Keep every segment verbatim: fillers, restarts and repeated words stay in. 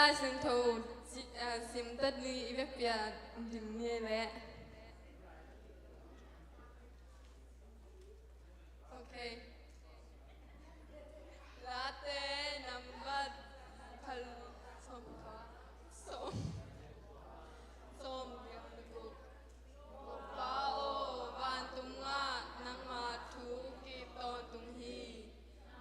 Lai Siangtho ci-, ah, simtat ni i vekpi-a dim ni leh. Ok. Late nambat pali, sawm, sawm, sawm, Topa aw, vantung ah nangma thu kip tawntung hi.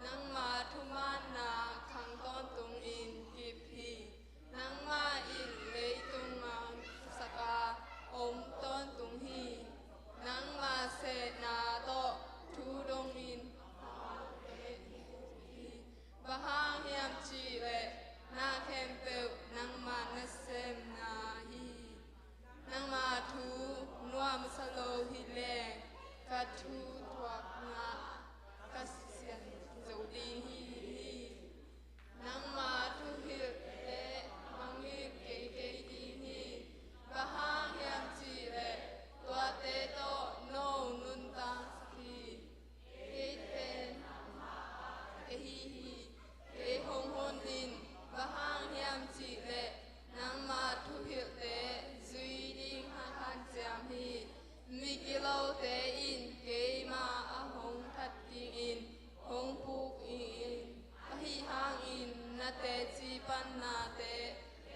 Nangma thumaanna khang tawntungin kip hi. Nangmah in leitung a hong suaksak a om tawntung hi. Nangma sehna tawh thu dongin hi. Bang hang hiam cih leh na khempeuh nangma nasemna hi. Nangma thu nuamsa lo hi leh ka thu thuakna ka sian zo ding hi. Nangma thuhilh leh mangngilh kei kei ding hi. Bang hang hiam cih leh tuate tawh no nuntaksak hi. Kei pen nangma ka hi hi. Kei hong hon in, bang hang hiam cih leh nangma thuhilhte zui ding hanciam hi. Migilote in keimah a hong that dingin hong puk in, ahi hangin na teci pan nate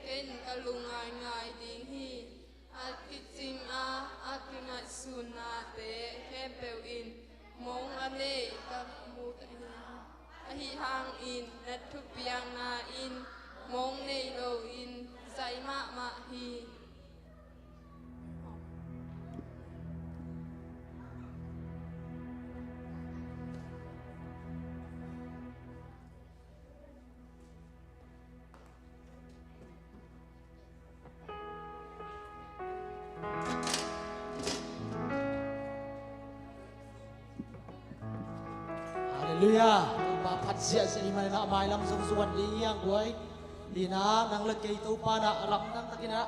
ken ka lungngaingai ding hi. A kicing a, a kingaihsun nate khempeuh in mong a nei ka mu ta hi. Ahi hangin na thupiakna in mong nei loin zaih mahmah hi. Halleluiah. Topa phat ziahziah i hih manin ah mailam zong zuan ding hi hang guai. Hi-in ah nang le kei Topa in ah a lamdang takin ah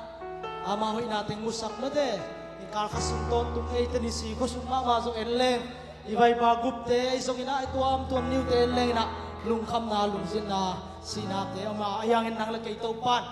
ama hoihna teng musak mate. Hih kal khat sung tawntung eite ni si khua sung mahmah zong en leng, i vaipa gupte ahi zongin ah, i tuamtuam niute en leng in ah lungkhamna, lungzinna, sihnate om a, ahi hangin nang le kei Topa in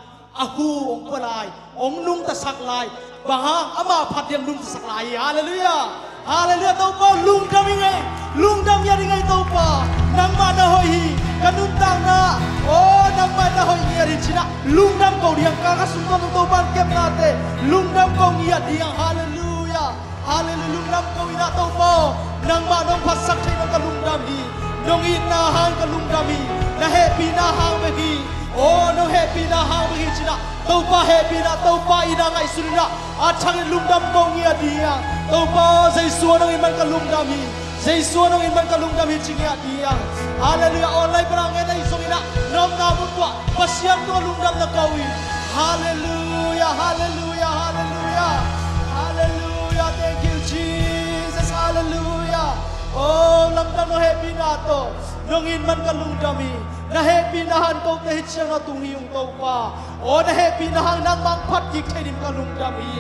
a hu hong pua lai, hong nungtasak lai. Bang hang? Ama phat ding nungtasak lai hi. Halleluiah. Halleluiah. Topa lungdam ing ei. Lungdam ngiat ing ei Topa. Nangmah na hoih hi. Ka nuntakna, aw, nangmah na hoih ngiat hi ci-in ah lungdam ko ding hang. Kal khat sung tawntung Topa in kepnate lungdam ko ngiat ding hang. Halleluiah. Halleluiah. Lungdam ko ing ah Topa aw. Nangmah nong phatsak thei nong ka lungdam hi. Nong itna hang ka lungdam hi. Na hehpihna hang bek hi. Aw, nong hehpihna hang bek hi ci-in ah Topa hehpihna, Topa itna ngaihsun in ah a thangin lungdam ko ngiat ding hang. Topa aw, Jesu aw, nong it man ka lungdam hi. Jesu aw, nong it man ka lungdam hi ci ngiat ding hang. Halleluiah. Online pan a ngen ahi zongin ah na omna mun uah Pasian tungah lungdamna ko ing. Halleluiah. Halleluiah. Halleluiah. Halleluiah. Thank you, Jesus. Halleluiah. Aw, lamdang nong hehpihna tawh nong it man ka lungdam hi. Na hehpihna hang kote hih ciang a tung hi ung Topa. Aw, na hehpihna hang nangmah hong phat kik thei ding ka lungdam hi.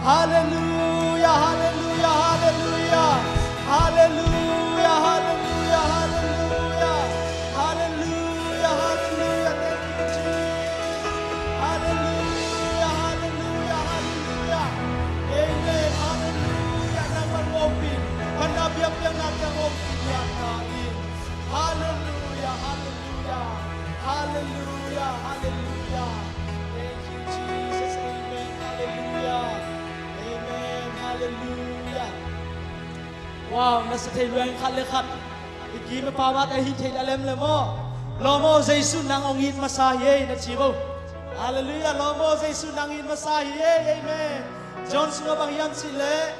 Halleluiah. Halleluiah. Halleluiah. Halleluiah. Halleluiah. Halleluiah. Halleluiah. Halleluiah. Thank you, Jesus. Halleluiah. Halleluiah. Halleluiah. Amen. Halleluiah. Nangmah hong ompih in, phatna biakpiakna teng hong ompih in. Halleluiah. Halleluiah. Halleluiah. Halleluiah. Thank you, Jesus. Amen. Halleluiah. Amen. Halleluiah. Wow, na sa thei lua ing khat le khat. I kim i pam ah te hih theih leh lem le maw. Lawm aw, Jesu nang hong it masa hi ei, na ci bo. Halleluiah. Lawm aw, Jesu nang it masa hi ei. Amen. John sungah bang hiam cih leh,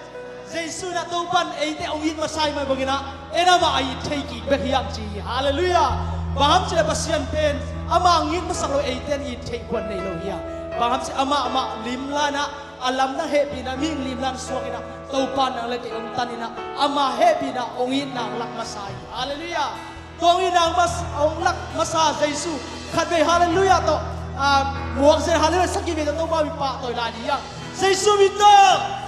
Jesu in ah Topa in eite hong it masa ahih mah bangin ah, en amah a it thei kik bek hi hang ci hi. Halleluiah. Bang hang cih leh Pasian pen amah hong it masak lo eite in it theih khuan nei lo hi hang. Bang hang cih leh amah mah limla in ah, a lamdang hehpihna, mihing limla in suak in ah, Topa in nang le kei hong tan in ah, ama hehpihna hong itna hong lak masa hi. Halleluiah. Tua hong itna hong mas-, hong lak masa Jesu khatvei halleluiah tawh, ah, muak zen halleluiah sagih vei tawh Topa min pahtawi lai ni hang. Jesu min tawh.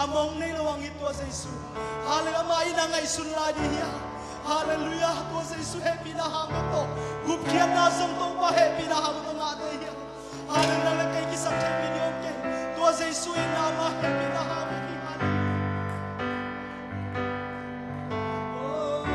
A mong nei lo hong it tua Jesu. Halleluiah, amah in a ngaihsun lai ding hi a. Halleluiah, tua Jesu hehpihna hang tawh. Gupkhiatna zong Topa hehpihna hang tawh ngah thei hi a. Halleluiah, le kei kisam thei mi ding om kei. Tua Jesu in amah hehpihna hang hi. Halleluiah. Oh.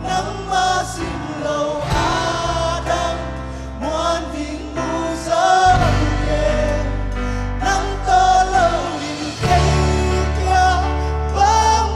Nangmah sim lo a dang muan ding mu zo kei. Nang tawh lo in kei kia bang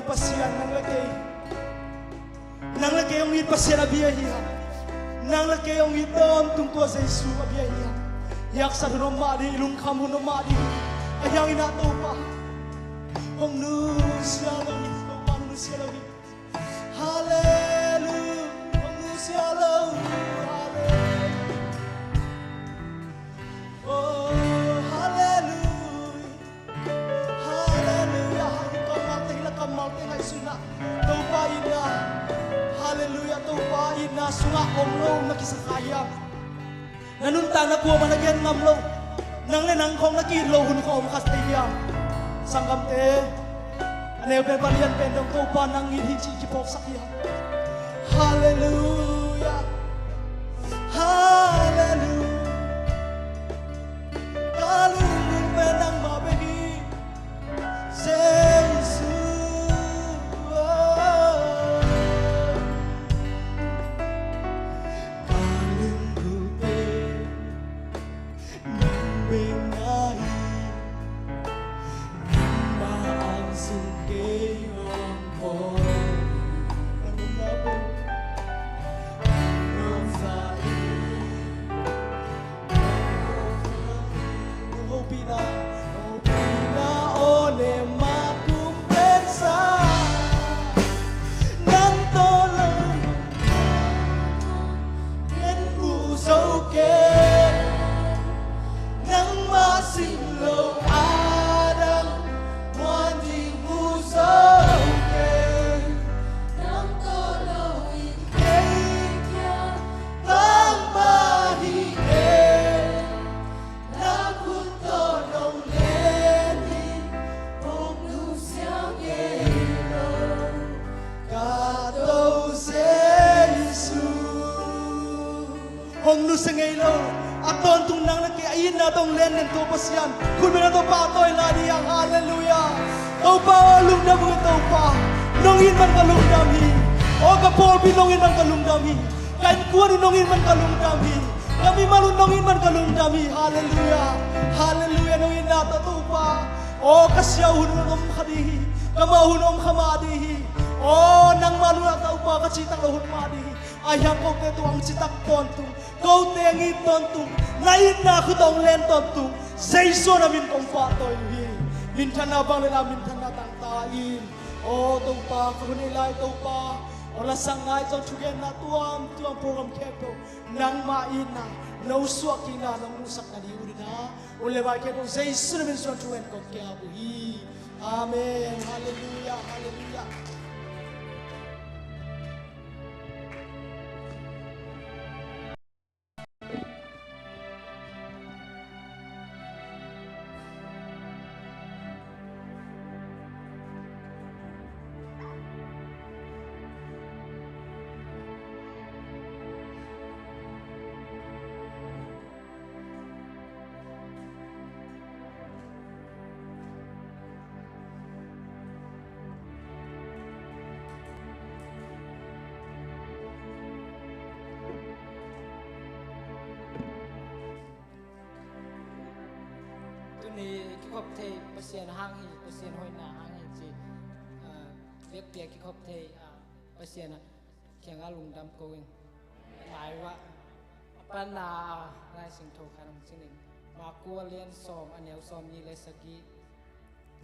Pasian, nang le kei, nang le kei hong it Pasian a bia hi hang. Nang le kei hong it tawntung tua Jesu a bia hi hang. I haksat hun om mah ding, i lungkham hun om mah ding. Ahi hangin ah Topa, hong nusia lo hi, Topa hong nusia lo hi. Halleluia, hong nusia lo hi. Halleluia. Oh, halleluia. Halleluia. Hih kammalte, hih la kammalte ngaihsun in ah, Topa itna, halleluia, Topa itna sungah om lo na kisa kha hiam? Na nuntakna kuamah na gen ngam lo, nang le nang khawng na ki-it lo hun khawng om kha thei hiam? Sanggamte, a neu pen, a lian pen dong Topa nang it hi cih kiphawksak hiam? Halleluia. Halleluia. Ka lunggulh pen nangmah bek hi, Jesu. Ka lunggulh pen nang bek na hi. Nangmah ang sung kei hong khawl. Nang bek na hi. Nang bek na hi. Hopihna, hopihna aw ne mah kum pensa. Nang tawh lo ken mu zo kei. Nangmah sin lo a dang muan ding mu zo kei. Nang tawh lo in kei kiang tang mah hi kei. Na khut tawh nong len hi, hong nusia ngei lo ka Topa Jesu. Hong nusia ngei lo, a tawntung nang le kei a itna tawh hong len den tua Pasian khut bengna tawh pahtawi lai ding hi hang. Halleluia. Topa aw, lungdam ung e Topa. Nong it man ka lungdam hi. Aw ka pawlpi, nong it man ka lungdam hi. Ka innkuan uh nong it man ka lungdam hi. Ka mimal uh nong it man ka lungdam hi. Halleluia. Halleluia. Nong itna tawh Topa, aw ka siau hun uh om kha ding hi. Ka mau hun uh om kha mah ding hi. Aw nangmah lungdam Topa, ka cihtak lo hun mah ding hi. Ahi hang kote tung hong citak tawntung, kote hong it tawntung, na itna khut tawh hong len tawntung Jesu na min kong pahtawi uh hi. Minthanna bang le na minthanna tangta in. Aw Topa, ka hun ei lai Topa, aw lasak ngai zong thugenna tuamtuam program khempeuh nangmah itna, no suahkikna, no muhsakna ding uh hi na. Hun le vai khempeuh Jesu na min suang thu hen kong kiap uh hi. Amen. Halleluia, halleluia. Tuni kikhop thei Pasian hang hi, Pasian hoihna hang hi ci, ah, biakpiak kikhop thei, ah, Pasian ah kiangah lungdam ko ing. Nai uah a panna Lai Siangtho khat hong cing ing. Marku a lian sawm, a neu sawmnih le sagih.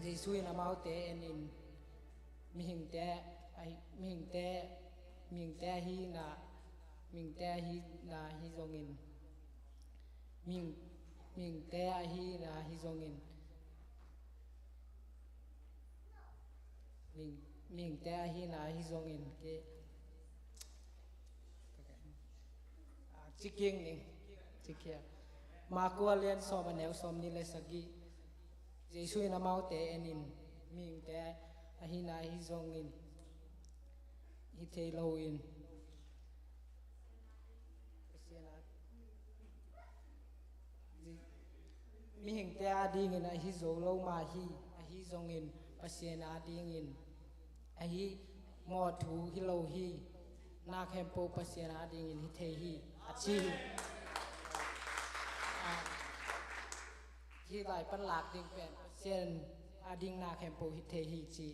Jesu in amaute en in, mihingte ahi, mihingte, mihingte ahihna, mihingte ahihna ahi zongin, mihing, mihingte ahihna ahi zongin, mihing, mihingte ahihna ahi zongin, ke, ah, ciking ning, cikia. Marku a lian sawm, a neu sawmnih le sagih. Jesu in amaute en in, mihingte ahihna ahi zongin, hi thei lo in, mihingte adingin ahi zo lo mah hi, ahi zongin Pasian adingin ahi mawh thu hi lo hi, na khempeuh Pasian adingin hi thei hi, a ci hi. Ah, hih lai pan lak ding pen Pasian ading na khempeuh hi thei hi ci.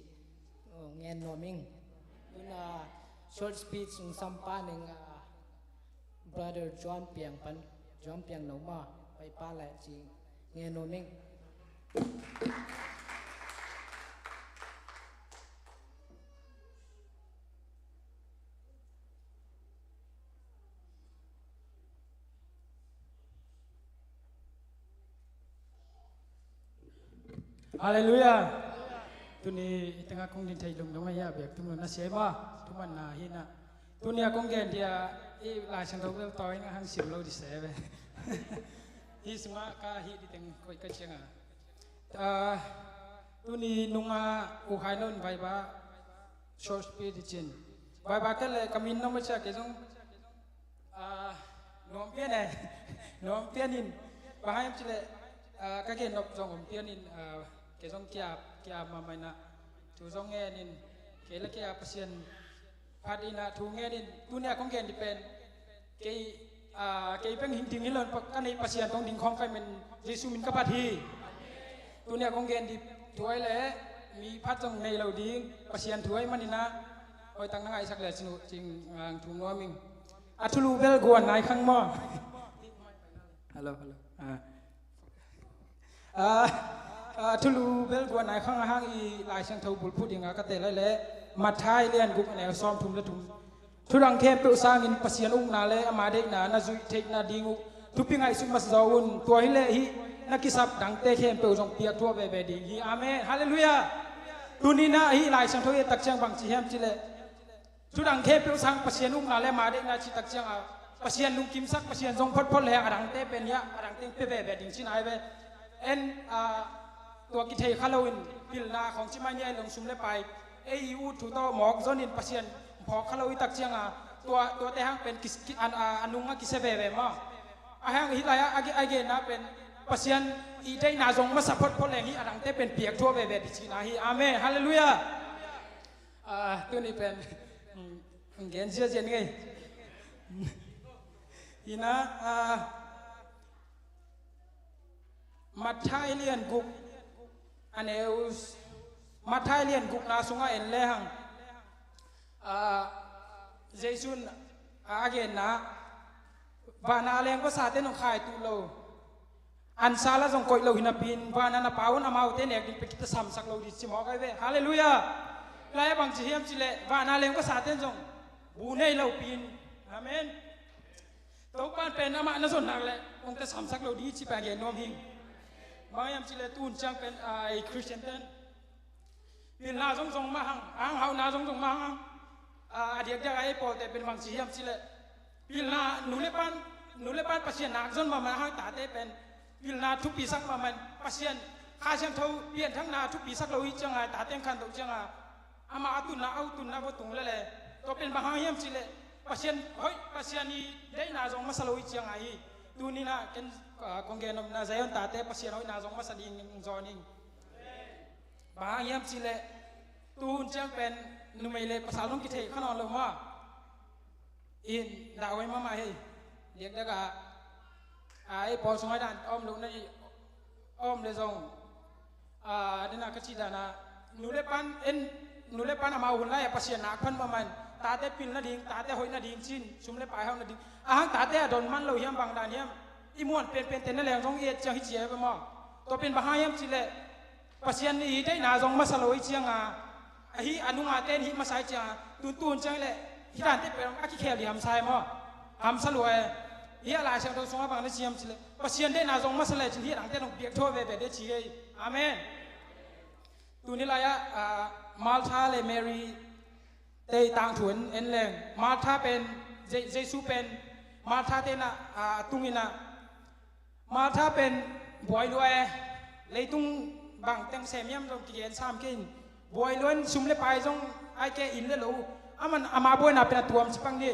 Ngen nuam ing. Tuna short speech ung sampa ning, ah, Brother John Piang pan, John Piang no ma, pai pa le ci ngen nuam ing. Halleluiah. Tuni i tengah kong din thei lungdam ahi a, biak tung lo na sia ma, thumanna hi na. Tuni a kong gen dia i Lai Siangtho bel tawi na hang sim lo di se ve. Hi sungah ka hi di teng koih ka cianga. Ah, tuni nunga u khai non vai ba short speech cin. Vai ba ka le ka min no ma cia ke zong Ah, nuam pian e. Nuam pian in. Bang hang hiam cih leh, ah, ka gen nop zong om pian in, ah, kei zong kia, kia mahmah in ah. Thu zong ngen in. Kei le kia Pasian phat in ah, thu ngen in. Tuni a kong gen di pen. Kei, ah, kei peng hing ding hi lo in, ka neih Pasian tawh ding khawng ka hi man, Jesu min ka phat hi. Tuni a kong gen di thu ahi leh, mi phat zong nei lo ding, Pasian thu ahih manin ah. Hoih tak na ngaihsak le cin uh, cing, ah, thu nuam ing. A thulu bel guan nai khang maw? Hello, hello. Ah. Ah, ah, thulu bel guan nai khang a hang i Lai Siangtho bulphuh ding a ka tel lai le Matthai lian guk a neu sawm thum le thum. Thudang khempeuh sangin Pasian ukna le ama deihna na zuih theihna ding uh thupi ngaihsut masa zaw un. Tua hi leh hih na kisap dangte khempeuh zong piak thuah veve ding hi. Amen. Halleluiah. Tuni na hih Lai Siangtho i et tak ciang bang ci hiam cih leh Thudang khempeuh sang Pasian ukna le ama deihna cih tak ciang a, Pasian lungkimsak, Pasian zong photphot le a dangte pen hiah a dangte pia veve ding cihna hi ve. En, ah, tua kithei kha loin pilna khawng ci mai ni a, i long sum le pai, ei i ut thu tawh mawk zonin Pasian phawk kha lo i tak ciang a, tua, tuate hang pen kis-, ki-, an, a, a nung a kisia veve maw? A hang hih lai-ah a, a genna pen Pasian i deihna zong masa photphot leng hih a dangte pen piak thuah veve ding cihna hi. Amen. Halleluiah. Ah, tuni pen, mm, gen ziazia ngei. Ina, ah, Matthai lian guk a neu, Matthai lian gukna sungah en lehang, ah, Jesu'n a genna, vana leng vasate nong khai tuh lo. Ansa la zong koih lo hi napi-in, vana na Pa un amaute nek ding pia kitasamsak lo ding ci mawk ahi ve. Halleluiah. Lai-ah bang ci hiam cih leh, vana leng vasate in zong bu nei lo pi-in. Amen. Topa'n pen amah na zon nak leh kong tasamsak lo ding ci pen gen nuam hing. Bang hiam cih leh tu hun ciang pen, ah, ei Khristian ten Pilna zong zong mah hang, a hang hauhna zong zong mah hang. A, a diakdiak a ei pawlte pen bang ci hiam cih leh, pilna nu le pa'n, nu le pa'n Pasian nak zon mahmah a hang tate pen pilna thupisak mahmah in, Pasian Kha Siangtho pianthakna thupisak lo hi ciang a, tate in khantoh ciang a, amah a tunna, a u tunna va tung lele. Tua pen bang hang hiam cih leh, Pasian hoih, Pasian i deihna zong masa lo hi ciang a hi. Tuni-in ah ken, a, kong gen nopna Zion tate Pasian hoihna zong masa ding zawn ing. Bang hang hiam cih leh, tu hun ciang pen numei le pasal zong kithei kha nawn lo maw. In dah huai mahmah hi. Diakdiak a, a, ei pawl sung a dan om lo na hi, om le zong, a, dena ka cih dan a, nu le pa'n en, nu le pa'n amau hun lai-ah Pasian nak phan mahmah in, tate pil nading, tate hoih nading ci-in, sum le pai hauh nading. A hang tate a don man lo hiam, bang dan hiam. I muan penpente na leng zong i et ciang hi ci a hi ve maw. Tua pen bang hang hiam cih leh, Pasian i deihna zong masa lo hi ciang a, ahi a nungate in hih masa hi ciang a, tun tu hun ciang leh, hih dante pen a kikhel ding hamsa hi maw? Hamsa lua e. Hih a Lai Siangtho sungah bang na ci hiam cih leh, Pasian deihna zong masa le cin hih dangte zong piak thuah veve ding ci hi. Amen. Tuni lai-ah, a, Martha le Mary te i tangthu en, en leng. Martha pen, Je-, Jesu pen, Martha te in ah, a, tung in ah, Martha pen buai lua e, leitung bang teng sem hiam zong kigen sam kei in. Buai lua in sum le pai zong ahih kei in le lo. Aman ama buaina pen a tuam ci pang ni.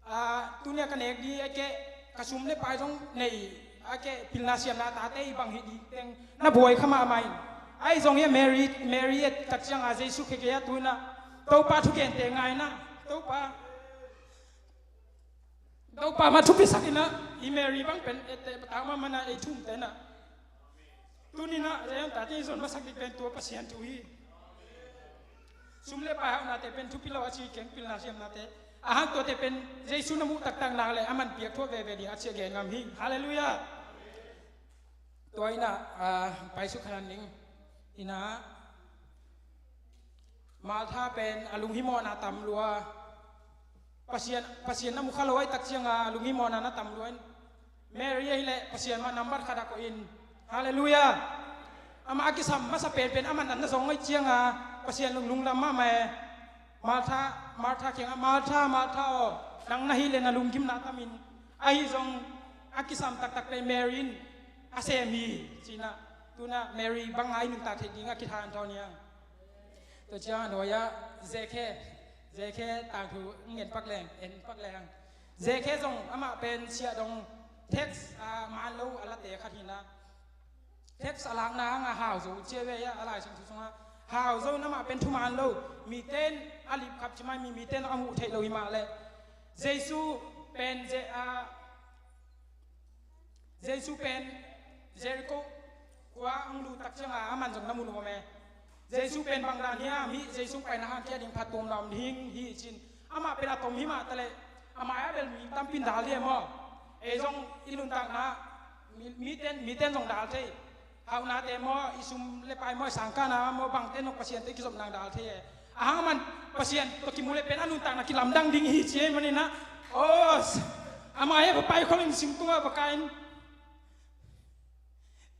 A, tuni-a ka nek di ahih kei ka sum le pai zong nei, ahih kei pilna siamna tate i bang hi di teng na buai kha mahmah in. Ahi zong hi a Mary, Mary et tak ciang a Jesu khekhe a tu in ah. Topa thugente ngai in ah. Topa. Topa mah thupisak in ah, i Mary bang pen etteh patau mahmah in ah, ei thumte in ah. Tuni-in ah, Zion tate i zon masak ding pen tua Pasian thu hi. Sum le pai hauhnate pen thupi lo a ci keng, pilna siamnate. A hang tuate pen Jesu na muh taktak nak le a man piak thuah veve ding a ci a gen ngam hi. Halleluiah. Tua inah, ah, paisuk khanan ding. Inah Martha pen a lunghimawhna tam lua. Pasian, Pasian na mu kha lo ahih tak cianga a lunghimawhna na tam lua in. Mary ahileh Pasian mah nambat khat a koih in. Halleluiah. Amah a kisam masa penpen amah natna zong ngaih cianga Pasian lunglungdam mahmah e. Martha, Martha kiangah, "Martha, Martha aw, nang na hileh na lunggimna tamin, ahi zong a kisam taktak pen Mary in a sem hi," cinah. Tunah Mary banga i nuntak theih dingah kithantawn hiang. Tua ciang a nuai-ah Zekhe, Zekhe tangthu ngen pak leng, en pak leng. Zekhe zong amah pen siahdong tax, ah, man lo a late khat hinah. Tax a lakna hangah hau zo cia ve a, a Lai Siangtho sungah hau zo in amah pen thuman lo. Mite in a lipkhap ci mai, mi, mite in a muh theih lo hi mah leh. Jesu pen Je-, ah, Jesu pen Jericho khua hong lut tak cianga a man zong na mu nuam e. Jesu pen bang dan hiam, hih Jesu paina hang kia ding phattuamna om ding hi cin. Amah pen a tom hi mah taleh, amah a bel mi tampi in dal hi e maw. Ei zong i nuntakna, mi, miten, miten zong dal thei. Hauhnate maw, i sum le pai maw, i sangkahna maw, bangte nong Pasian te kizopna dal thei e. A hang man Pasian tawh kimu le pen a nuntakna kilamdang ding hi ci e maninah. Os, amah he va pai khol in sing tungah va kai in.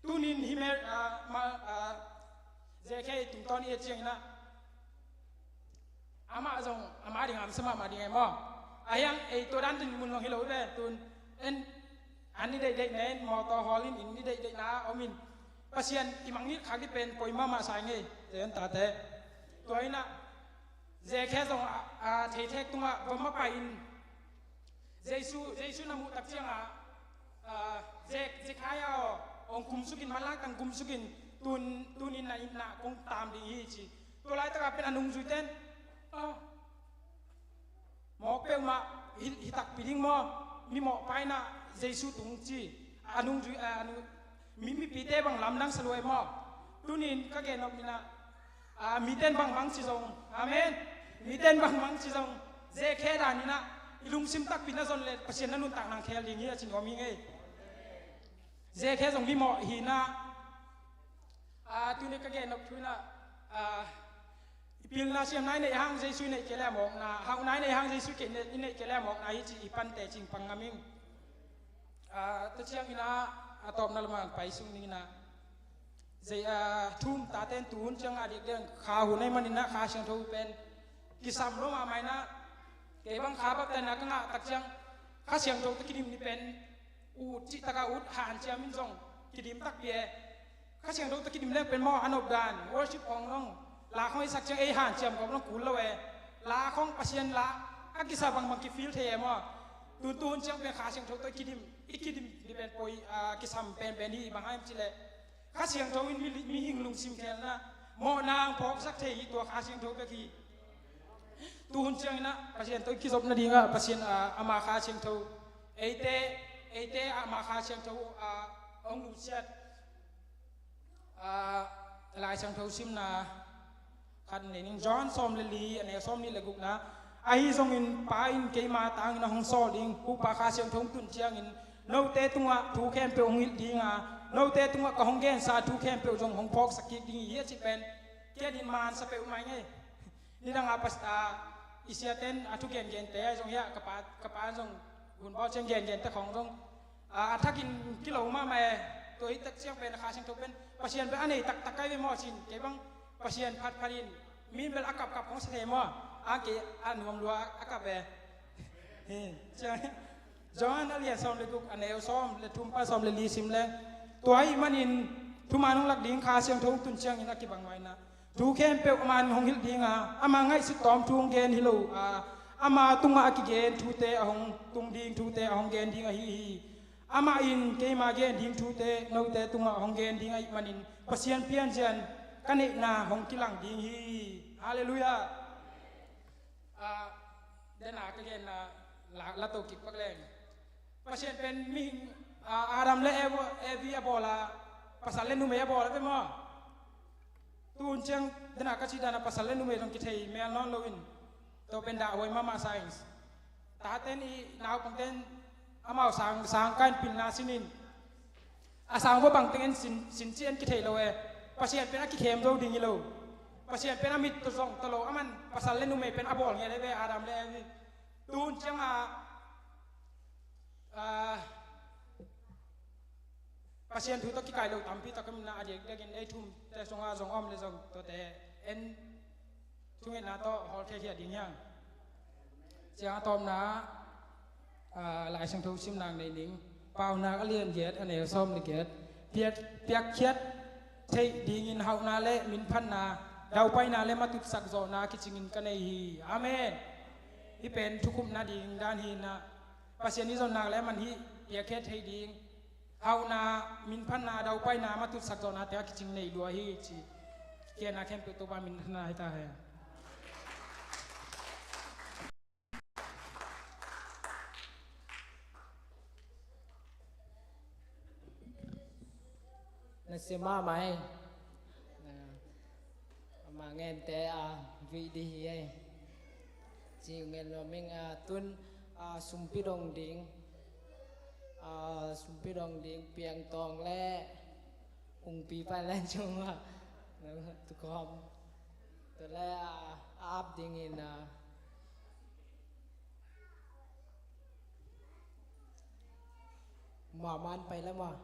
Tunin hi Mer-, ah, ma, ah, Zekhe i tungtawn i et cianginah. Amah zong amah ding hamsa mahmah ding e maw. A hiang ei tua dan tin mun zong hi lo ve tun. En an i deihdeih nen mawtaw hawl in, inn i deihdeihna om in. Pasian i mangngilh khak dih pen poi mahmah sa ing ei. Te an tate. Tua inah Zekhe zong a, a, theithek tungah va mapai in. Jesu, Jesu na muh tak ciangah, ah, Zek-, Zekhaya aw, hong kumsukin, manlangtang kumsukin, tun, tunin na itna kong tam ding hi ci. Tua laitakah pen a nungzuite in, ah, mawk peuhmah hi, hi takpi ding maw, mi mawhpa inah Jesu tung ci. A nungzui, ah, a nung, mi, mipite bang lamdang sa lua e maw. Tunin ka gen nop inah, ah, miten bangmang ci zong. Amen. Miten bangmang ci zong. Zekhe dan inah, i lungsim takpi na zon le Pasian na nuntak nang khel ding hi a ci nuam hi ngei. Zekhe zong mi mawh hi inah, ah, tuni ka gen nop thu inah, ah, i pilna siamna i neih hang Jesu i neih kei le a mawkna, hauhna i neih hang Jesu i neih kei le a mawkna hi ci i pante cing pang ngam ing. Ah, tua cianginah a tawpna lamah pai sung ninginah. Zei, ah, thum taten tuhun ciangah a dikdeng kha hun ahih maninah Kha Siangtho pen kisam lo mahmah inah. Kei bang kha baptisena ka ngah tak ciang Kha Siangtho tawh kidim ni pen ut cihtakah ut hanciam in zong kidim takpi e. Kha Siangtho tawh kidim leng pen maw a nop dan, worship khawng zong, la khawng i sak ciang ei hanciam khawng zong kul lo e. La khawng Pasian la a kisa bangbang kifeel thei e maw. Tun tuhun ciang pen Kha Siangtho tawh i kidim, i kidim dih pen poi, ah, kisam penpen hi. Bang hang hiam cih leh Kha Siangtho in mi, mihing lungsim khelna mawhna hong phawksak thei hi. Tua Kha Siangtho bek hi. Tuhun cianginah Pasian tawh i kizop nadingah Pasian, ah, ama Kha Siangtho, eite, eite ama Kha Siangtho, ah, hong nusiat. Ah, Lai Siangtho simna khat nei ning, John sawm le li, a neu sawm nih le gukna. Ahi zongin Pa in keima tangin a hong sawl ding Pupa Kha Siangtho hong tun ciangin note tungah thu khempeuh hong hilh dinga, note tungah ka hong gensa thu khempeuh zong hong phawksak kik ding hi a cih pen. Kei adin mansa peuh mai ngei. Nidangah pas, ah, i siaten a thu gengente ahi zong hiah ka pa, ka pa zong hun bawl ciang gengente khawng zong, ah, a thakin kilo mahmah e. Tua hi tak ciang pen Kha Siangtho pen Pasian pen a nei taktak kai ve maw cin. Kei bang Pasian phatphat in mi bel a kapkap khawng sa thei maw. A kei a nuam lua a kap e. Hi ciang Johan a lian sawm le guk, a neu sawm le thum pan sawm le li sim leng. Tua ahih manin thuman hong lak ding Kha Siangtho hong tun ciangin a kibang mah inah thu khempeuh aman hong hilh dinga, ama ngaihsut tawm thu hong gen hi lo a, ama tungah a kigen thute a hong tung ding, thute a hong gen ding ahi hi. Amah in keima gen ding thute note tungah hong gen ding ahih manin Pasian pianzia in ka neihna hong kilang ding hi. Halleluiah. Ah, dena ka genna la, la to kik pak leng. Pasian pen mihing, ah, Adam le Eva, Evi a bawl a, pasal le numei a bawl a ve maw. Tun ciang dana ka cih dana pasal le numei zong kithei mel nawn loin, tua pen dah huai mahmah science. Taten i naupangten amau sang, sang kain pilna sinin a sang vua bangteng en sin, sin ci en kithei lo e. Pasian pen a kikhem zo ding hi lo. Pasian pen a mit tawh zong tawh lo, aman pasal le numei pen a bawl ngiat e ve, Adam le Evi. Tun cianga, ah, Pasian thu tawh kikai lo tampi tak om na, a diakdiakin ei thumte sungah zong om le zong tuate en thungetna tawh hawlkhia khia ding hiang. Ciang a tawpna, ah, Lai Siangtho simna nei ning. Paunak a lian giat, a neu sawm le giat. Piak, piakkhiat theih dingin hauhna le minphatna, daupaina le matutsak zawhna kicingin ka nei hi. Amen. Hih pen thukhupna ding dan hi na, Pasian i zonnak le aman hih piakkhiat theih ding, hauhna, minphatna, daupaina, matutsak zawhnate a kicing nei lua hi ci. Kiana khempeuh Topa min thang hi ta hen. Na sia mahmah ei. Ama ngente a vih dih hi ei. Ci ngen lo ming a tun a sumpi dong ding. A sumpi dong ding piang tawng le ungpi pai len cung a. Tukhawm. Tua le a ap ding in a Mama an pai lama.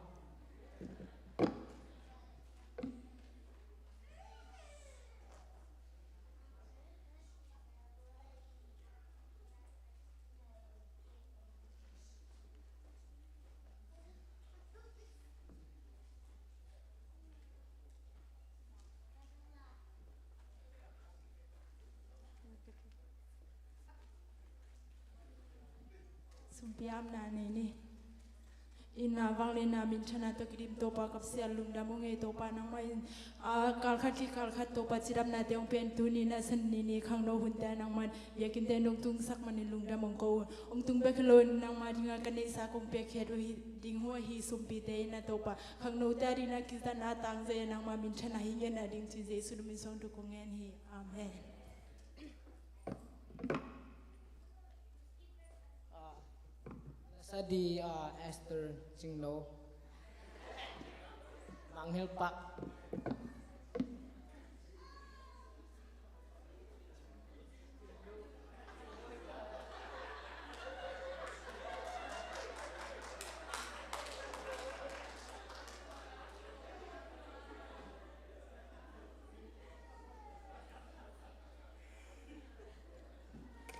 Sumpi apna nei ni. Inn a vang le na minthana tawh kidim Topa kapsial lungdam ung ei Topa nangmah in, a, kalkhat khi kalkhat Topa cidamnate hong pen tuni na san ni ni khangno hunte nangmah in biakinnte nong tungsak manin lungdam hong ko un. Hong tung bek hi lo in nangmah dinga ka neihsa kong piakkhiat uh hi ding uh ahi sumpite in a Topa khangnote a dingin a kizatna a tangzai a nangmah minthana hi ngiatna ding ci Jesu min suang thu kong ngen hi. Amen. Ah, sadi, ah, Esther Cinglo. Manghel Pak.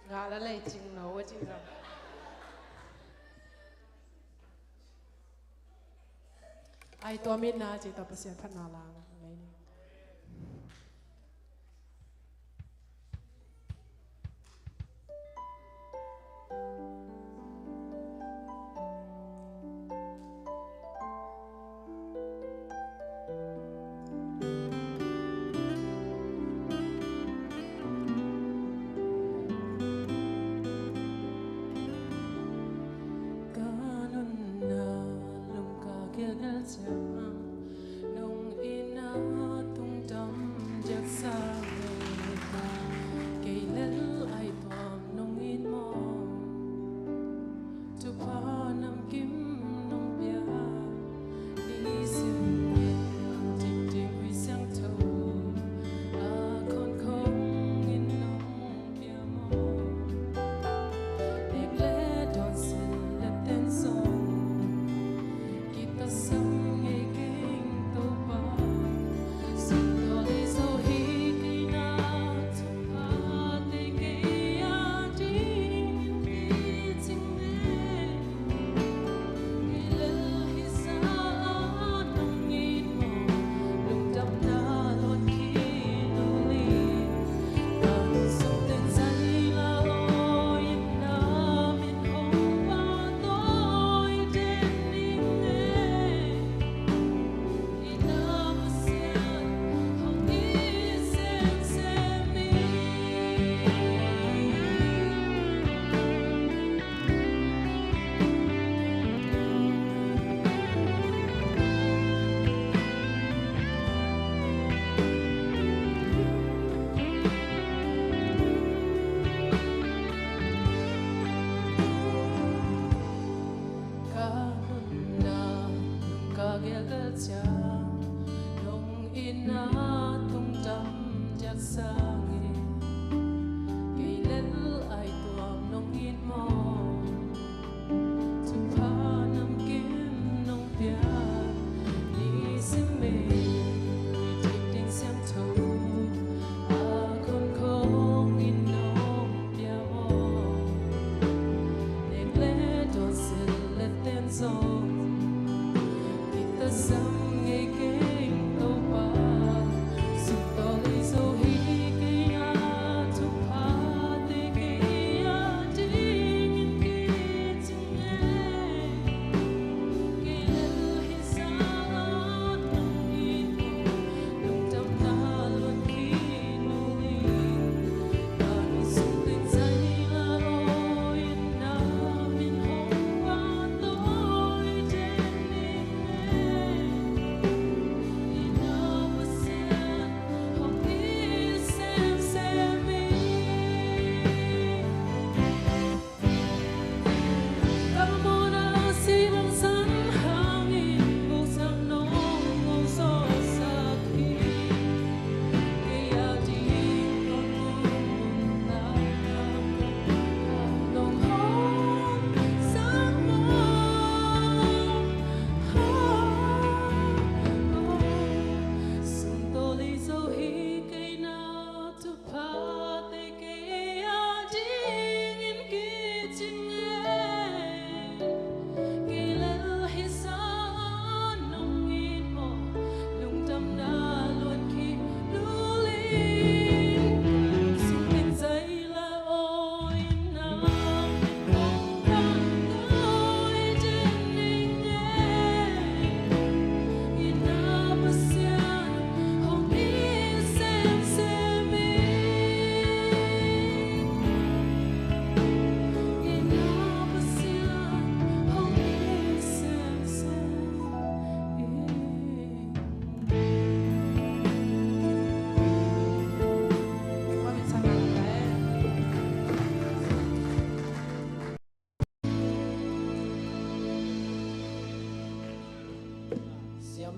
Ngah la lei cing no a cing no. Ai tua min na ci ta Pasian phatna lang lei ni. Ka nunna lungka gelgel ciang nong itna tungdam diaksa ngei ta. Kei lel ai tuam nong it maw? Thupha namkim nong pia, nisim in tingting Khrih Siangtho a khon khong in nong pia maw? Nek le dawn sil le ten zong kitasam ngei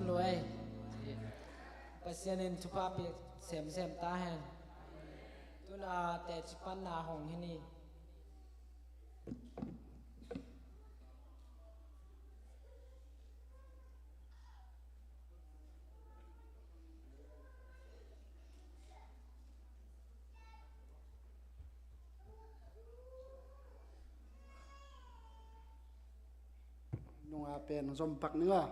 Luai. Pasian in thupha pia semsem ta hen. Tuna teci panna hong hi ni. Nunga pen zom pak ning a,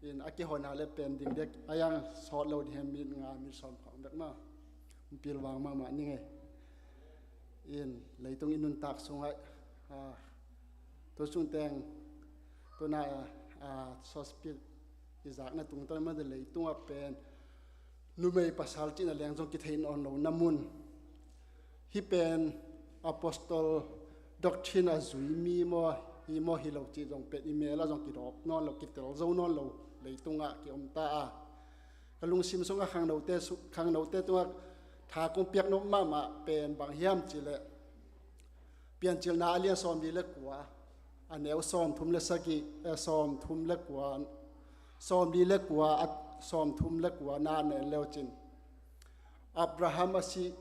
in a kihona le pen ding dek a yang sawt lo ding he, minit nga minit sawm khawng bek ma. Pilvang mahmah ning e. In leitung i nuntak sungah, a, tu sung teng tuna, a, sospit i zakna tungtawn mah de leitungah pen numei pasal cihna leng zong kithei nawn lo na mun. Hih pen apostol doctrine a zui mi maw, hi maw hi lo cih zong pen i mel ah zong kidawk nawn lo, kitel zo nawn lo leitungah kiom ta a. Ka lungsim sungah khangnote su-, khangnote tungah tha kong piak nop mahmah pen bang hiam cih leh Piancilna a lian sawmli le kua, a neu sawmthum le sagih, eh, sawmthum le kua, sawmli le kua, a, sawmthum le kua na nen leucin. Abraham a si,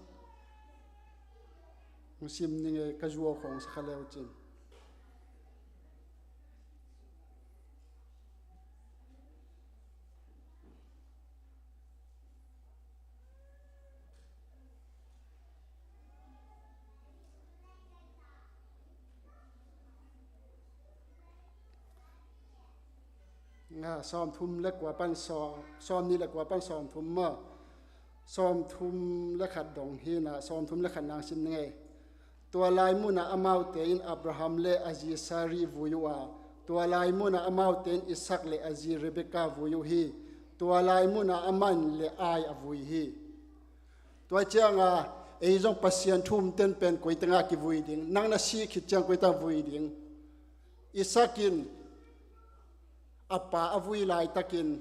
hong sim ning e, ka zuau khawng sa kha leucin. Nga, sawmthum le kua pan sawm, sawmnih le kua pan sawmthum maw? Sawmthum le khat dong hi na, sawmthum le khat nang sim ning e. Tua lai munah amaute in Abraham le a zi Sari vui uh a, tua lai munah amaute in Isak le a zi Rebekah vui uh hi. Tua lai munah aman le ai a vui hi. Tua cianga ei zong Pasian thu um ten pen koi tengah kivui ding, nang na sih khit ciang koi tengah vui ding. Isak in a pa a vui laitakin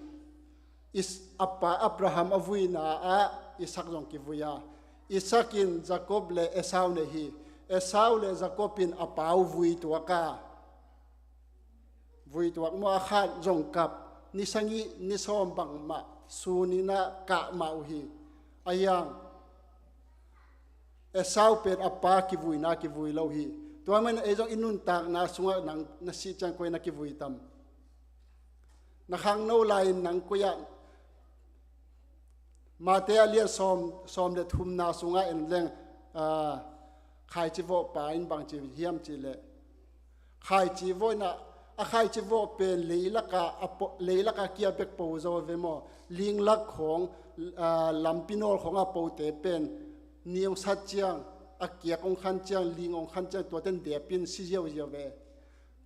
Is-, a pa Abraham a vuina ah Isak zong kivui a, Isak in Jacob le Esau nei hi. Esau le Jacob in a pa uh vui tuak a, vui tuak maw, a khat zong kap, ni sagih ni sawm bangmah sun in ah kah mah uh hi. A hiang Esau pen a pa kivuina kivui lo hi. Tua man ei zong i nuntakna sungah nang na sih ciang koi na kivui tam? Na khangno lai-in nang koi ah? Mate a lian sawm, sawm le thumna sungah en leng, aa, khaici vawhpa in bangci hiam cih leh, khaici vawh in ah, a khaici vawh pen leilakah a po-, leilakah kia bek po zo ve maw? Linglak khawng, aa, lampi nawl khawng a pote pen ni hong sat ciang, a kiak hong khan ciang, ling hong khan ciang, tuaten dep in si ziauziau ve.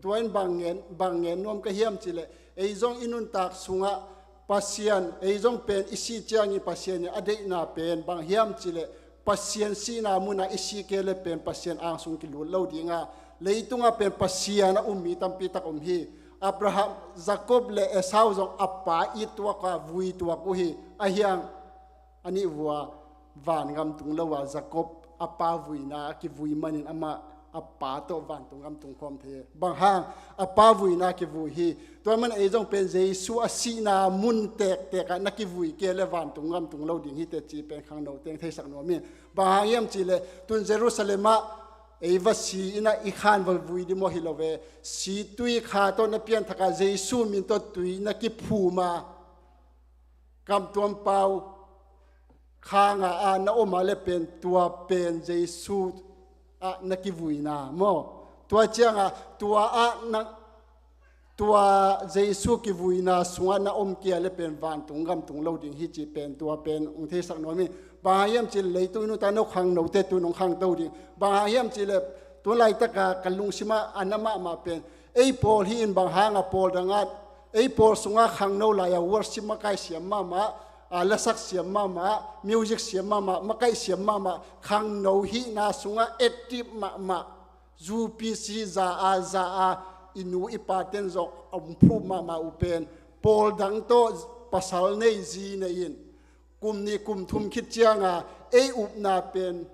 Tua in bang ngen, bang ngen nuam ka hiam cih leh, ei zong i nuntak sungah Pasian, ei zong pen i sih ciangin Pasian in a deihna pen bang hiam cih leh, Pasian sihna munah i sih kei leh pen Pasian angsung kilut lo ding a, leitungah pen Pasian a um mi tampi tak om hi. Abraham, Jacob le Esau zong a pa it tuak a, vui tuak uh hi. A hiang a nih vua vangam tung lo a, Jacob a pa vuina a kivui manin amah a pa tawh vantung gam tung khawm thei hi. Bang hang? A pa vuina a kivui hi. Tua man ei zong pen Jesu a sihna mun tektek ah na kivui kei leh vantung gam tung lo ding hi teh ci pen khangno teng theisak nuam hi. Bang hang hiam cih leh tun Jerusalem ah ei va si in ah i khan va vui ding maw? Hi lo ve. Situi kha tawh na pianthak a, Jesu min tawh tui na kiphum a, kamtuam pau khang a, a na om a leh pen tua pen Jesu ah na kivuina maw? Tua ciangah tua ah na, tua Jesu kivuina sungah na om kei a leh pen vantung gam tung lo ding hi cih pen tua pen hong theisak nuam hi. Bang hang hiam cih leh leitung i nuntak no khangnote tun hong khangto ding. Bang hang hiam cih leh tu laitak a ka lungsim ah a na mahmah pen, ei pawl hi in bang hang a pawl dang ah, ei pawl sungah khangno lai a worship makaih siam mahmah, a lasak siam mahmah, music siam mahmah, makaih siam mahmah, khangno hihna sungah active mahmah, U P C za a za a, i nu i paten zong a om phup mahmah uh pen, pawl dang tawh pasal nei zi nei in, kum nih kum thum khit cianga ei upna pen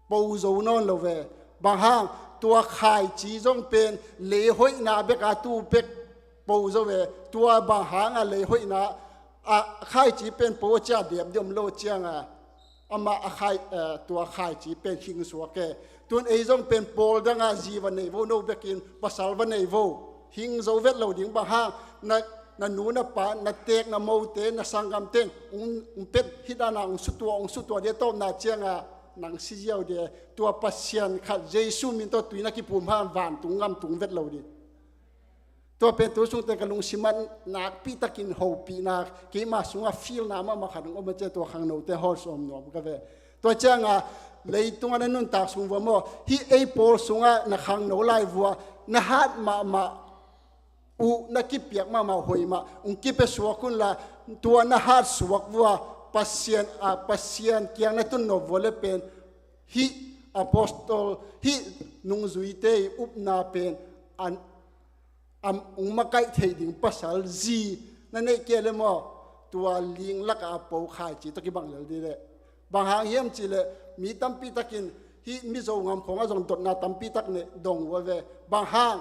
po zo nawn lo ve. Bang hang? Tua khaici zong pen lei hoihna bek a tu bek po zo ve. Tua bang hanga lei hoihna a khaici pen po a cia dep diom lo cianga amah a khai, eh, tua khaici pen hing suak e. Tun ei zong pen pawl danga zi va nei vo, no bekin pasal va nei vo. Hing zo vet lo ding bang hang na, na nu na pa, na tek na mote, na sanggamte in ung, ung pet hih dana ung sutua, ung sutua dia tawpna cianga nang si ziau dia. Tua Pasian khat Jesu min tawh tui na kiphum hang vantung ngam tung vet lo ding. Tua pen tu sungte ka lungsim ah nakpi takin hopihna, keima sungah feelna mahmah khat hong om a cia, tua khangnote hawl sawm nuam ka ve. Tua cianga leitunga na nuntak sung vua maw, hih ei pawl sungah na khangno lai vua, na hat mahmah uh, na kipiak mahmah hoih mah ung kipia suak unla, tua na hat suak vua Pasian, a, Pasian kiang na tun nop vua le pen hih apostol, hih nungzuite i upna pen an am ung makaih thei ding pasal zi na neih kei le maw, tua ling laka a po khaici tawh kibang lel dih leh. Bang hang hiam cihleh mi tampi takin hih Mizo ngam khawngah zong dotna tampi tak ne dong uh a ve. Bang hang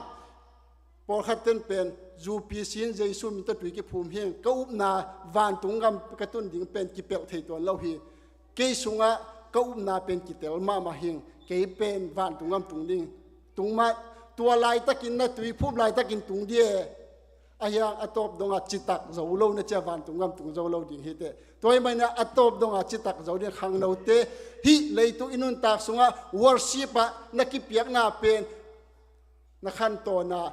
pawlkhat ten pen zupi sin Jesu min tawh tui kiphum hing, ka upna vantung ngam ka tun ding pen kipelh thei tuan lo hi. Kei sungah ka upna pen kitel mahmah hing, kei pen vantung ngam tung ding. Tung mah, tua laitakin na tui phum laitakin tung dia. A hiang a tawp dongah citak zo lo na cia vantung ngam tung zo lo ding hi teh. Tua hi maina a tawp dongah citak zo ding khangnote hih leitung i nuntak sungah worship ah na kipiakna pen na khantawn a,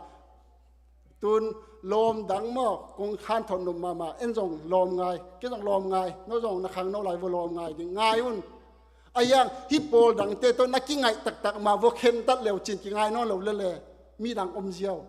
tun lawm dang maw, kong khantawn nop mahmah, en zong lawm ngai, kei zong lawm ngai, no zong na khangno lai vua lawm ngai ding, ngai un. A hiang hih pawl dangte tawh na kingaih taktak mah vua khentat leu cin kingai nawn lo lele, mi dang om ziau.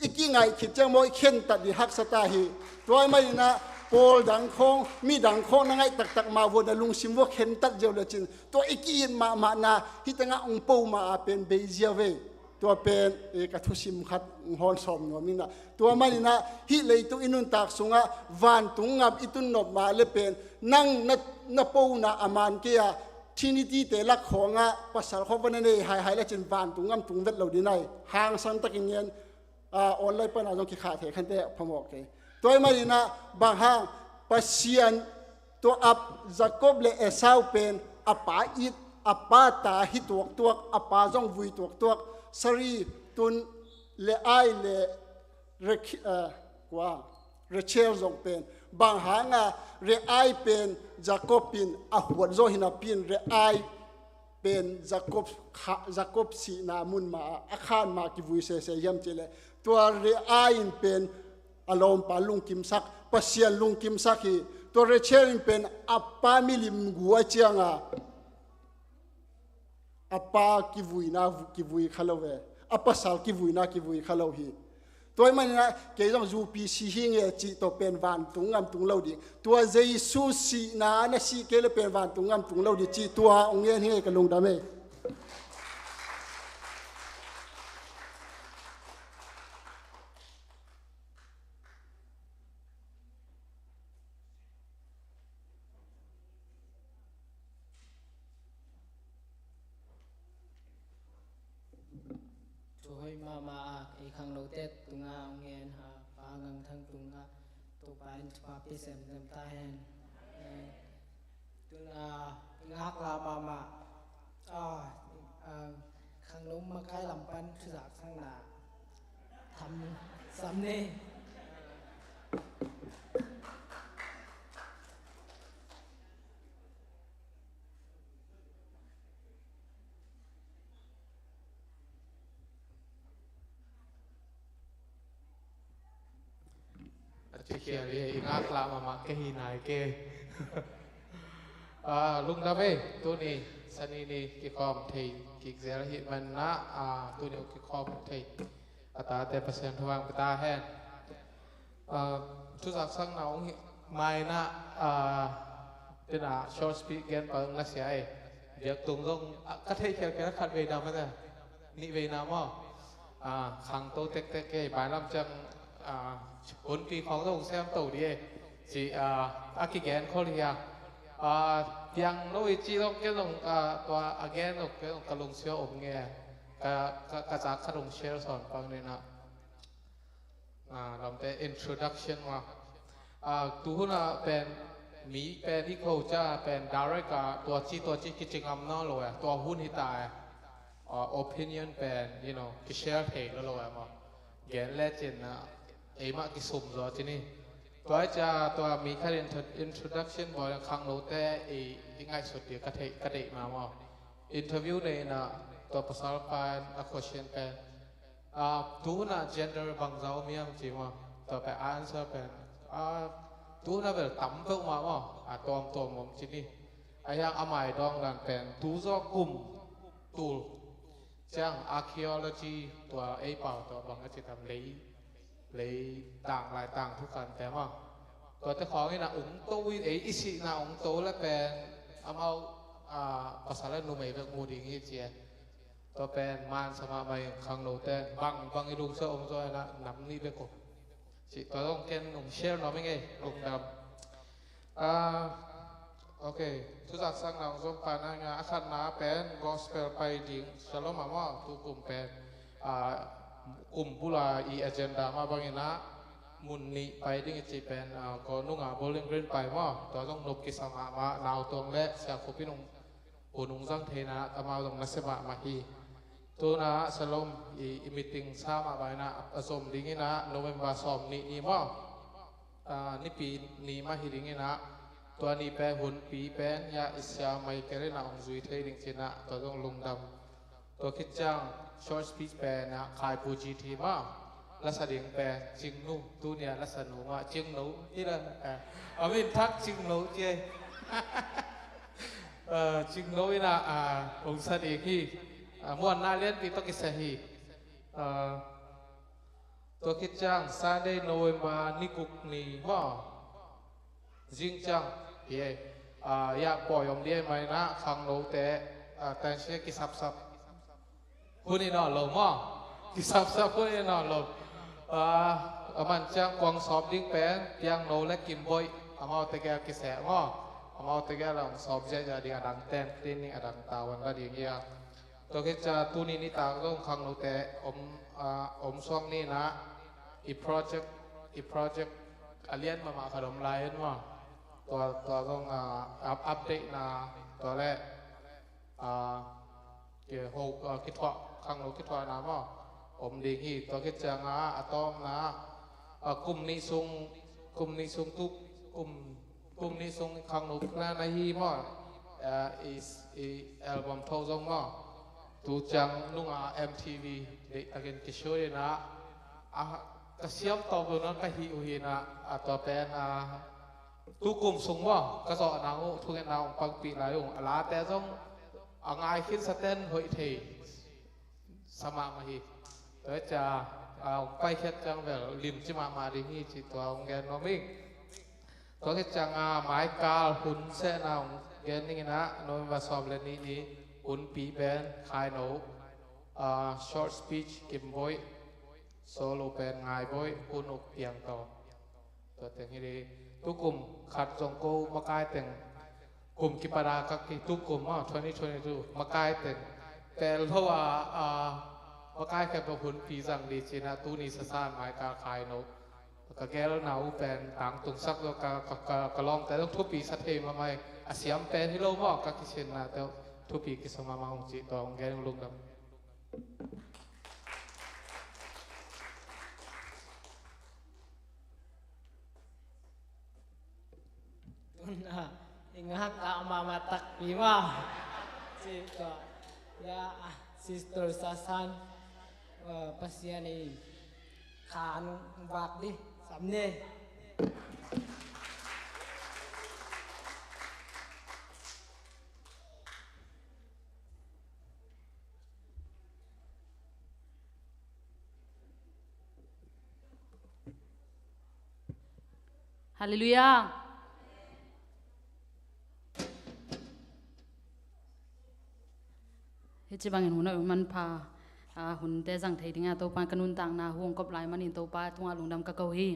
I kingaih khit ciang maw i khentat dih haksa ta hi. Tua hi maninah pawl dang khawng, mi dang khawng na ngaih taktak mah vua na lungsim vua khentat ziau le cin, tua i ki-it mahmahna hih tengah ong po mah a pen bei ziau ve. Tua pen, eh, ka thusim khat ong hawn sawm nuam inah. Tua maninah hih leitung i nuntak sungah vantung ngam i tun nop mah le pen nang na, na pona a man kei a Trinity te lak khawngah pasal khawng va na nei haihai le cin vantung ngam tung vet lo ding ai. Hangsan takin ngen, ah, online pana zong kikhah thei khante phamawh kei. Tua hi maninah bang hang Pasian tua ap Jacob le Esau pen a pa it, a pa ta hi tuaktuak, a pa zong vui tuaktuak, sari tun le ai le Rek-, ah, kua, Rachel zong pen bang hanga Reai pen Jacob in a huat zaw hinapi in Reai pen Jacob kha-, Jacob sihna mun mah a khan mah kivui sese hiam cihleh tua Reai in pen a lawmpa lungkimsak, Pasian lungkimsak hi. Tua Rachel in pen a pa milim gu a cianga a pa kivuina kivui kha lo ve, a pasal kivuina kivui kha lo hi. Tua hi maninah kei zong zupi si hi nge cih tawh pen vantung ngam tung lo ding. Tua Jesu sihna na sih kei le pen vantung ngam tung lo ding cih tua ong ngen hi nge ka lungdam e. Thu hoih mahmah a, ei khangnote tungah ong ngen a, Pa Ngamthang tungah Topa in thupha pia semsem ta hen. Tun a, i ngaklah mahmah a, a, khangno makai lam pan thuzaksakna tham sam ni. A ci khial hi, i ngaklah mahmah kei hi nai kei. Ah, lungdam ei, tuni Sani ni kikhawm thei kik zel hi manah, ah, tuni kikhawm thei a tate Pasian thupha pia ta hen. Ah, thuzaksakna ong hi mainah, ah, tena short speech gen pang na sia e. Biaktung zong, ah, ka theih khialkhial khat veina mate. Nih veina maw. Ah, khangto tektek e, bailam ciang, ah, hunpi khawng zong siamto dih e. Ci, ah, a kigen khol hi a. Ah, piang lo i ci zong ken zong, ah, tua a gen zong ken zong ka lungsia om nge. Ka, ka, ka zak khat ong share sawn pang nena. Ah, lamte introduction ma. Ah, tu hun ah pen mi pen i ko ca pen direct ah tua ci tua ci kici ngam nawn lo eh. Tua hun hi ta eh. Ah, opinion pen, you know, kishare thei lo lo eh ma. Gen le cin ah ei mah kisum zaw ci ni. Tua hi ca tua mi khat intro-, introduction bawl khangnote i, i ngaihsut ding ka theih, ka deih ma ma. Interview nei in ah tua pasal pa in a question pen, ah, tu hun ah gender bangzah om hiam ci maw? Tua pen a answer pen, ah, tu hun ah bel tam peuhmah maw, a tuamtuam om ci ni. A hiang a mai dawng dan pen tu zawh kum tul ciang archaeology tua ei pau tua bang a ci tam lei, lei tang lai tang thukan te maw? Tuate khawng in ah ung to in ei i sihna ung to le pen amau, ah, pasal le numei bek mu ding hi ci e. Tua pen man sa mahmah in khangnote bang bang i lungsia om zaw in ah nam nih bek om. Ci tua zong ken ung share nuam ing ei, lungdam. Ah, ok. Thuzak sakna ung zom pana nga a khatna pen gospel pai ding Shalom a maw, tu kum pen, ah, kum bula i agenda mah bangin ah mun nih pai ding i ci pen, ah, ko nunga Bowling Green pai maw, tua zong nop kisa mahmah, nau tuang le sia khup in ung hun ung zang theina amau zong nasia mahmah hi. Tuna Shalom i, i meeting sa mah baina a zom dingin ah November sawm nih ni maw? Ah, nipi ni mah hi dingin ah tua ni pen hunpi pen ya i sia mai kerina ong zui thei ding cina tua zong lungdam. Tua khit ciang short speech pen ah Khaipu G T maw? Lasa ding pen Cingnu, tunia lasa nu mah Cingnu i la, eh, a min thak Cingnu ci. Eh, Cingnu in ah, ah, ong sa ding hi. Ah, muanna lianpi tawh kisa hi. Ah, tua khit ciang Sunday November ni guk ni maw? Zing ciang hi ei. Ah, ya pawi om ding ei mai na khangnote, ah, tansia kisapsap. Hun i nawn lo maw? Kisapsap hun i nawn lo. Ah, a man ciang kuang sawp ding pen Piangno le Kimboih, amaute gel kiseh maw? Amaute gel a ong sawp ziahziah ding, a dang ten cleaning, a dang tavuan la ding hi a. Tua khit ciang tuni nitak zong khangnote om, ah, om suak ni na i project, i project a lian mahmah khat om lai in maw? Tua, tua zong, ah, up-, update na tua le, ah, Ki-, ho, ah, kithuah, khangno kithuahna maw? Om ding hi, tua khit ciang ah, a tawpna, ah, kum nih sung, kum nih sung tu, kum, kum nih sung khangno na, na hi maw? Ah, i, i album tho zong maw? Tu ciang nunga M T V deihtakin kishoot in ah, ah, ka siam tawp lo nan ka hih uh hi in ah, a tua pen, ah, tu kum sung maw, ka zawhna uh, thungetna uh pangpih lai uh, a late zong a ngai khinsa ten hoih thei sa mahmah hi. Tua hi cia, a, hong paikhiat ciang bel limci mahmah ding hi ci tua hong gen nuam ing. Tua khit ciang a maikal hun sehna hong gen ning in ah, November sawm le nih ni, hunpi pen Khaino, a, short speech Kimboih, solo pen Ngaiboih, hun uk Piangtaw. Tua teng hi ding. Tukum khat zong ko makai teng kum kipat a ka ki tukum maw, twenty twenty-two makai teng pel lo a, a, makai khat bang hunpi zang ding cin ah tuni sasan maikal Khaino. Ka gelna uh pen tangtung sak lo ka, ka, ka, ka lawmte zong thupi sa thei mahmah hi. A siam pen hi lo maw, ka kisinnate uh thupi kisa mahmah ung ci tua hong gen ung, lungdam. Tuna i ngak ah mahmah takpi maw. Ci tua, ya, Sister Sasan, eh, Pasian i khan vak di, sam ni. Halleluiah. Hih ci bangin hun a manpha, a, hunte zang thei dingah Topa ka nuntakna hong kop lai manin Topa tungah lungdam ka ko hi.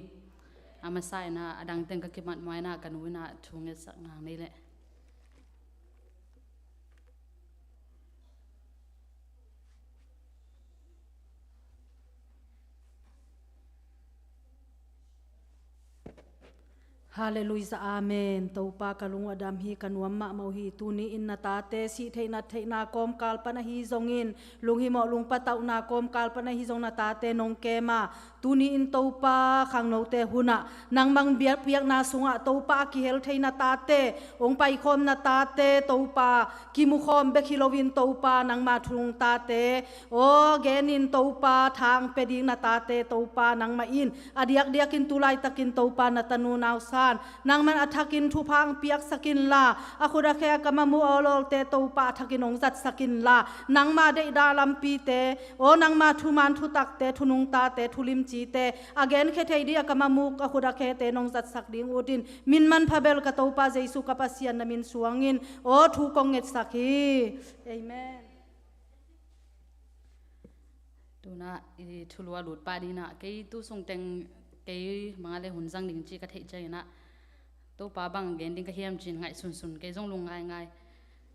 A masa in ah a dang teng ka kimat ma in ah ka nu in ah thu ngetsak nang nei leh. Halleluiah, amen. Topa, ka lung uh a dam hi, ka nuam mahmah uh hi. Tuni in na tate sih theihna, theihna kawmkal pan ahi zongin, lunghimawh lungpatauhna kawmkal pan ahi zong na tate nong kem a, tuni in Topa, khangnote hunah nangmah biakpiakna sungah Topa, a kihel thei na tate, hong paikhawm na tate Topa, kimukhawm bek hi loin Topa, nangmah thu nung tate, aw genin Topa, thang pia ding na tate Topa, nangmah in a diakdiakin tu laitakin Topa, na tanu nausan nangman a thakin thupha hong piaksak inla, a khut a khe a kam a mu awlawlte Topa, a thakin hong zatsak inla, nangma deihdah lampite, aw nangma thuman thutakte, thunungtate, thulimcite, a genkhia thei ding a kam a mu a khut a khete nong zatsak ding utin, min manpha bel ka Topa Jesu ka Pasian na min suangin aw thu kong ngetsak hi. Amen. Tuna i thulu a lut pah ding inah, kei tu sung teng kei bang a le hun zang ding ci ka theih ciang inah, Topa bang gen ding ka hiam cin ngaihsunsun, kei zong lungngaingai.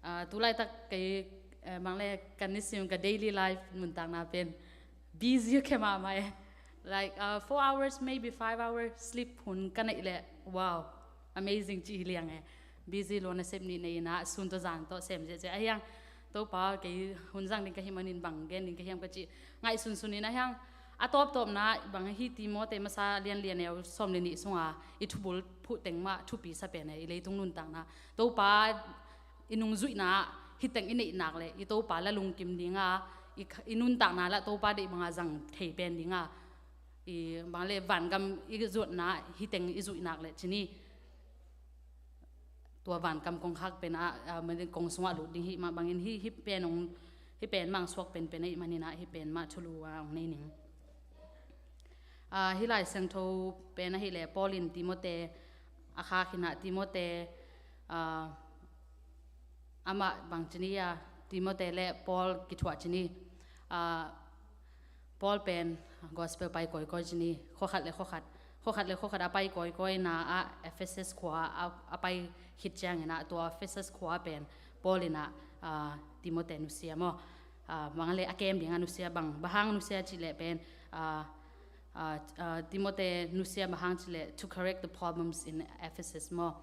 Ah, tu laitak kei, eh, bang le kan nisim ka daily life nuntakna pen busy khe mahmah e. Like, uh, four hours, maybe five hours sleep hun ka neih leh, wow, amazing ci hi liang e. Busy lua nasep nih nei inah, sun tawh zan tawh sem ziahziah. Ahiang Topa, kei hun zang ding ka hih manin bang gen ding ka hiam ka cih ngaihsunsun in ahiang, a tawptawpna bang hi, Timote masa lianlian eu sawm le nih sunga i thubul phuh teng mah thupi sa pen e, i leitung nuntakna. Topa i nungzuihna ah hih teng i neihnak le i Topa la lungkim dinga, i, i nuntakna la Topa deih banga zang thei pen dinga, i bang le vangam i zuatna hih teng i zuihnak le cini, tua vangam kongkhak pen ah, ah, kong sungah lut ding hih mah bangin hih, hih pen hong, hih pen mah hong suak penpen ahih manin ah hih pen mah thulu a hong nei ning. Ah, hih Lai Siangtho pen ahih leh Paul in Timote a khak inah, Timote, ah, amah bang cini a, Timote le Paul kithuah cini. Ah, Paul pen gospel pai kawikawi cini, khuakhat le khuakhat, khuakhat le khuakhat a pai kawikawina ah Ephesus khua a, a pai khit ciang inah, tua Ephesus khua pen Paul inah, ah, Timote nusia maw, ah, bang le a kem ding a nusia, bang, bang hang nusia cih leh pen, ah, ah, ah, Timote nusia bang hang cih leh to correct the problems in Ephesus maw,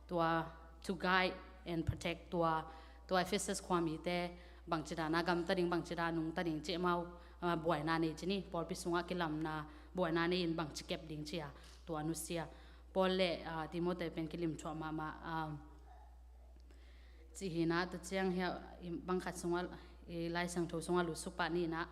tua to guide and protect tua, tua Ephesus khuamite bangci dana gamta ding, bangci dana nungta ding cih amau, ah, buaina nei cini, pawlpi sungah kilamna buaina nei in bangci kep ding ci a, tua nusia. Paul le, ah, Timote pen kilim thuah mahmah, ah, cih hi inah, tua ciang hiah i bang khat sungah, i Lai Siangtho sungah lutsuk pah ni inah,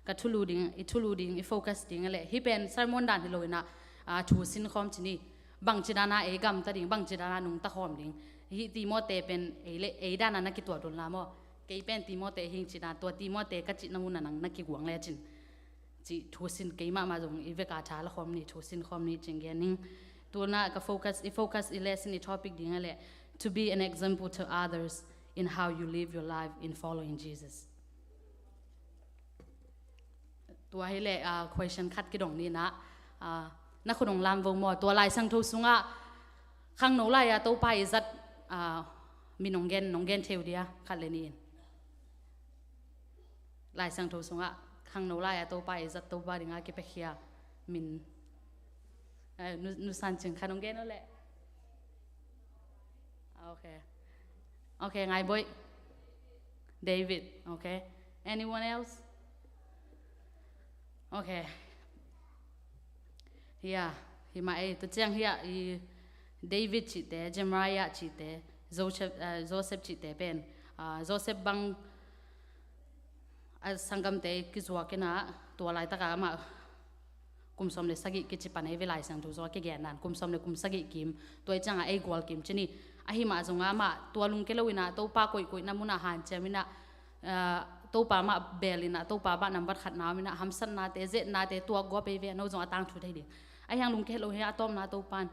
ka thulu ding, i thulu ding, i focus ding a leh hih pen sermon dan hi lo inah, ah, thu sinkhawm cini, bangci dana ei gamta ding, bangci dana nungta khawm ding. Hih Timote pen ei le, ei dana na kituat un la maw, kei pen Timote hing ci dan, tua Timote ka cihna hun a nang na kiguang lecin, cih thu sin, kei mahmah zong i veka tha la khawm ni, thu sinkhawm ni cin gen ning. Tuna ka focus, i focus, i lesson, i topic ding a leh to be an example to others in how you live your life in following Jesus. Tua hi leh, ah, question khat kidong ni inah, ah, na khut hong lam vo maw, tua Lai Siangtho sungah khangno lai-a Topa i zat, ah, min hong gen, hong gen thei uh dia, khat le nih in. Lai Siangtho sungah khangno lai-a Topa i zat, Topa dinga kipiakhia min, eh, nu, nusan cing khat hong gen uh leh. Ah, okay. Okay, Ngai Boih. David, okay. Anyone else? Okay. Hiah, hi mah ei, tua ciang hiah i David cihte, Jeremiah cihte, Joseph, eh, Joseph cihte pen, ah, Joseph bang a sanggamte kizuak inah, tua laitaka amah kum sawm le sagih kici pan ei ve, Lai Siangtho sungah kigen dan kum sawm le kum sagih kim, tua i ciangah ei gual kim cini. Ahi mah zongah amah tua lungke lo inah Topa koihkoihna munah hanciam inah, ah, Topa mah beel inah, Topa mah nambat khatna om inah, hamsatnate, zetnate tuak guap ei ve, no zong a tangthu thei ding. Ahiang lungke lo hi a, a tawpna Topan,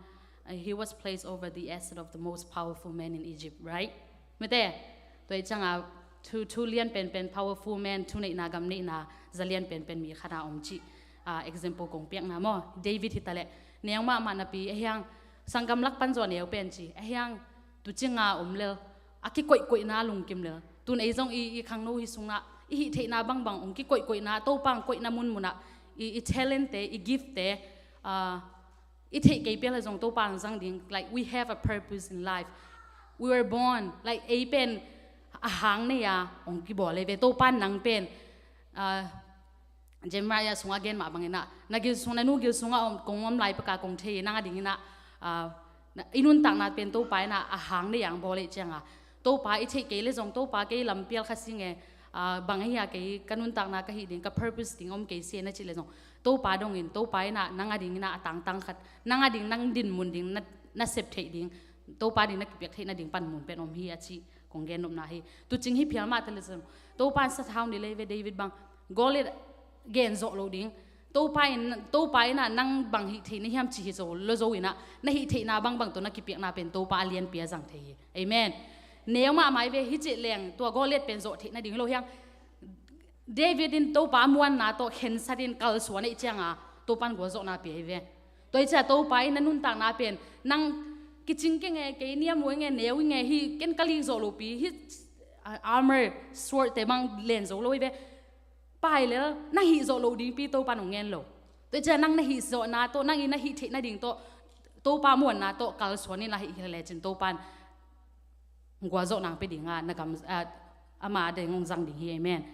ah, he was placed over the asset of the most powerful man in Egypt, right? Mite, tua i ciangah thu, thu lian penpen, powerful man, thu neihna, gam neihna za lian penpen mi khatna om cih, ah, example kong piakna maw, David hi ta leh, neu mahmah napi, ahiang sanggam lak pan zuan eu pen ci, ahiang tucinga om lel, a kikoihkoihna lungkim lel. Tun ei zong i, i khangno hi sungah i hih theihna bangbang hong kikoihkoihna, Topa hong koihna munmunah i, i talentte, i giftte, ah, I theih kei pial a zong Topa ang zang ding. Like, we have a purpose in life. We were born, like, ei pen a hang nei a ong kibawl ei ve. Topa nang pen, ah, Jeremiah sungah gen mah bangin ah, na gil sung, na nu gil sungah om, kong om lai peka kong thei nang a dingin ah, ah, na, i nuntakna pen Topa in ah a hang nei ang bawl ei cianga. Topa i theih kei le zong Topa kei lampial kha sing e, ah, bang ahi a kei ka nuntakna ka hih ding, ka purpose ding om kei si e na cih le zong Topa dongin, Topa in ah nang a dingin ah a tangtang khat, nang a ding, nang din mun ding, na, na sep theih ding, Topa ding na kipiak theih na ding pan mun pen om hi a cih kong gen nopna hi. Tucing hi phial mah ta le zong Topa in sathau ni lei ve David bang, Goliath gen zawh lo ding. Topa in, Topa in ah nang bang hih theih na hiam ci hi zo lo zo in ah, na hih theihna bangbang tawh na kipiakna pen Topa a lianpi a zang thei hi. Amen. Neu mahmah i ve hi cih leng tua Goliath pen zawh theih na ding hi lo hiang. David in Topa muanna tawh khensat in kalsuan ei cianga Topa in gualzawhna pia hi ve. Tua i cia Topa in na nuntakna pen nang kicing kei nge, kei niam uh i nge, neu i nge, hi ken ka lik zawh lopi, hi, ah, armor, sword te bang len zo lo hi ve. Pai lel, na hih zawh loh dingpi Topa in hong ngen lo. Tua i cia nang na hih zawhna tawh, nang i na hih theih nading tawh, Topa muanna tawh kalsuan in la hih hi lecin Topa in gualzawh nang pe dinga na gam, ah, ama deng hong zang ding hi. Amen.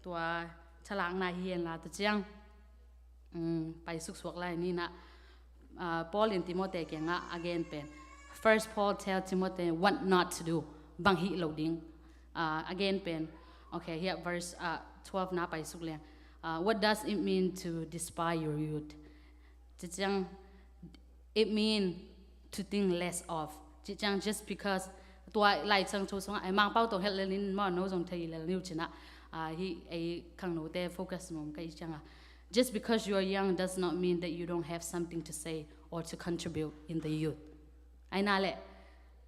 Tua thalakna hi hen la tua ciang, um, pai suksuak lai ni na, ah, Paul in Timothy kiangah a gen pen, First Paul tell Timothy what not to do, bang hih lo ding. Ah, a gen pen, okay, here verse, ah, twelve na pai suk leng. Ah, what does it mean to despise your youth? Ci ciang, it mean to think less of. Ci ciang just because tua Lai Siangtho sungah, ai Mangpau tawh helh lel nin maw, no zong thei lel ni uh cin ah, ah, hi ei khangnote focus nuam ka hi cianga. Just because you are young does not mean that you don't have something to say or to contribute in the youth. Ai na le,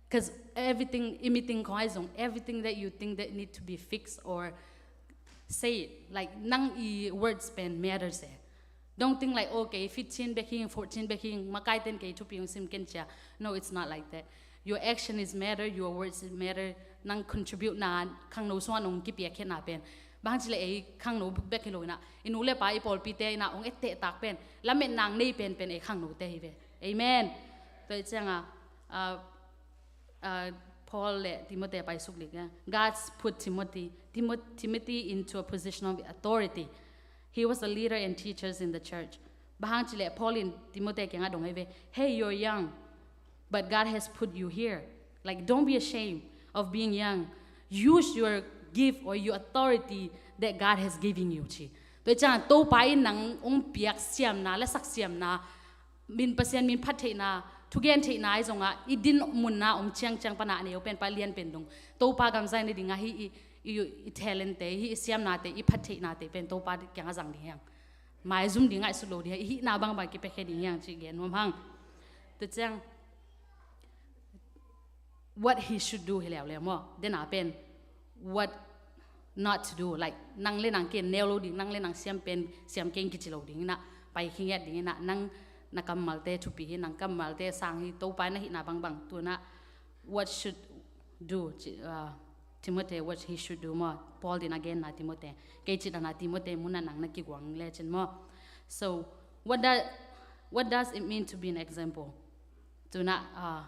'cause everything, i meeting khong ai zong, everything that you think that need to be fixed or say it, like, nang i words pen matters e. Don't think like, okay, fifteen bek hing, fourteen bek hing, makai ten kei thupi hong sim ken cia. No, it's not like that. Your action is matter, your words is matter. Nang contribute na, khangno suan hong kipiak khe na pen. Bang ci le ei khangno bek hi lo ina, i nu le pa i pawlpite ina hong etteh tak pen, lamet nang nei pen pen ei khangnote hi ve. Amen. Tua i cianga, ah, ah, Paul le Timothy pai suk lik, eh. God's put Timothy, Timo-, Timothy into a position of authority. He was a leader and teachers in the church. Bang hang ci le Paul in Timothy kiangah dong hi ve. Hey, you're young, but God has put you here. Like, don't be ashamed of being young. Use your gift or your authority that God has given you, ci. Tua i ciang Topa in nang hong piak siamna, lasak siamna, min Pasian min phat theihna, thugen theihna i zongah, i din munna om ciangciang pana a neu pen pa lian pen dong. Topa gam zai na dingah hi i, i, i talent te, hi i siamnate, i phat theihnate pen Topa kiangah zang ding hiang. Maizum ding ngaihsut lo ding hiang, i hihna bangbang kipekhe ding hiang, ci gen nuam hang. Tua ciang, what he should do hi leuleu maw. Dena pen, what not to do. Like, nang le nang ken neu lo ding, nang le nang siam pen, siam keng kici lo ding ina, pai khinget ding ina, nang na kammalte thupi hi, nang kammalte sang hi, Topa na hihna bangbang, tuna, what should do, ci, uh, Timothy, what he should do maw. Paul din a genna Timothy. Kei citana Timothy muna nang na kiguang lecin maw. So, what does, what does it mean to be an example? Tuna, uh,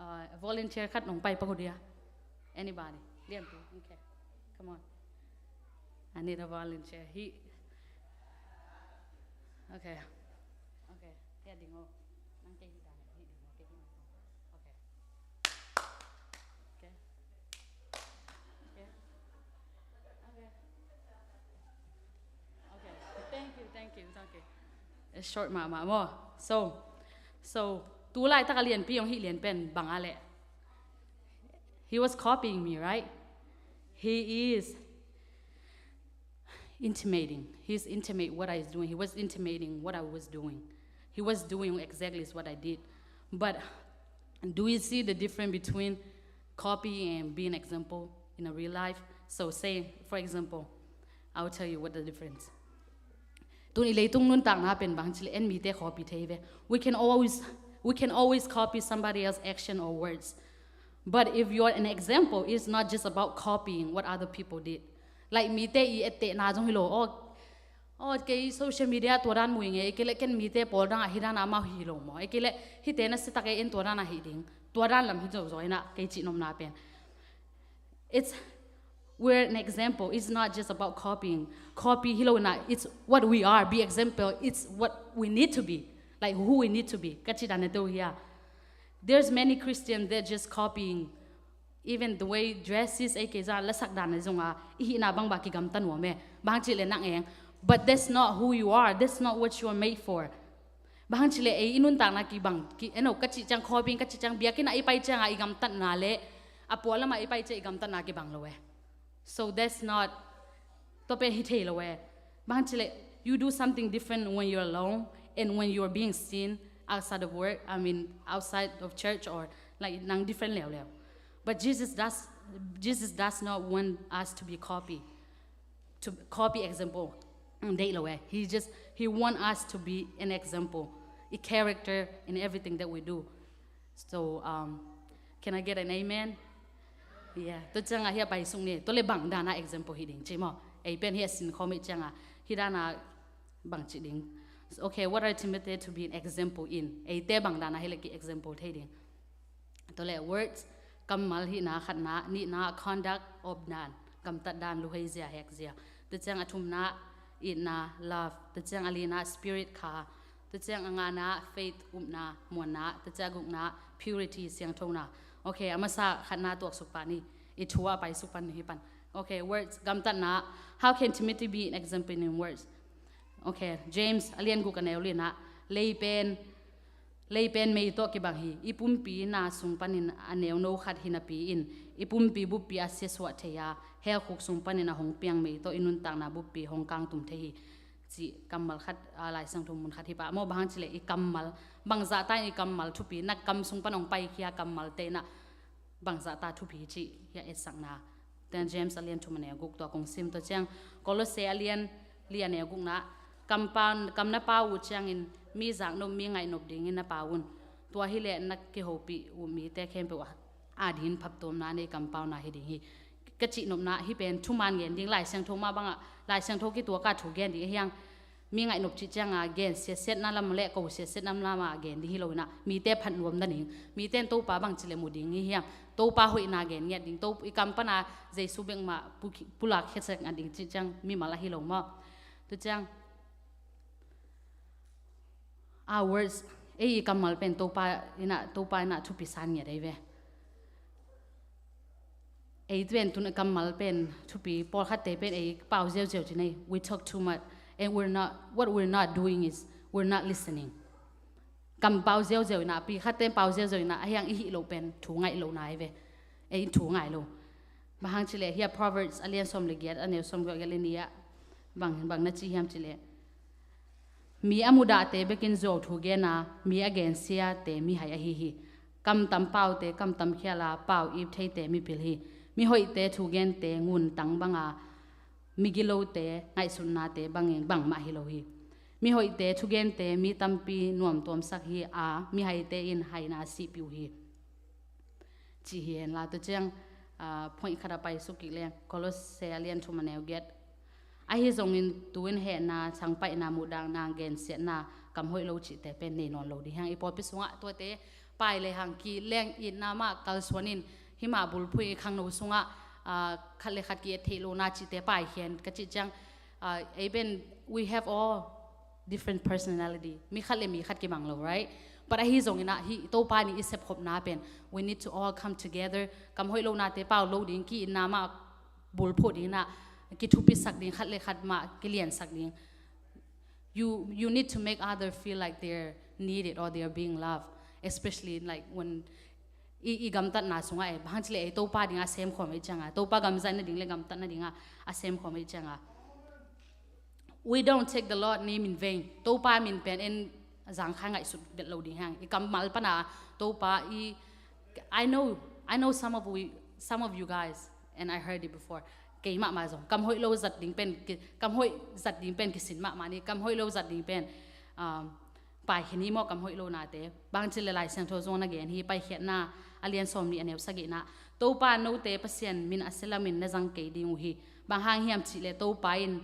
uh, volunteer khat nong pai pa ko dia. Anybody? Liam tu. Okay. Come on. I need a volunteer. He. Okay. Okay. Here they go. Nang kei hi dan. Hi ding. Okay. Okay. Okay. Okay. Okay. Okay. Thank you, thank you, thank you. It's short mahmah maw. So, so, tu laitak a lianpi hong hih lian pen bang a leh. He was copying me, right? He is intimating. He's intimate what I was doing. He was intimating what I was doing. He was doing exactly what I did. But do you see the difference between copy and being example in a real life? So say, for example, I'll tell you what the difference. Tun i leitung nuntakna pen bang ci le en mite copy thei ve. We can always, we can always copy somebody else's action or words. But if you're an example, it's not just about copying what other people did. Like mite i ettehna zong hi lo. Oh, Aw, kei social media tua dan mu ing e, ei kei leh ken mite pawl dang ah hi dan ah amau hi lo maw, ei kei leh hihte na si tak e, en tua dan ah hi ding, tua dan lam hi zo zaw in ah kei cih nopna pen. It's, we're an example. It's not just about copying. Copy hi lo in ah, it's what we are. Be example. It's what we need to be. Like who we need to be. Ka cih dan na teu hi a. There's many Christians that just copying. Even the way dresses, ei kei zah lasak dan na zong a, i hihna bang bah kigamta nuam e. Bang cih leh nang eng. But that's not who you are. That's not what you are made for. Bang hang cih leh ei i nuntakna kibang, ki, eno, ka cih ciang, copying ka cih ciang, biakinn ah i pai ciang a i gamtatna leh a pualam ah i pai ciang i gamtatna kibang lo e. So that's not, tua pen hi thei lo e. Bang hang cih leh you do something different when you're alone and when you're being seen outside of work, I mean, outside of church or like nang different leuleu. But Jesus does, Jesus does not want us to be copy, to copy example. Mm, deih lo e. He just, he want us to be an example, a character in everything that we do. So, um, can I get an amen? Yeah. Tua ciang a hi a pai sung ni. Tua leh bang dan a example hi ding ci maw. Ei pen hi a sin khawm i ciang a hi dan a bang ci ding. Okay, what are Timothy to be an example in? Eite bang dan a hi leh ki example thei ding. Tua leh words, kammal hihna khatna, nihna conduct, op dan, gamtat dan, luhei zia, hek zia. Tua ciang a thumna, itna, love. Tua ciang a lina, spirit, kha. Tua ciang a ngana, faith, upna, muanna. Tua ciang a gukna, purity, siangthona. Okay, a masa khatna tuaksuk pah ni. I thu a paisuk pan ni hi pan. Okay, words, gamtatna. How can Timothy be an example in words? Okay, James a lian guk a neu lina, lei pen, lei pen mei tawh kibang hi. I pumpi na sung panin a neuno khat hi napi in, i pumpi buppi a siasuah thei a, hell khuk sung panin a hong piang mei tawh i nuntakna buppi hong kangtum thei hi, cih kammal khat, a, Lai Siangtho mun khat hi pah. Maw, bang hang cih leh i kammal, bangzah ta in i kammal thupi, na kam sung pan hong paikhia kammalte in ah bangzah ta thupi cih hi a etsakna. Tua James a lian thum a neu guk tua kong sim. Tua ciang Kolosse a lian li a neu gukna, kam pau, kam na pau uh ciangin mi zaknop, mi ngaihnop dingin na pau un. Tua hi leh na kihopih uh mite khempeuh a, a dingin phaptuamna nei, kampauna hi ding hi. Ka cihnopna hih pen thuman gen ding, Lai Siangtho mah bangah, Lai Siangtho kituak a thu gen ding ahi hang. Mi ngaihnop cih ciang a gen siatsiatna lam leh ko siatsiatna lam a gen ding hi lo in ah, mite phatnuam nading, mite in Topa bang ci leh mu ding hi hiam, Topa hoihna gen ngiat ding, To, i kam pan a Jesu bek mah pu-, pulak khiasak ngiat ding cih ciang mimal ahi lo maw. Tua ciang our words, ei i kammal pen Topa in ah, Topa in ah thupi san ngiat ahi ve. Ei pen tun kammal pen thupi, pawlkhatte pen ei pau ziauziau ci nei. We talk too much and we're not, what we're not doing is we're not listening. Kam pau ziauziau in ah, pi khatte pau ziauziau in ah, ahi hang i hih loh pen thu ngaih lohna ahi ve. Ei thu ngai lo. Bang hang cih leh hi a Proverbs a lian sawm leh giat a neu sawm leh giat leh nih ah bang, bang na ci hiam cih leh, mi a mudahte bekin zuau thu gen a, mi a gensiate mihai ahi hi. Kam tam paute kam tam khial a, pau ip theite mipil hi. Mi hoihte thu gente ngun tang bang a, mi gilote ngaihsutnate bangin bangmah hi lo hi. Mi hoihte thugente mi tampi nuamtuamsak hi a, mihaite in haina sihpih uh hi, ci hi. Hen la, tua ciang, ah, point khat a paisuk kik leng, Kolosse a lian thum a neu giat. Ahi zongin tu-in hehna, thangpaihna, muhdahna, gensiatna, kam hoih lo cihte pen nei nawn lo ding hi hang. I pawlpi sungah tuate pai lehang ki leng, itna mah kalsuan in, hih mah bulphuh i khangno sungah, ah, khat leh khat ki-et theih lohna cihte paikhia in ka cih ciang, ah, ei pen we have all different personality. Mi khat leh mi khat kibang lo, right? But ahi zongin ah hih Topa in i sepkhopna pen, we need to all come together. Kam hoih lohnate pau lo ding, ki-itna mah bulphuh ding in ah, kithupisak ding, khat leh khat mah kiliansak ding. You, you need to make other feel like they're needed or they're being loved, especially like when i, i gamtatna sungah e, bang hang cih leh ei Topa dingah a semkhawm i ciangah, Topa gam zaih nading leh gamtat nadingah a semkhawm i ciangah. We don't take the Lord name in vain. Topa min pen en zangkhai ngaihsut vet lo ding hi hang. I kammal pan a Topa i, I know, I know some of we, some of you guys, and I heard it before. Keimah mah zong kam hoih lo zat ding pen ki, kam hoih zat ding pen kisin mahmah ni, kam hoih lo zat ding pen, um, paikhia ni maw, kam hoih lohnate. Bang cih leh Lai Siangtho zong na gen hi, Paikhiatna a lian sawmnih a neu sagihna, Topa note Pasian min a sia lamin na zang kei ding uh hi. Bang hang hiam cih leh Topa in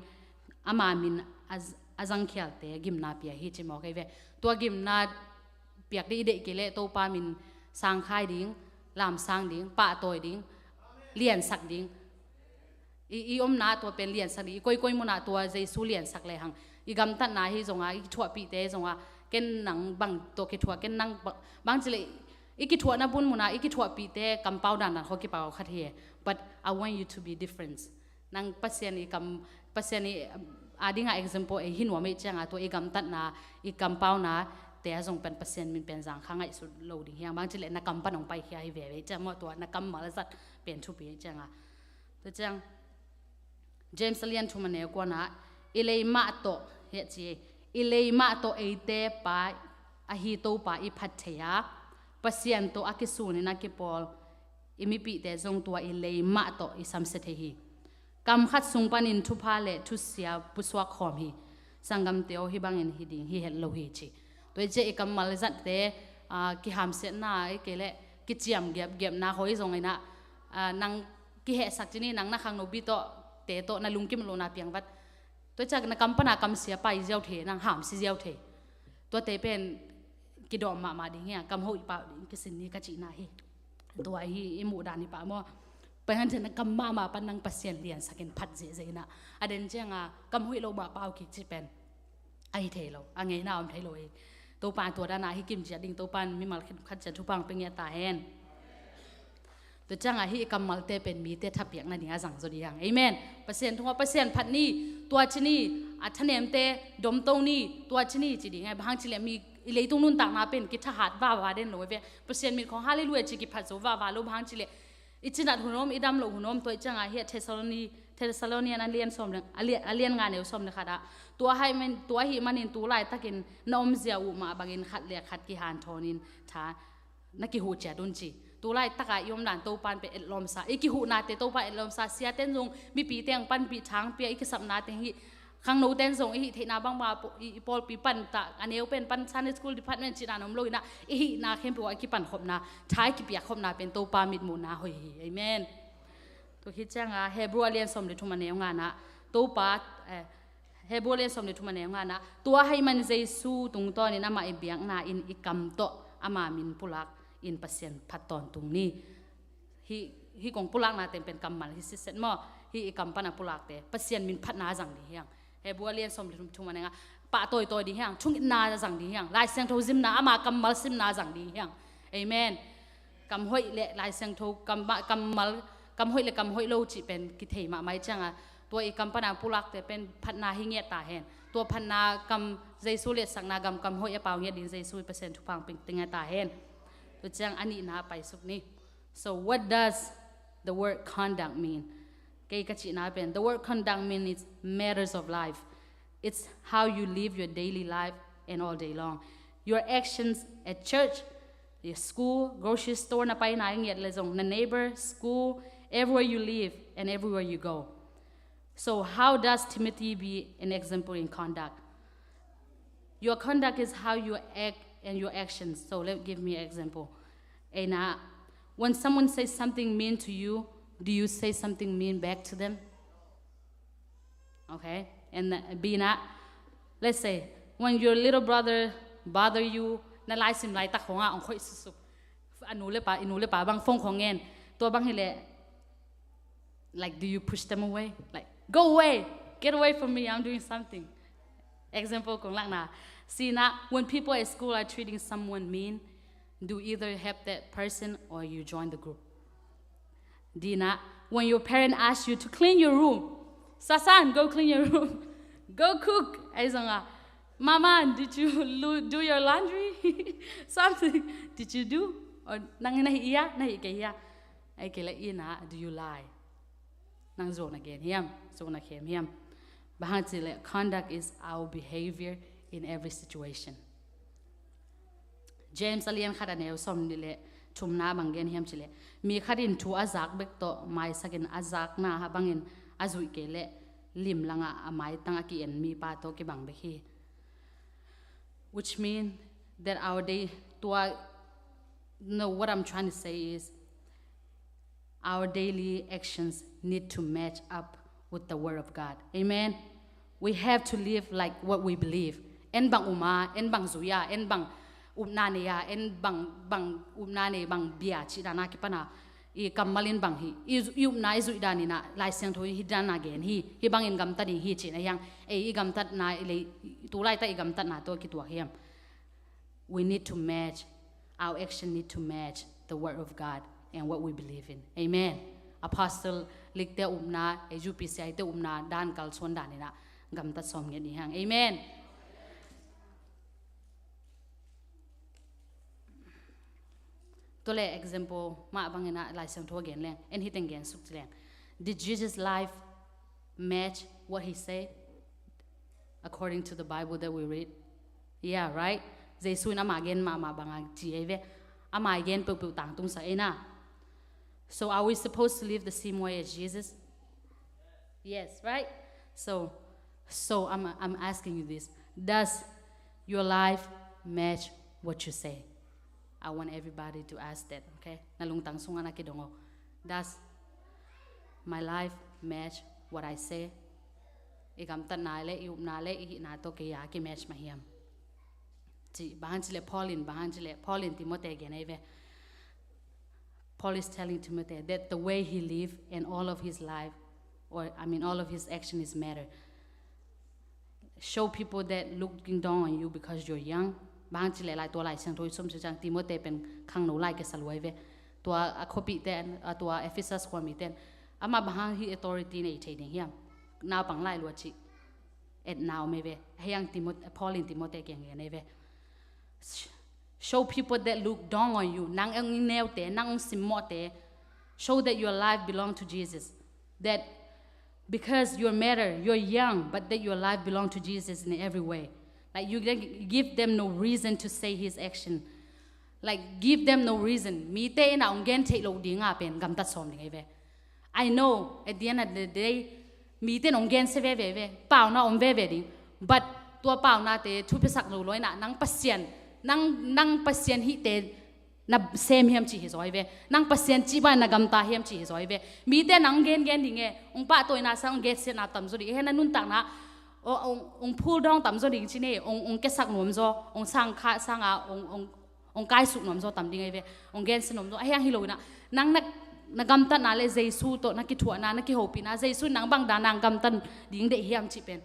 Ama min a, a zangkhialte gimna pia hi ci mawk ei ve. Tua gimna piak dih i deih kei leh Topa min sangkhai ding, lamsang ding, pahtawi ding, liansak ding. I, i omna tua pen liansak ding, i koikoi munah tua Jesu liansak lehang. I gamtatna hi zonga, i kithuahpihte hi zonga, ken nang bang tawh kithuah, ken nang bang, bang cileh, i kithuahna bun munah, i kithuahpihte kampau dandan khaw kipau khat hi. But I want you to be different. Nang Pasian i kam, Pasian i, a dinga example ei hi nuam ei cianga tua i gamtatna, i kampauna te a zong pen Pasian min pen zang kha ngaihsut lo ding hiang. Bang cileh na kam pan hong paikhia hi veve ciang maw tua na kammal zat pen thupi ei cianga. Tua ciang James a lian thum a neu kuana i lei mah tawh, hiah ci ei, i lei mah tawh eite pa ahi Topa i phat thei a, Pasian tawh a kisunin a kipawl i mipihte zong tua i lei mah tawh i samsia thei hi. Kam khat sung panin thupha le thusia pusuak khawm hi. Sanggamte aw, hih bangin hi ding hi het lo hi ci. Tua i ciah i kammal zatte, ah, kihamsiatna i kei leh kiciam giapgiapna khaw i zong inah, ah, nang kihehsak cini nang na khangnopi tawh te tawh na lungkim lohna piangvat. Tua i ciah na kam pana kamsia pai ziau thei, nang hamsi ziau thei. Tuate pen kidawm mahmah ding hi a, kam hoih pau ding kisin ni ka cihna hi. Tua hi i muhdan hi pah maw. Pai han cian kam mahmah pan nang Pasian liansakin phat zehzeh inah. A den cianga kam hoih lo mah pau kik ci pen ahi thei lo, a ngeina om thei lo hi. Topa tua dana hi kim ciat ding, Topa mimal khat cian thupha hong pia ngiat ta hen. Tua cianga hih i kammalte pen mite thapiakna dinga zang zaw ding hiang. Amen. Pasian thungah Pasian phat ni, tua ci ni, a thanemte domto ni, tua ci ni ci ding ai. Bang hang cileh mi i leitung nuntakna pen kithahat vava den lo ve. Pasian mit khong halleluia ci kiphat zo vava lo, bang hang cileh i cinat hun om, i dam loh hun om. Tua i cianga hiah Thessaloni, Thessalonian a lian sawm le, a lian, a lian nga neu sawm le khat ah, tua ahih man, tua ahih manin tu laitakin na omzia uh mah bangin khat le khat kihanthawn in tha na kihuh ciat un ci. Tu laitaka i omdan Topan pen etlawmsa, i kihuhnate Topan etlawmsa, siaten zong mipi teng panpih thangpia, i kisapna teng hih khangnoten zong i hih theihna bangmah i, i pawlpi pan ta, a neu pen pan Sunday School Department cihna om lo inah, i hihna khempeuh a kipankhopna, tha i kipiakkhopna pen Topa mitmuhna hoih hi. Amen. Tua khit cianga Hebrew a lian sawm le thum a neu ngana, Topa, eh, Hebrew a lian sawm le thum a neu ngana, tua ahih man Jesu tungtawnin amah i biakna in i kam tawh ama min pulak in Pasian phat tawntung ni. Hih, hih kong pulakna teng pen kammal hi sitset maw. Hih i kam pana pulakte Pasian min phatna zang ding hiang. Hebrew a lian sawm le thum a neu nga, pahtawitawi ding hiang, thungetna zang ding hiang, Lai Siangtho zimna, ama kammal simna zang ding hiang. Amen. Kam hoih le Lai Siangtho, kam, kammal, kam hoih le kam hoih lo cih pen kithei mahmah i cianga, tua i kam pana pulakte pen phatna hi ngiat ta hen. Tua phatna kam Jesu letsakna gam kam hoih a pau ngiat ding Jesu i Pasian thupha hong pia ngiat ta hen. Tua ciang a nihna paisuk ni. So what does the word conduct mean? Kei ka cihna pen, the word conduct mean it's matters of life. It's how you live your daily life and all day long. Your actions at church, your school, grocery store, na paina i ngiat le zong, na neighbor, school, everywhere you live and everywhere you go. So how does Timothy be an example in conduct? Your conduct is how you act and your actions. So let, give me an example. Eina, when someone says something mean to you, do you say something mean back to them? Okay. And, uh, Bina, let's say, when your little brother bother you, na laisim laitak khonga ong khoih susuk. A nu le pa, i nu le pa bang phone khong ngen. Tua bang hileh, like, do you push them away? Like, "Go away! Get away from me, I'm doing something." Example kong lakna. Sina, when people at school are treating someone mean, do either help that person or you join the group. Dina, when your parent asks you to clean your room, "Sasan, go clean your room. Go cook." Ai zonga, "Mama, did you lo-, do your laundry?" Something. "Did you do?" Or, "Nang na hi ia, na hi ke ia." Ai ke la ina, do you lie? Nang zong na gen hiam, zong na khem hiam? Bang hang cileh, conduct is our behavior in every situation. James a lian khat a neu sawm nih le thumna bang gen hiam cileh, mi khat in thu a zak bek tawh maisakin a zakna a bangin a zuih kei leh limlangah a maitang a ki-en mipa tawh kibang bek hi. Which mean that our day, tua, no, what I'm trying to say is, our daily actions need to match up with the Word of God. Amen. We have to live like what we believe. En bang um a, en bang zui a, en bang upna nei a, en bang, bang upna nei, bang bia cih dan a kipan a, i kammal in bang hi, i, i upna i zuih dan in a, Lai Siangtho in hih dan a gen hi, hih bangin gamta ding hi cih na hiang, ei i gamtatna, i lei, tu laitak i gamtatna tawh kituak hiam? We need to match, our action need to match the word of God and what we believe in. Amen. Apostle likte upna, ei U P C I te upna dan kalsuan dan in a gamtat sawm ngiat ni hang. Amen. Tua leh example mah bangin a Lai Siangtho a gen leng, en hih teng gen suk ci leng. Did Jesus' life match what he said according to the Bible that we read? Yeah, right? Jesu in ama gen mahmah bang a ci ei ve. Ama gen peuhpeuh tangtung sa ei na. So are we supposed to live the same way as Jesus? Yes, right? So, so I'm, I'm asking you this. Does your life match what you say? I want everybody to ask that, okay? Na lungtang sungah na kidong o. Does my life match what I say? I gamtatna leh, i upna leh, i hihna tawh kei a kimatch mah hiam? Ci, bang hang ci leh Paul in, bang hang ci leh Paul in Timothy gen ei ve. Paul is telling Timothy that the way he live and all of his life, or, I mean, all of his action is matter. Show people that looking down on you because you're young. Bang hang ci leh lai tua Lai Siangtho i sawm sia ciang Timothy pen khangno lai kisa lua ei ve. Tua a khuapihte, a tua Ephesus khuamite, amah bang hang hih authority nei thei ding hiam? Naupang lai lua cih etna om ei ve. Hiang Timot-, Paul in Timothy kiang gen ei ve. Show people that look down on you. Nang ong neute, nang ong simmawhte. Show that your life belong to Jesus. That because you're matter, you're young, but that your life belong to Jesus in every way. Like, you give them no reason to say his action. Like, give them no reason. Mite in a ong gen theih loh ding a pen gamtat sawm ding ei ve. I know, at the end of the day, mite in ong gen se veve ve, pauna om veve ding. But tua paunate thupiasak lo lo in a, nang Pasian, nang, nang Pasian hihte na sem hiam cih hi zaw ei ve. Nang Pasian cih bang na gamta hiam cih hi zaw ei ve. Mite nang gen gen ding e, ong pahtawina sang ong gensiatna tam zaw ding e, na nuntakna, ong, ong, ong pull down tam zaw ding ci ne, ong, ong kiasak nuam zaw, ong sang kha sang a, ong, ong, ong kaisuk nuam zaw tam ding ei ve. Ong gensia nuam zaw, a hiang hi lo in a, nang na, na gamtatna leh Jesu tawh na kithuahna, na kihopihna, Jesu in nang bang dan nang gamtat ding deih hiam cih pen,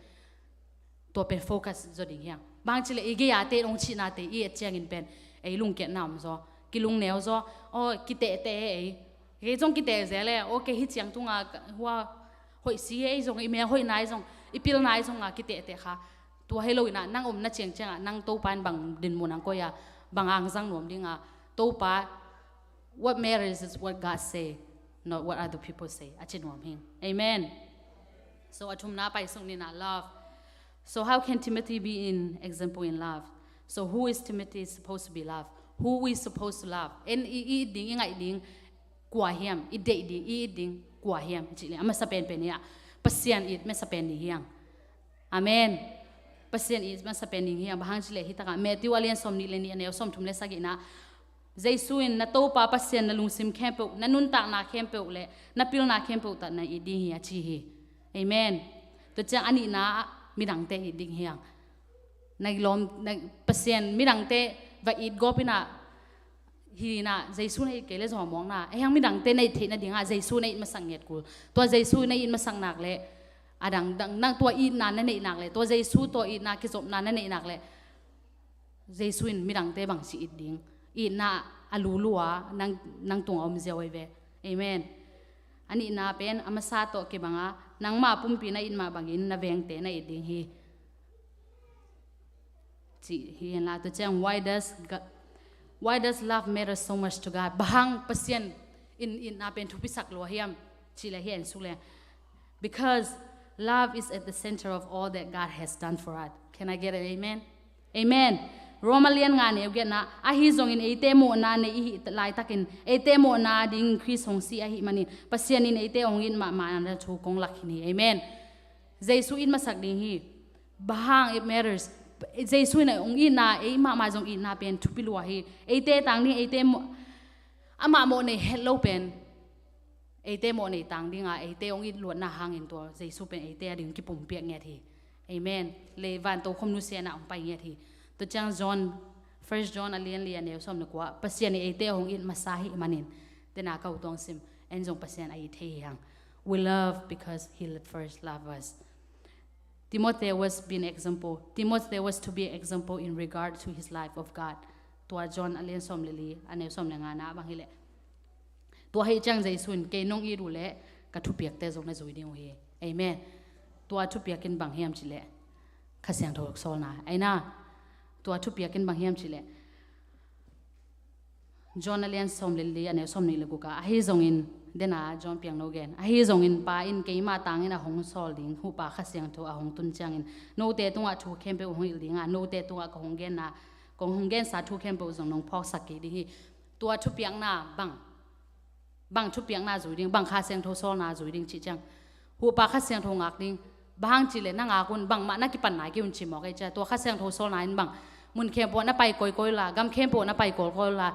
tua pen focus zaw ding hiang. Bang ci leh i gei-ate in ong cihnate i et ciangin pen ei lungkiatna om zaw, kilungneu zaw, aw, kitehteh ei. Kei zong kiteh zel e, aw, kei hih ciang tunga hua hoih si ei zong, i mel hoihna ei zong, i pilna ei zong a kitehteh kha. Tua hi lo in a, nang omna ciangciang a nang Topa in bang dinmun ang koih a, bang ang zang nuam ding a, Topa, what matters is what God say, not what other people say. A ci nuam hing. Amen. So a thumna pai suk ni na, love. So how can Timothy be in example in love? So who is Timothy supposed to be love? Who we supposed to love? En i, i it ding, i ngaih ding kua hiam? I deih ding, i it ding kua hiam? Cih leh a masa penpen hi a, Pasian it masa pen ni hiang. Amen. Pasian it masa pen ding hiang. Bang hang ci leh hih takah Matthew a lian sawm nih leh nih, a neu sawm thum leh sagihna, Jesu in na Topa Pasian na lungsim khempeuh, na nuntakna khempeuh leh na pilna khempeuh tawh na it ding hi a ci hi. Amen. Tua ciang a nihna ah midangte it ding hiang. Na lawm, na Pasian midangte va it gawp in a, hi na, Jesu na it kei leh zaw mawk na, a hiang midangte na it theih nading a Jesu na it masak ngiat kul. Tua Jesu na it masak nak leh, a dang, dang, nang tua itna na neih nak leh, tua Jesu tua itna kizopna na neih nak leh, Jesu in midangte bangci it ding? Itna a lulu a nang, nang tungah om ziau ei ve. Amen. A nihna pen a masa tawh kibang a, nangma pumpi na it mah bangin na vengte na it ding hi. Cih hi hen la, tua ciang, why does God, why does love matter so much to God? Bang hang Pasian in itna pen thupisak lua hiam? Cih leh hi en suk leh, because love is at the center of all that God has done for us. Can I get an amen? Amen. Roma lian nga neu giatna, ahi zongin eite mawhna nei i hih laitakin, eite mawhna ding Khrist hong si ahih manin, Pasian in eite hong it mahmahna thu kong lak khin hi. Amen. Jesu it masak ding hi. Bang hang it matters? Jesu in hong itna, ei mahmah zong itna pen thupi lua hi. Eite tang ding, eite mawh, amah mawh nei het lo pen eite mawh nei tang ding a, eite hong it luatna hangin tua Jesu pen eite a ding kipumpiak ngiat hi. Amen. Lei vanto khom nusiatna hong pai ngiat hi. Tua ciang John, First John a lian li a neu sawm le kua, Pasian in eite a hong it masa ahih manin, dena ka ut hong sim, en zong Pasian a it thei hi hang. We love because he first loved us. Timothy was being example. Timothy was to be an example in regard to his life of God. Tua John a lian sawm le li, a neu sawm le ngana bang hileh. Tua hih ciang Jesu in kei nong it uh leh ka thupiakte zong na zui ding uh hi. Amen. Tua thupiak in bang hiam cileh Kha Siangtho sawlna. Aina, tua thupiak in bang hiam cileh John a lian sawm le li a neu sawm nih le guk ah, ahi zongin, dena John piang no gen. Ahi zongin Pa in keima tangin a hong sawl ding Huhpa Kha Siangtho a hong tun ciangin note tungah thu khempeuh hong hilh dinga, note tungah ka hong genna, kong hong gensa thu khempeuh zong nong phawksak kik ding hi. Tua thupiakna bang, bang thupiakna zui ding, bang Kha Siangtho sawlna zui ding cih ciang, Huhpa Kha Siangtho ngak ding. Bang hang cileh na ngak un, bangmah na kipan nai kei un ci mawk ei cia. Tua Kha Siangtho sawlna in bang mun khempeuh na pai kawikawi la, gam khempeuh na pai kawikawi la,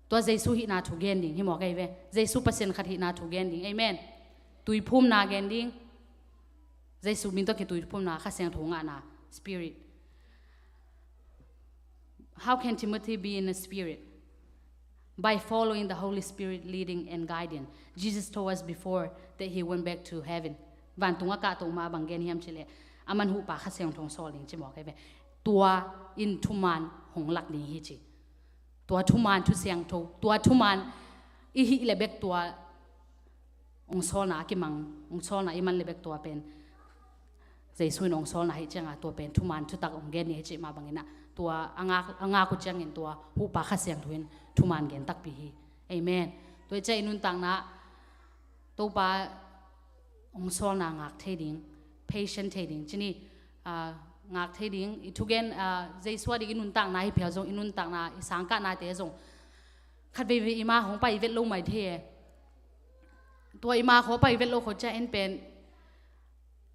tua Jesu hihna thu gen ding hi mawk ei ve. Jesu Pasian khat hihna thu gen ding. Amen. Tuiphumna gen ding. Jesu min tawh kituiphumna, Kha Siangtho ngahna, Spirit. How can Timothy be in the Spirit? By following the Holy Spirit leading and guiding. Jesus told us before that he went back to heaven. Vantung a kahto ma bang gen hiam cileh, aman Huhpa Kha Siangtho sawl ding ci mawk ei ve. Tua in thuman hong lak ding hi ci. Tua thuman thu siangtho, tua thuman i hih le bek tua hong sawlna a kimang, hong sawlna i man le bek tua pen Jesu in hong sawlna hi cianga, tua pen thuman thutak hong gen ni hi cih mah bangin ah, tua a ngak, a ngak uh ciangin tua Huhpa Kha Siangtho in thuman gen takpi hi. Amen. Tua hi ciah i nuntakna Topa hong sawlna ngak thei ding, patient thei ding, cini, ah, ngak thei ding, i thugen, ah, Jesu a dik i nuntakna hi phial zong, i nuntakna, i sangkahnate zong khat veivei i ma hong pai vet lo mai thei e. Tua i ma khaw pai vet lo khaw ciah en pen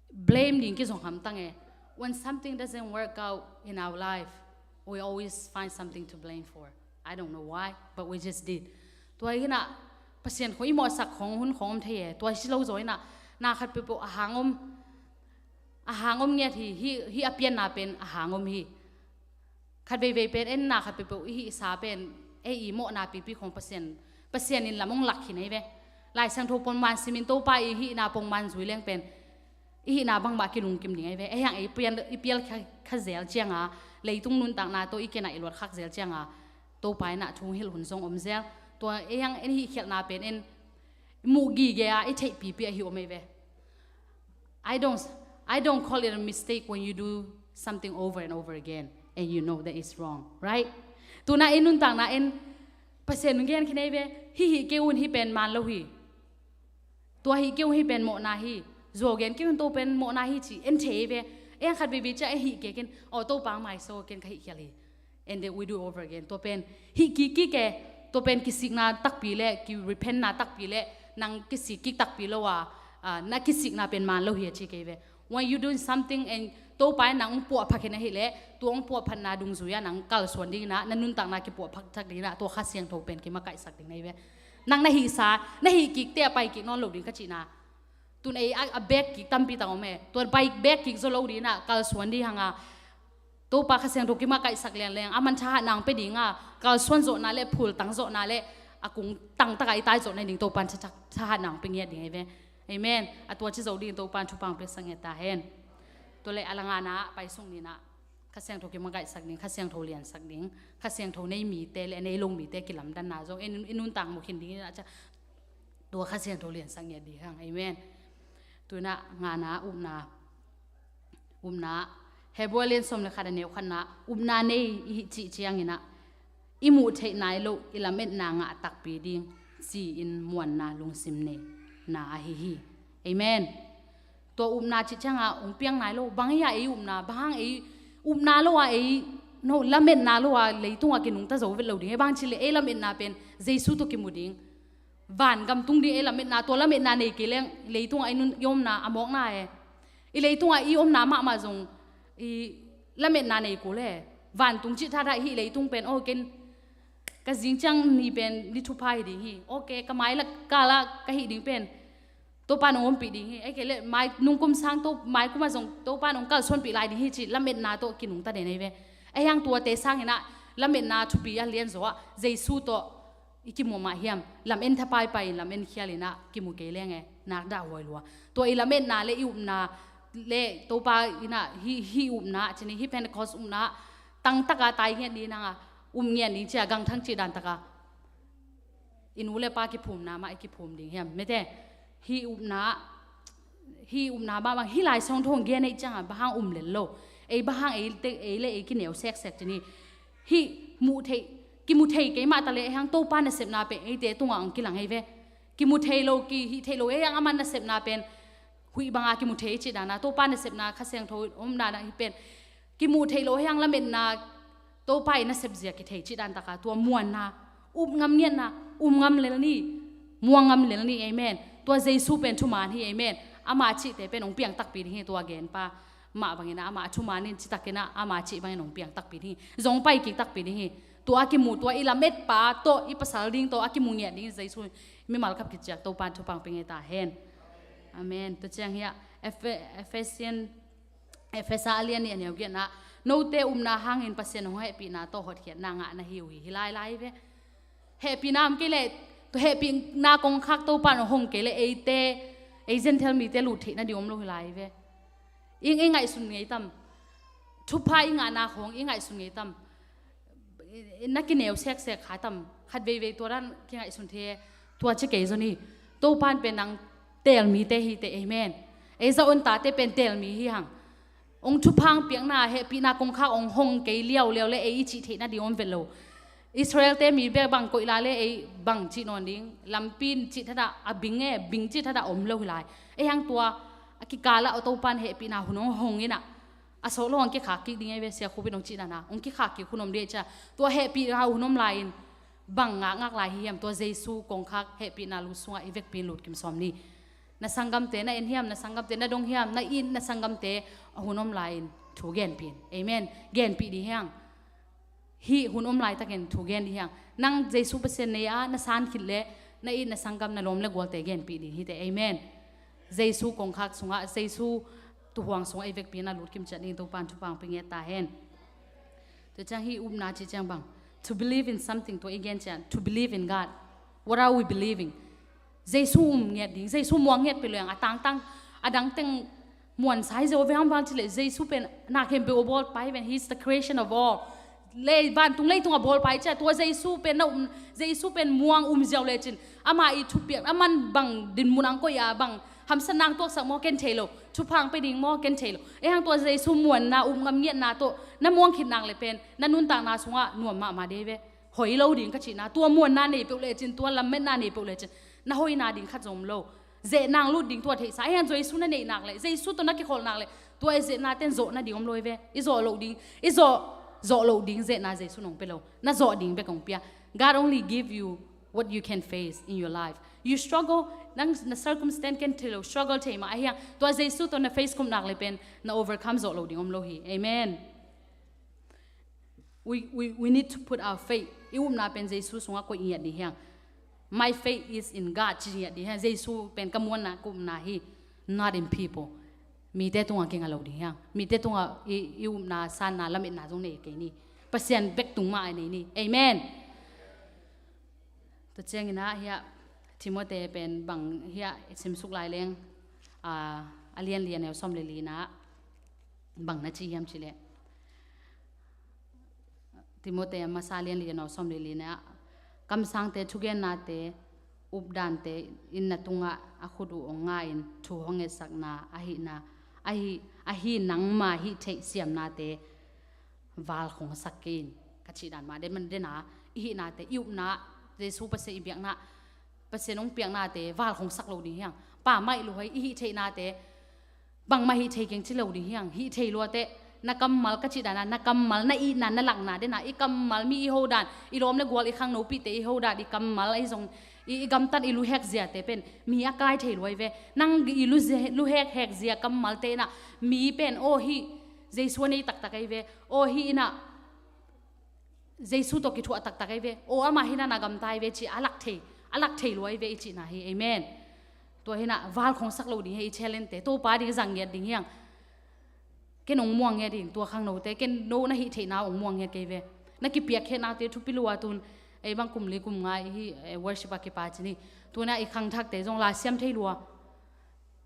blame ding kizong hamtang e. When something doesn't work out in our life, we always find something to blame for. I don't know why, but we just did. Tua hinah Pasian khaw i mawhsak khawng hun khawng om thei e. Tua hi lo zaw hinah na khat peuhpeuh a hang om, a hang om ngiat hi, hi, hi a pianna pen a hang om hi. Khat veivei pen en na khat peuhpeuh i hihsa pen ei i mawhna pipi khawng Pasian, Pasian in lam hong lak khin ei ve. Lai Siangtho pongman simin Topa i hihna pongman zui leng pen i hihna bangmah kilungkim ding ei ve. Ei hang ei pial, i pial kha, kha zel cianga, leitung nuntakna tawh i kenah i luat khak zel cianga, Topa inah thu hilh hun zong om zel. Tua ei hang en hih khialhna pen en muh gige a i theih pipi ahi om ei ve. I don't, I don't call it a mistake when you do something over and over again and you know that it's wrong, right? Tuna i nuntakna en Pasian gen khin ei ve, hih hih kei un hih pen man lo hi. Tua hih kei un hih pen mawhna hi. Zuau gen kei un to pen mawhna hi ci en thei ei ve. En khat veivei ciah en hih kei ken, aw Topa maiso ken ka hih khial hi. And then we do over again. Tua pen hih kik kik e, tua pen kisikna takpi le, ki repentna takpi le, nang kisik kik takpi lo a, ah, na kisikna pen man lo hi a ci kei ve. When you doing something and Topa in nang hong puahphak hin ahih leh, tua hong puahphatna dungzui a nang kalsuan ding inah, na nuntakna kipuahphak thak ding inah, tua Kha Siangtho pen kimakaihsak ding na hi ve. Nang na hihsa, na hih kikte a pai kik nawn lo ding ka cihna. Tun ei a, a bek kik tampi tak om e. Tua pai bek kik zaw lo ding inah, kalsuan ding hanga, Topa Kha Siangtho kimakaihsak lianleng, aman thahatna hong pia dinga, kalsuan zawhna le phultang zawhna le a kungtang taka i tai zawhna ding Topan tha, tha, thahatna hong pia ngiat ding ei ve. Amen. A tua ci zo ding Topan thupha hong piaksak ngiat ta hen. Tua le a langana paisuk ninah Kha Siangtho kimakaihsak ding, Kha Siangtho liansak ding, Kha Siangtho nei mite le a nei lo mite kilamdanna zong i, i nuntak mu khin ding inah ca, tua Kha Siangtho liansak ngiat ding hang. Amen. Tuinah ngana upna, upna, Hebrew lian sawm le khat a neu khatna, upna nei i hih cih cianginah i muh theih nai loh i lametna ngah takpi ding ci-in muanna lungsim neina ahi hi. Amen. Tua upna cih cianga hong piang nai lo, bang hi a ei upna, bang hang ei upna lo a ei, no, lametna lo a leitunga kinungta zo vet lo ding, ei bang cileh ei lametna pen Jesu tawh kimu ding. Van gam tung ding ei lametna, tua lametna nei kei leng, leitungah i nun i omna a mawkna e. I leitungah i omna mahmah zong i lametna nei kul e. Vantung cih thatha hih leitung pen, aw ken ka zing ciang ni pen ni thupha hi ding hi. Aw ke ka mai lak kala ka hih ding pen Topa in hong ompih ding hi. Ahih kei leh mai nungkum sang to, mai kum ah zong Topa in hong kalsuanpih lai ding hi cih lametna tawh kinungta den ahi ve. Ahi hang tuate sang in ah lametna thupi a lianzaw ah Jesu tawh i kimu mah hiam? Lamen thapaipai in, lamen khial in ah kimu kei leng e, nakdah huai lua. Tua i lametna le i upna le Topa in ah hih, hih upna, ci ni, hih Pentecost upna tangtak a tai ngiat ni, nang a um ngiat ni, ci a gangthang cih dan tak a i nu le pa kiphumna mah i kiphum ding hiam? Mete, hih upna, hih upna mahmah, hih Lai Siangtho hong gen ahih ciang a bang hang um lel lo? Ei bang hang ei te, ei le ei kineu seksek, ci ni. Hih muh theih, kimu thei kei mah ta leh, ahi hang Topa nasepna pen eite tungah hong kilang ahi ve. Kimu thei lo, kihih theih lo, ahi hang ama nasepna pen huih bang a kimu thei cih dan a, Topa nasepna, Kha Siangtho om dan a, hih pen kimu thei lo, ahi hang lametna, Topa i nasep zia kithei cih dan tak a, tua muanna, up ngam ngiatna, um ngam lel ni, muang ngam lel ni. Amen. Tua Jesu pen thuman hi. Amen. Ama cihte pen hong piang takpi ding hi. Tua genpa mah bang in ah, ama thuman in, citak in ah, ama cih bang in hong piang takpi ding hi. Zong pai kik takpi ding hi. Tua a kimu, tua i lametpa tawh, i pasal ding tawh a kimu ngiat ding Jesu, mimal khat kiciak Topa in thupha hong pia ngei ta hen. Amen. Tua ciang hiah Ephe-, Ephesian, Efesa a lian nih, a neu giat ah, note upna hangin Pasian hong hehpihna tawh hotkhiatna ngah na hi uh hi, hi lailai ve. Hehpihna om kei leh, tua hehpihna kongkhak Topa in hong hong kei leh, eite, ei Gentile mite lut theih nading om lo hi lai ve. I, i ngaihsun ngei tam? Thupha i ngahna khawng i ngaihsun ngei tam? Na kineu seksek kha tam? Khat veivei tua dan kingaihsun thei, tua ci kei zaw ni. Topa in pen nang teel mite hi teh, amen. Ei za un tate pen teel mi hi hang. Hong thupha hong piakna, hehpihna kongkhak hong hong kei liauliau le ei i cih theih nading om vet lo. Israel-te mi bek bang koih lai le ei bang cih nawn ding, lampi in cih thadah, a bing e, bing cih thadah om lo hi lai. Ahi hang tua a kikal ah Topa in hehpihna hun hong hong in ah, a sawt lo hong kikhak kik ding ahi ve, Sia Khup in hong cih dan a, hong kikhak kik hun om ding ahi ciang, tua hehpihna hun om lai-in bang ngakngak lai hi hiam? Tua Jesu kongkhak hehpihna lut sungah i vekpi in lut kim sawm ni. Na sanggamte na en hiam? Na sanggamte na dong hiam? Na it na sanggamte a hun om lai-in thu genpih in. Amen. Genpih ding hi hang. Hih hun om laitakin thu gen ding hi hang. Nang Jesu Pasian nei a na san khit leh, na it na sanggam, na lawm le gualte genpih ding hi teh. Amen. Jesu kongkhak sungah, Jesu tuuhuang sungah i vekpi in a lut kim ciat ding Topa in thupha hong pia ngei ta hen. Tua ciang hih upna cih ciang bang, to believe in something, tua i gen ciang, to believe in God. What are we believing? Jesu um ngiat ding, Jesu muang ngiat peuh leng a tangtang, a dang teng muansa hi zaw ve hang. Bang ci leh Jesu pen na khempeuh a bawlpa hi ven, he is the creation of all. Lei, vantung leitung a bawlpa hi ciang, tua Jesu pen na um, Jesu pen muang um ziau lecin, ama i thupiak, aman bang dinmun ang koih a, bang hamsatna ang tuaksak maw, ken thei lo. Thupha ang pia ding maw, ken thei lo. Ahi hang tua Jesu muanna, um ngam ngiatna tawh na muang khit nak leh pen na nuntakna sungah nuam mahmah ding hi ve. Hoi lo ding ka cihna, tua muanna nei peuh lecin, tua lametna nei peuh lecin, na hoina ding khat zong om lo. Zehna ang lut ding tua theihsa. Ahi hang Jesu na neih nak leh, Jesu tawh na kikholh nak leh, tua i zehna ten zawh nading om lo hi ve. I zawh loh ding, i zawh, zawh loh ding zehna Jesu in hong pia lo. Na zawh ding bek hong pia. God only give you what you can face in your life. You struggle, nang na circumstance ken thei lo, struggle thei mah, ahi hang tua Jesu tawh na face khum nak leh pen na overcome zawh loh ding om lo hi. Amen. We, we, we need to put our faith. I upna pen Jesu sungah koih ngiat ding hi hang. My faith is in God, ci ngiat ding hi hang. Jesu pen ka muanna, ka upna hi, not in people. Mite tungah kinga lo ding hi hang. Mite tungah i, i upna, sanna, lametna zong nei kei ni. Pasian bek tung mah a nei ni. Amen. Tua ciangin ah hiah Timothy pen bang hiah i simsuk lai leng, a, a lian li, a neu sawm le li-na bang na ci hiam cih leh, Timothy a masa lian li, a neu sawm le li-na, kamsangte thugennate, updante in na tungah a khut uh hong nga-in thu hong etsakna ahihna, ahi, ahi nangma hih theih siamnate valkhongsak kei in, ka cih dan mah den, man den a, i hihnate, i upna, Jesu Pasian i biakna, Pasian hong piaknate valkhongsak lo ding hi hang. Pa mah i luhai, i hih theihnate bangmah hih thei keng ci lo ding hi hang. Hih thei lua teh, na kammal, ka cih dan a, na kammal, na itna, na lakna den a, i kammal, mi i hodan, i lawm le gual, i khangnopihte i hodan, i kammal, i zong, i, i gamtat, i luhek ziate pen mi a kai thei lua hi ve. Nang i lu ze-, luhek hek zia kammalte in ah mi pen, aw, hih Jesu a nei taktak ahi ve, aw, hih in ah Jesu tawh kithuah taktak ahi ve, aw, amah hih dan a gamta hi ve, ci a lak thei, a lak thei lua hi ve i cihna hi. Amen. Tua hinah val khong sak lo ding hi, i challenge te Topa ding zang ngiat ding hiang. Ken ong muang ngiat ding, tua khangnote ken no na hih theihna ong muang ngiat kei ve. Na kipiakkhiatnate thupi lua tun, ei bang kum li kum nga i hi, eh, worship a kipa cin hi. Tuna i khangthakte zong la siam thei lua.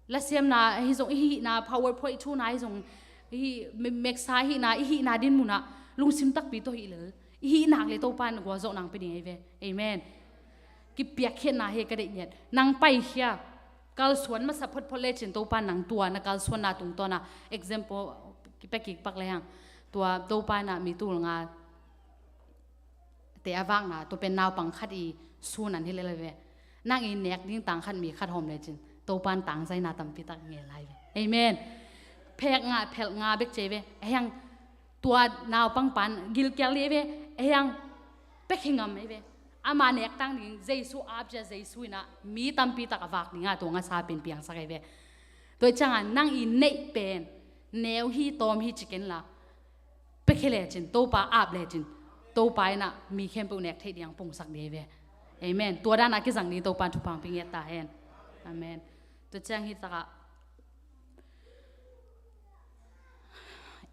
La siamna hi zong, i hihna PowerPoint thuna hi zong, i hih me-, meksa hihna, i hihna din munah lungsim takpi tawh hih lel. I hih nak le Topa in gualzawh nang pe ding ei ve. Amen. Kipiakkhiatna hi ka deih ngiat. Nang paikhia, kalsuan masa photphot lecin Topa nang tua na kalsuanna tungtawna example kipia kik pak le hang. Tua Topa na mi tul nga te a vakna, tua pen naupang khat i sunan hi lel ve. Nang i nek ding tang khat mi khat hawm lecin Topan tangzaina tampi tak ngel lai ve. Amen. Phek nga, phelh nga bek cei ve. Ahiang tua naupang pan gilkial li ve. Ahiang pek hi ngam ei ve. Ama nek tang ding Jesu apcia Jesu inah mi tampi tak a vak dinga tua ngasa pen piangsak ei ve. Tua i cianga nang i neih pen neu hi tawm hi ciken la. Pekhe lecin, Topa ap lecin, Topa inah mi khempeuh nek theih ding pungsak ding ve. Amen. Tua dana kizang ding Topa thupha ong pia ngiat ta hen. Amen. Tua ciang hi takah,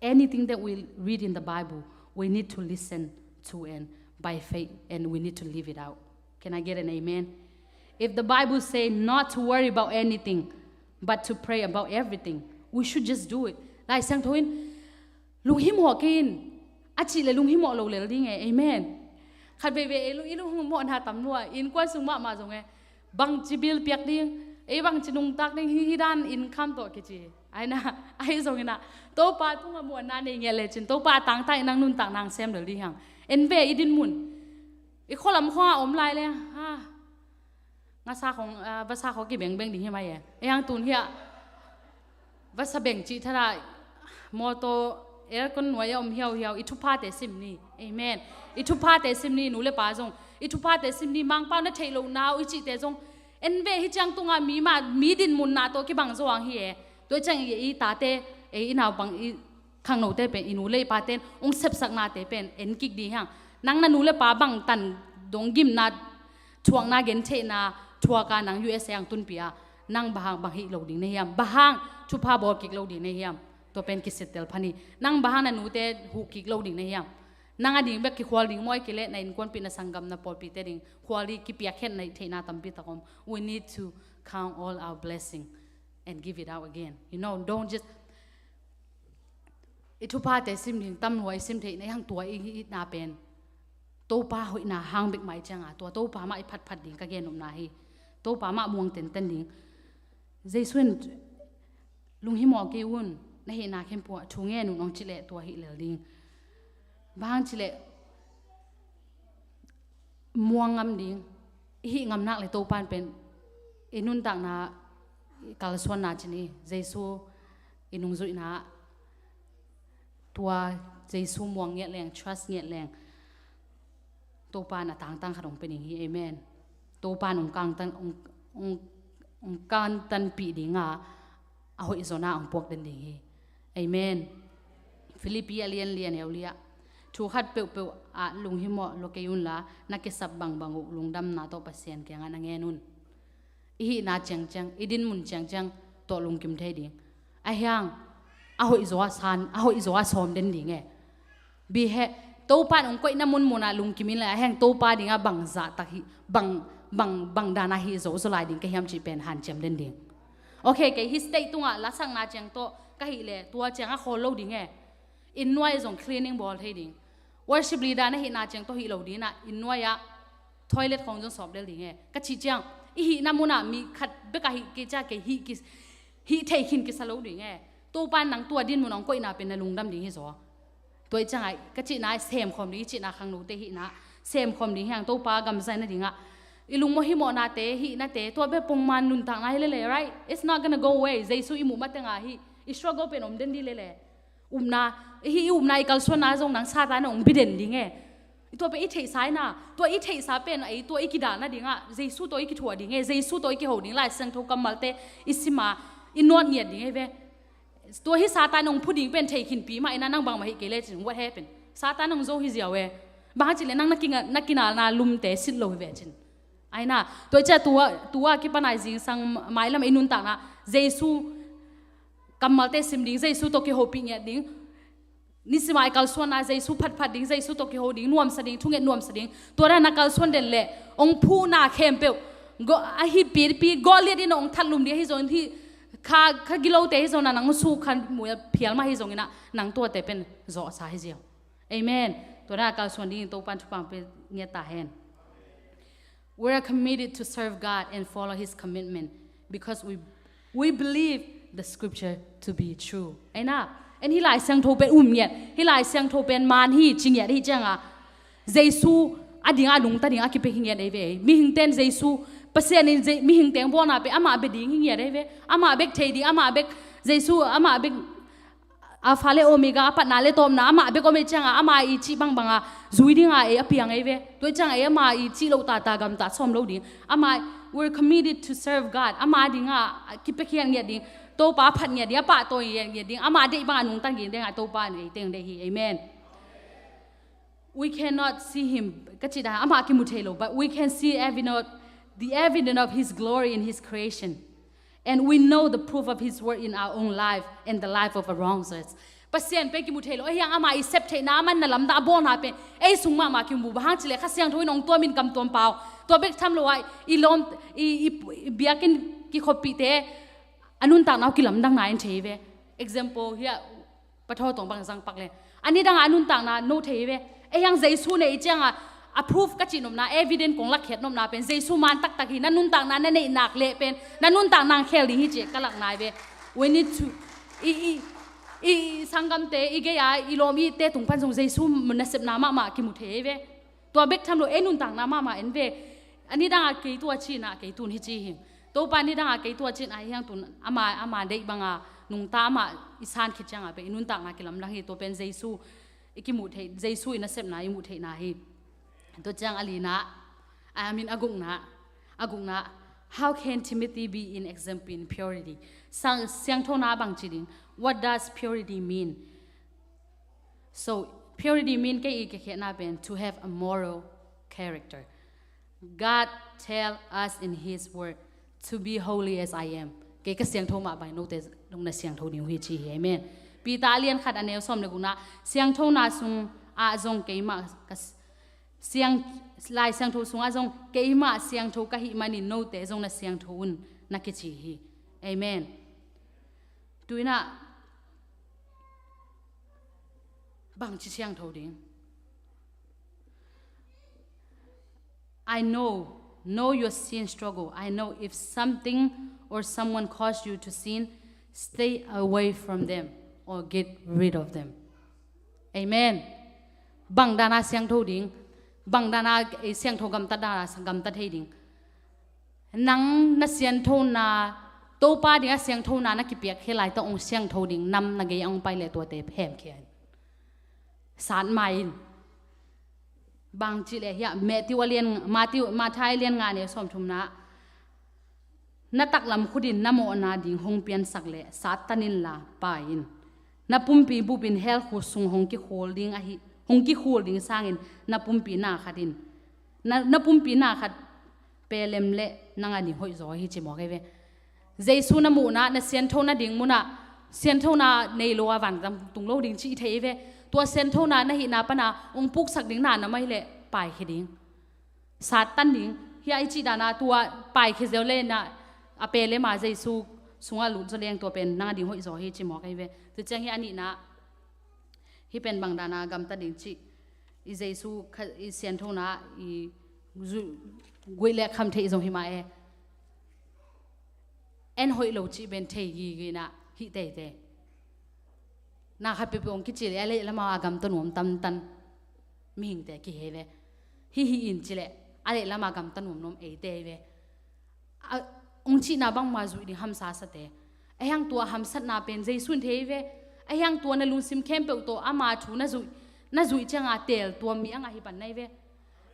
anything that we read in the Bible, we need to listen to and by faith, and we need to live it out. Can I get an amen? If the Bible say not to worry about anything, but to pray about everything, we should just do it. Lai Siangtho in lunghimawh kei in a cih le lunghimawh lo lel ding e. Amen. Khat veivei ei lu-, i lunghimawhna tam lua, innkuan sung mahmah zong e, bangci bill piak ding, ei bangci nungtak ding, hi, hi dan income tawh kici. Aina, ahi zong inah Topa tungah muanna nei ngiat lecin Topa a tangtak i nang nuntak nang sem lel ding hiang. En ve i din mun. I khualam khua om lai le ha. Ngasa khong, ah, vasa khong kibengbeng ding hi mai e. Ei hang tun hiah vasa beng cih thara motor aircon nuai a om hiauhiau, i thuphate sim ni. Amen. I thuphate sim ni, nu le pa zong. I thuphate sim ni, Mangpau na theih loh nau i cihte zong. En ve hi ciang tunga mi ma, mi din munna tawh kibang zo ang hi e. Tua ciang i, i tate, ei i naupang, i khangnote pen, i nu le i paten ong sepsaknate pen en kik ding hiang. Nang na nu le pa bang tan dong gimna, thuakna gentheihna thuaka nang U S A ang tunpia, nang bahang bang hih lo ding na hiam? Bahang thupha bawl kik lo ding na hiam? Tua pen kisettel phan hi. Nang bahang na nute huh kik lo ding na hiam? Nang a ding bek kikhual ding mawi kile na innkuanpih na sanggam na pawlpite ding khual ding kipiakkhiat na theihna tampi tak om. We need to count all our blessing and give it out again. You know, don't just I thuphate sim ding tam lua i sim theih na i hang tua i itna pen Topa hoihna hang bek mai cianga tua Topa mah i phatphat ding ka gen nopna hi. Topa mah muang tenten ding. Jesu in lunghimawh kei un, na hihna khempeuh ah thu ngen un ong cileh tua hih lel ding. Bang cileh muang ngam ding, i hih ngam nak le Topan pen i nuntakna i kalsuanna cin hi. Jesu i nungzuihna tua Jesu muang ngiat leng, trust ngiat leng, Topan a tangtang khat ong pe ding hi. Amen. Topan ong kangtan, ong, ong, ong kantanpih dinga a hoih zona ong puak den ding hi. Amen. Philippi a lian lian eu liah thu khat peuhpeuh ah lunghimawh lo kei unla na kisap bangbang uh lungdamna tawh Pasian kiangah na ngen un. I hihna ciangciang, i dinmun ciangciang tawh lungkim thei ding. A hiang a hoih zaw a san, a hoih zaw a sawm den ding e. Biheh, Topa in ong koihna munmun ah lungkim in le a hiang Topa dingah bang zahtak hi, bang, bang, bang dana hi zo zaw lai ding ka hiam cih pen hanciam den ding. Ok, kei hi stage tungah lasakna ciang tawh ka hih le tua ciangah khawl lo ding e. Inn nuai zong cleaning bawl thei ding. Worship leader na hihna ciang tawh hih lo dinah inn nuai ah toilet khong zong sawp del ding e. Ka cih ciang i hihna munah mi khat bekah hih kei cia kei hih kis, hih thei khin kisa lo ding e. Topa in nang tua dinmun ong koihna pen na lungdam ding hi zaw. Tua i ciangah ka cihna i semkhawm ding, i cihna khangnote hihna semkhawm ding hiang Topa gamzaina dingah i lungmawh himawhnate hihnate tua bek pongman nuntakna hi lele, right? It's not gonna go away. Jesu i muh matengah hi i struggle pen om den dih lele. Upna, i hih i upna i kalsuanna zong nang Satan ong biden ding e. I tua pen i theihsa ina, tua i theihsa pen ei tua i kidalna dingah Jesu tawh i kithuah ding e, Jesu tawh i kiho ding, Lai Siangtho kammalte i sima i nuat ngiat ding e ve. Tua hi Satan ong phu ding pen thei khinpi mah ina nang bangmah hih kei lecin what happened? Satan ong zo hi ziau e. Bang hacin le nang na kinga-, na kinalna lumte sit lo hi vecin. Aina, tua i cia tua, tua kipan ai zingsang mailam ei nuntakna, Jesu kammalte sim ding, Jesu tawh kihopih ngiat ding. Nisima i kalsuanna Jesu phatphat ding, Jesu tawh kiho ding, nuamsa ding, thunget nuamsa ding. Tua dan a kalsuan den leh ong phuhna khempeuh, go, ahi pipi Goliat in ong thatlum ding, ahi zong hi kha, kha gilote ahi zong na nang su khan muya phial mah ahi zong ina nang tuate pen zawhsa hi ziau. Amen. Tua dan a kalsuan dingin Topan thupha pe ngiat ta hen. We are committed to serve God and follow His commitment because we, we believe the scripture to be true. Aina, en hi Lai Siangtho pen um ngiat, hi Lai Siangtho pen man hi ci ngiat hi cianga, Jesu a ding a nungta ding a kipek hi ngiat ei ve. Mihing ten Jesu, Pasian in Je-, mihing teng bawlna pen amah bek ding hi ngiat ei ve. Amah bek thei ding, amah bek Jesu, amah bek Alpha le Omega, a patna le tawpna, amah bek om ei cianga, ama i cih bangbanga zui dinga ei a piang ei ve. Tua i cianga ei ama i cih loh tata gamta sawm lo ding. Ama, we're committed to serve God. Ama dinga kipia khian ngiat ding. Topa phat ngiat ding, a pahtawi ngiat, ngiat ding. Ama deih banga nungta ngiat dinga Topa in ei teng deih hi. Amen. We cannot see him, ka cih dan, amah kimu thei lo, but we can see evidence, the evidence of his glory in his creation. And we know the proof of his work in our own life and the life of around us. Pasian pen kimu thei lo, ahi hang ama i sep theihna, a manna lamdang, a bawlna pen ei sung mahmah kimu, bang hang cileh Kha Siangtho in ong tuamin kam tuam pau. Tua bek tham lo ah, i lawm, i, i, i biakinn kikhoppihte a nuntakna uh kilamdangna in thei ve. Example hiah, Pathaw tawng bang zang pak le. A nidanga a nuntakna no thei hi ve. Ei hang Jesu nei i cianga a proof ka cih nopna, evidence kong lakkhiat nopna pen Jesu man taktak hi, na nuntakna na neih nak leh pen na nuntakna ang khel ding hi ci ka lak nai ve. We need to, i, i, i sanggamte, i gei-a i lawm i te tung pan zong Jesu nasepna mahmah kimu thei hi ve. Tua bek tham lo, ei nuntakna mahmah en ve. A nidanga kei tua cina, kei tun hi ci hi. Topa nidanga kei tua cina hi hang tun ama, ama deih banga nungta ama i san khit cianga pen i nuntakna kilamdang hi. Tua pen Jesu i kimuh theih, Jesu i nasepna i muh theihna hi. Tua ciang a lina, I mean a gukna, a gukna, how can Timothy be in example in purity? Sang, siangthona bang ci ding? What does purity mean? So, purity mean kei i ka khiatna pen to have a moral character. God tell us in his word to be holy as I am. Kei ka siangtho mah bang note zong na siangtho ding uh hi ci hi. Amen. Peter a lian khat a neu sawm le gukna, siangthona sung ah zong keimah ka s-, siang, Lai Siangtho sungah zong keimah siangtho ka hih manin note zong na siangtho un na kici hi. Amen. Tuinah bangci siangtho ding? I know, know your sin struggle. I know if something or someone cause you to sin, stay away from them or get rid of them. Amen. Bang dana siangtho ding, bang dana, eh, siangtho gamtat dana gamtat thei ding. Nang na sianthona, Topa dinga sianthona na kipiak khia laitah ong siangtho ding nam na gei a ong pai leh tuate hemkhia in. Sat mai in. Bang cih leh hiah Matthew a lian, Matthew, Matthai a lian nga neu sawmthumna. Na taklam khutin na mawhna ding hong piansak leh sat tan inla pai in. Na pumpi bupin hell khut sung hong kikhul ding ahi, hong kikhul ding sangin na pumpi na khat in. Na, na pumpi na khat pelem leh nang a ding hoih zaw hi ci mawk ei ve. Jesu na muhna, na sianthona ding munah, sianthona nei lo a vangam tung lo ding ci i thei ei ve. Tua sianthona na hihna pana ong puksak ding na na mai leh paikhia ding. Sat tan ding, hiah i cih dana tua paikhia zeu leh na a pelem a Jesu sungah lut zaw leng tua pen nang a ding hoih zaw hi ci mawk ei ve. Tua ciang hiah a nihna, hih pen bang dana gamta ding cih, i Jesu kha, i sianthona, i zu-, guih leh kham theih zong hi mah e. En hoih lo cih pen thei gigina hih teitei. Na khat peuhpeuh ong kici leh a leh lama a gamta nuam tamtan mihingte kihe ve. Hih hih in ci leh a leh lama gamta nuam nuam eite ve. A, ong cihna bangma zuih ding hamsa sate. Ahiang tua hamsatna pen Jesu in thei ve. Ahiang tua na lungsim khempeuh tawh ama thu na zuih, na zuih cianga teel tua mi a ngah hi pan nai ve.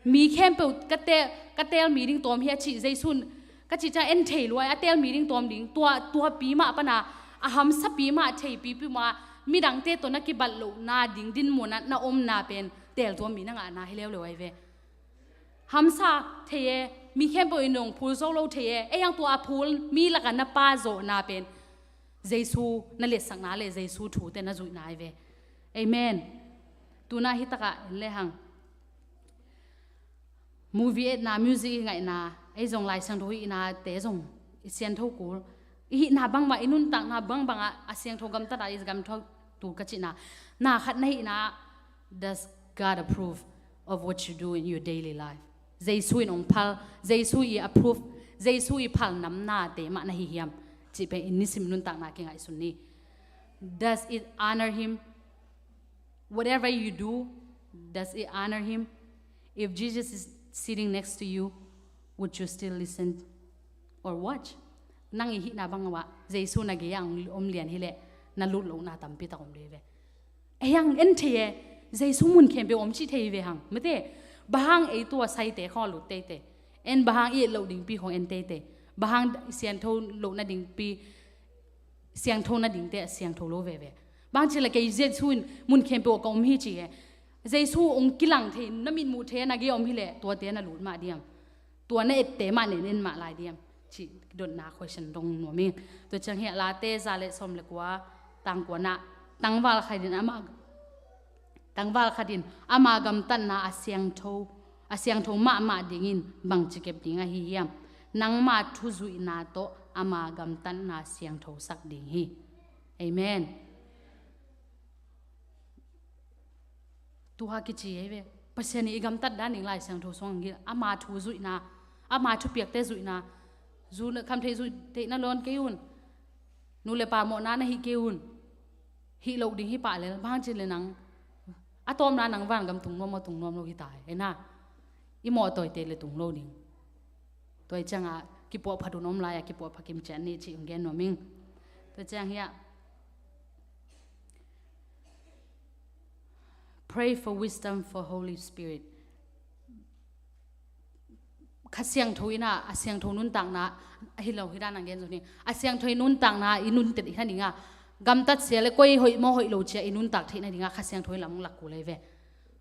Mi khempeuh ka te-, ka teel mi ding tawm hi a cih Jesu in ka cih ciang en thei luai a teel mi ding tawm ding. Tua, tua pi mah pana a hamsa pi mah thei pipi mah midangte tawh na kibat lohna ding dinmun a na omna pen teel tua mi na ngahna hi leuleu ai ve. hamsa thei e, mi khempeuh in hong phul zo lo thei e. Ei hang tua a phul mi lakah na pa zawhna pen Jesu na letsakna le Jesu thute na zuihna hi ve. Amen. Tuna hi takah en le hang, movie etna, music i ngaihna, ei zong Lai Siangtho i itnate zong i siangtho kul. I hihna bangmah, i nuntakna bangbangah a siangtho gamtatna i gamtho tu ka cihna. Na khat na hihna, does God approve of what you do in your daily life? Jesu in hong phal, Jesu i approve, Jesu i phal namnate mah na hi hiam? Cih pen i nisim nuntakna kingaihsun ni. Does it honor him? Whatever you do, does it honor him? If Jesus is sitting next to you, would you still listen or watch? Nang i hihna bangah Jesu na gei-ah om lian hileh na lut lohna tampi tak om dih ve. Ei hang en thei e, Jesu mun khempeuh om cih thei ve hang. Mate, bang hang ei tua saite khong a lut teitei, en bang hang i et loh dingpi khong en teitei, bang hang i siangtho loh nadingpi, siangtho nadingte a siangtho lo veve. Bang ci le kei Jesu in mun khempeuh ka om hi ci e. Jesu hong kilang thei, na mitmuh thei na gei om hileh tuate na lut mah diam? Tua na ette mah nen en mah lai diam? Cih dotna question dong nuam ing. Tua ciang hiah Late za le sawm le kua, tang kuana, tangval khatin ama, tangval khatin ama gamtatna a siangtho, a siangtho mahmah dingin bangci kep ding ahi hiam? Nangma thuzuihna tawh ama gamtatna siangtho sak ding hi. Amen. Tua kici ei ve. Pasian i gamtat dan ding Lai Siangtho sung ang gil. Ama thu zuihna, ama thupiakte zuihna. Zu na kham thei zuih theih na lawn kei un. Nu le pa mawhna na hih kei un. Hih loh ding hi pah lel, bang ci le nang a tawpna nang vangam tung nuam maw, tung nuam lo hi ta e. Ei na, i mawh tawite le tung lo ding. Tua i ciangah kipuah phat un om lai-a kipuah phat kim cian ni cih hong gen nuam ing. Tua ciang hiah pray for wisdom for Holy Spirit. Kha Siangtho in ah a siangtho nuntakna ahi lo hi dan ang gen zo ni. A siangtho i nuntakna i nuntet i hna dingah gamtat sia le koi hoih maw hoih lo cia i nuntak theih na dingah Kha Siangtho in lam lak kul ei ve.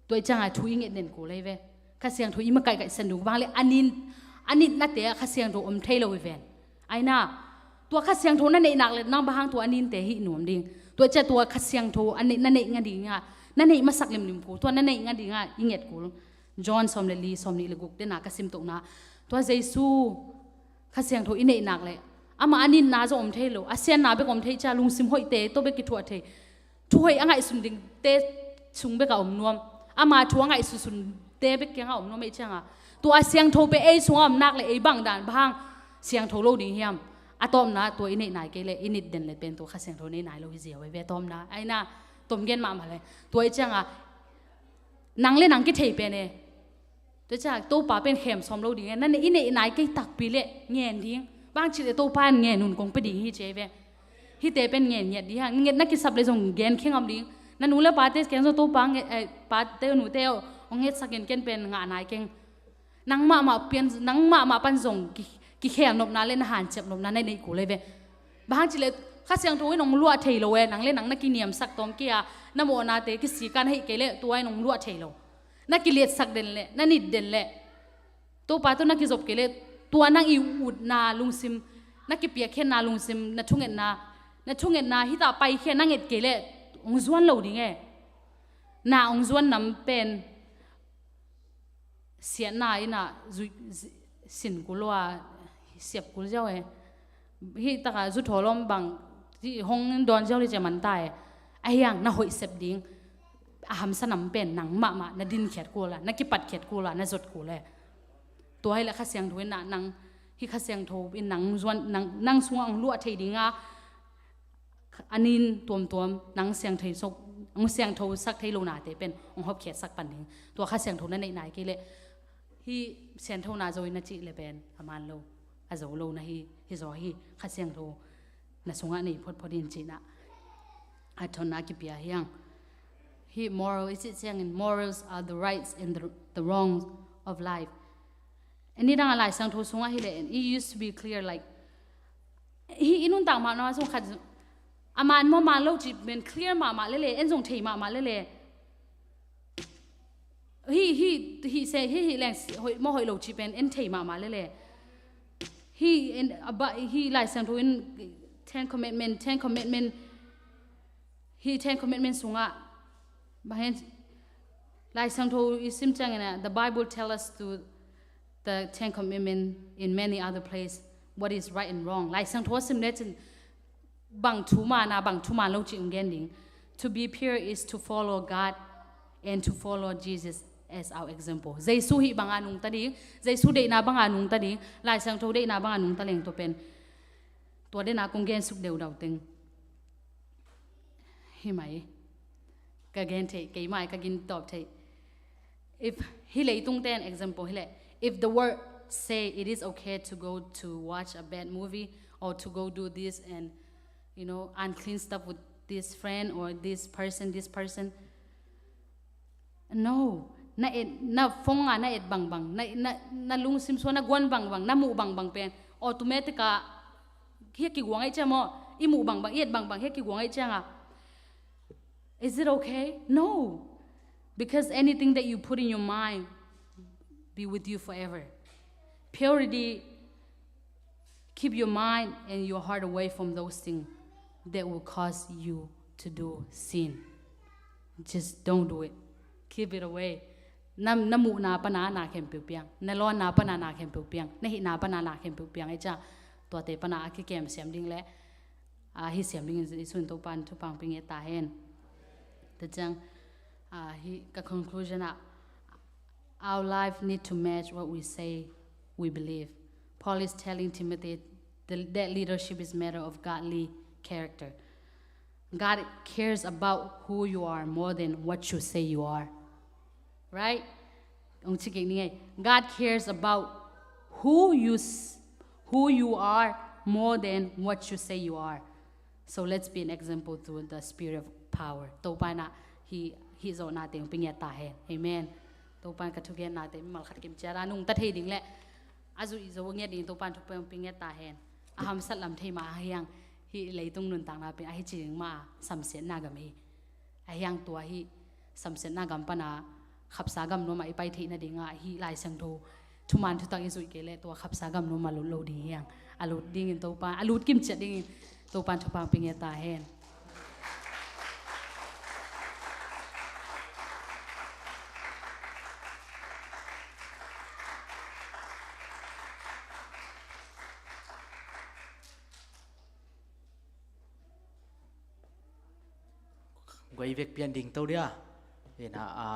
Tua i ciangah thu i nget den kul ei ve. Kha Siangtho i makaih kaih san duk bang le a nin, a nitnate ah Kha Siangtho om thei lo i ven. Ai na, tua Kha Siangtho na neih nak le nang bang hang tua a ninte hih nuam ding. Tua cia tua Kha Siangtho a neih, na neih nga dingah, na neih masak limlim kul, tua na neih nga dingah i nget kul. John sawm le li, sawm nih le guk tena ka sim tohna. Tua Jesu Kha Siangtho i neih nak le ama a nitna zong om thei lo, a sianna bek om thei cia lungsim hoihte tawh bek kithuah thei. Thu hoih a ngaihsun dingte sung bek a om nuam. Ama thu a ngaihsunsunte bek kiangah om nuam ei ciangah tua a siangtho pe ei sungah om nak le ei bang dan bang hang siangtho lo ding hiam? A tawpna tua i neih nai kei le i nit den le pen tua Kha Siangtho neih nai lo hi zia ve tawpna. Ai na, tom gen mahmah le tua i ciangah nang le nang kithei pen e. Tua ciah Topa pen khem sawm lo ding e. Na neih, i neih nai kei takpi le ngen ding. Bang ci le Topa in ngen un kong pe ding hi ci ei ve. Hite pen ngen ngiat ding ha. Nget na kisap le zong gen kheng om ding. Na nu le pate keng zong Topa nget, eh, pate nute hong ngetsak in ken pen ngah nai keng. Nang mahmah pian, nang mahmah pan zong ki, kikhel nopna le na hanciam nopna na neih kul ei ve. Bang ci le Kha Siangtho in hong luah thei lo e. Nang le nang na kiniamsak tawm kei a, na mawhnate kisika na hih kei le tua in hong luah thei lo. Na kiliatsak den le, na nit den le, Topa tawh na kizop kei le, tua nang i utna lungsim, na kipiakkhiatna lungsim, na thungetna, na thungetna hita paikhia na nget kei le, hong zuan lo ding e. Na hong zuan nam pen siatna in ah zui, zi-, sin kul lo a, siap kul ziau e. Hih takah zu thawlawm bang hih hong dawn ziau le cia man ta e. Ahi hang na hoih sep ding a hamsa nam pen nang mahmah na dinkhiat kul a, na kipatkhiat kul a, na zot kul e. Tua hi le Kha Siangtho in ah nang, hih Kha Siangtho in nang zuan, nang, nang sungah hong luah thei ding a, a nin tuamtuam nang siangthei sok, hong siangtho sak thei lo nate pen hong hopkhiat sak pan ding. Tua Kha Siangtho na neih nai kei le hih sianthona zo in na cih le pen a man lo, a zo lo na hi, hi zaw hi. Kha Siangtho na sungah nei photphot in cihna a thonna kipia hiang. Hih moral i cih ciangin, morals are the rights and the, the wrongs of life. Ni dang a Lai Siangtho sungah hi le, and it used to be clear, like, hi i nuntak mah na sung khat a man maw man lo cih men clear mahmah lele, en zong thei mahmah lele. Hih, hih, hih se, hih, hih leng, hoih, maw hoih lo cih pen en thei mahmah lele. Hih, en, a ba, hih Lai Siangtho in Ten Commandment, Ten Commandment, hih Ten Commandment sungah, bang hen, Lai Siangtho i sim ciangin ah, the Bible tell us to the Ten Commandment in many other place, what is right and wrong. Lai Siangtho sim lecin, bang thuman a, bang thuman lo cih hong gen ding. To be pure is to follow God and to follow Jesus as our example. Jesu hih banga nungta ding, Jesu deihna banga nungta ding, Lai Siangtho deihna banga nungta leng tua pen. Tua deihna kong gen suk deudau teng. Hi mai. Ka gen thei, kei mai ka gin tawp thei. If, hi leitung ten example hi leh, if the world say it is okay to go to watch a bad movie or to go do this and, you know, unclean stuff with this friend or this person, this person. No, na et, na phone a na et bangbang, na, na, na lungsim sua na guan bangbang, na muh bangbang pen automatic a hi kiguang ei ciang maw, i muh bangbang, i et bangbang hi kiguang ei ciang a. Is it okay? No. Because anything that you put in your mind be with you forever. Purity, keep your mind and your heart away from those things that will cause you to do sin. Just don't do it. Keep it away. Na, na muhna pana na khempeuh piang, na lawnna pana na khempeuh piang, na hihna pana na khempeuh piang ei ciang, tuate pana a kikem siam ding le a hi siam dingin Jesu in Topan thupha hong pia nget ta hen. Tua ciang, a, hi ka conclusion ah, our life need to match what we say we believe. Paul is telling Timothy that leadership is matter of godly character. God cares about who you are more than what you say you are. Right? Hong ci kik ni ngei. God cares about who you s-, who you are more than what you say you are. So let's be an example to the spirit of power. Topa in ah hih, hih zawhnate hong pia nget ta hen. Amen. Topa in ka thugennate mimal khat kim ciat a nungta thei ding le a zuih zo ngiat ding Topa in thupha hong pia nget ta hen. A hamsat lam thei mah a hiang, hih leitung nuntakna pen a hi ci ding mah a samsiatna gam hi. A hiang tua hih samsiatna gam pana khapsa gam nuam ah i pai theih nading ah hih Lai Siangtho thuman thutak i zuih kei leh tua khapsa gam nuam ah lut lo ding hiang. A lut dingin Topa, a lut kim ciat dingin Topa in thupha hong pia nget ta hen. Guai vek pian ding to dia. Ina a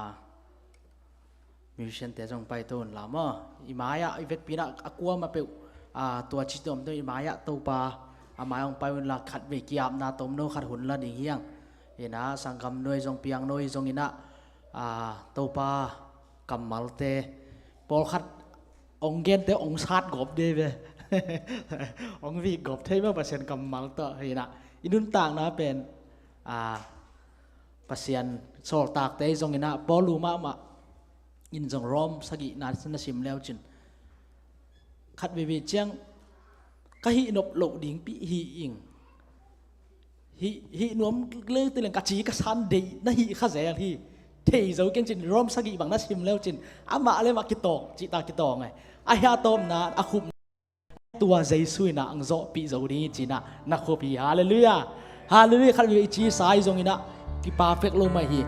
musician te zong pai to un la maw. I mai-ah i vekpi-in ah a kuamah peuh, a, tua ci tom to i mai-ah Topa a mai-ah hong pai un la, khatvei ki-apna tom no khat hun la ding hiang. Ina sanggam nuai zong piang nuai zong ina, a, Topa kammalte pawlkhat hong gente hong sat gawp dei ve. Hong vik gawp thei mah Pasian kammal tawh hi inah i nuntakna pen, a, Pasian sawltakte hi zongin ah Paul uh mahmah in zong Rom sagihna na sim leucin khat veivei ciang ka hih nop loh dingpi hi ing. Hih, hih nuam leu ti leng ka ci ka san deih na hih kha zel hi. Thei zo keng cin Rom sagih bang na sim leu cin amah le mah kitawng cihta kitawng e. A hia tawmna a khupna tua Jesu inah ang zawhpih zo ding hi cinah na khup hi. Halleluiah. Halleluiah. Khat vei i ci sa hi zonginah kipa fek lo mai hi.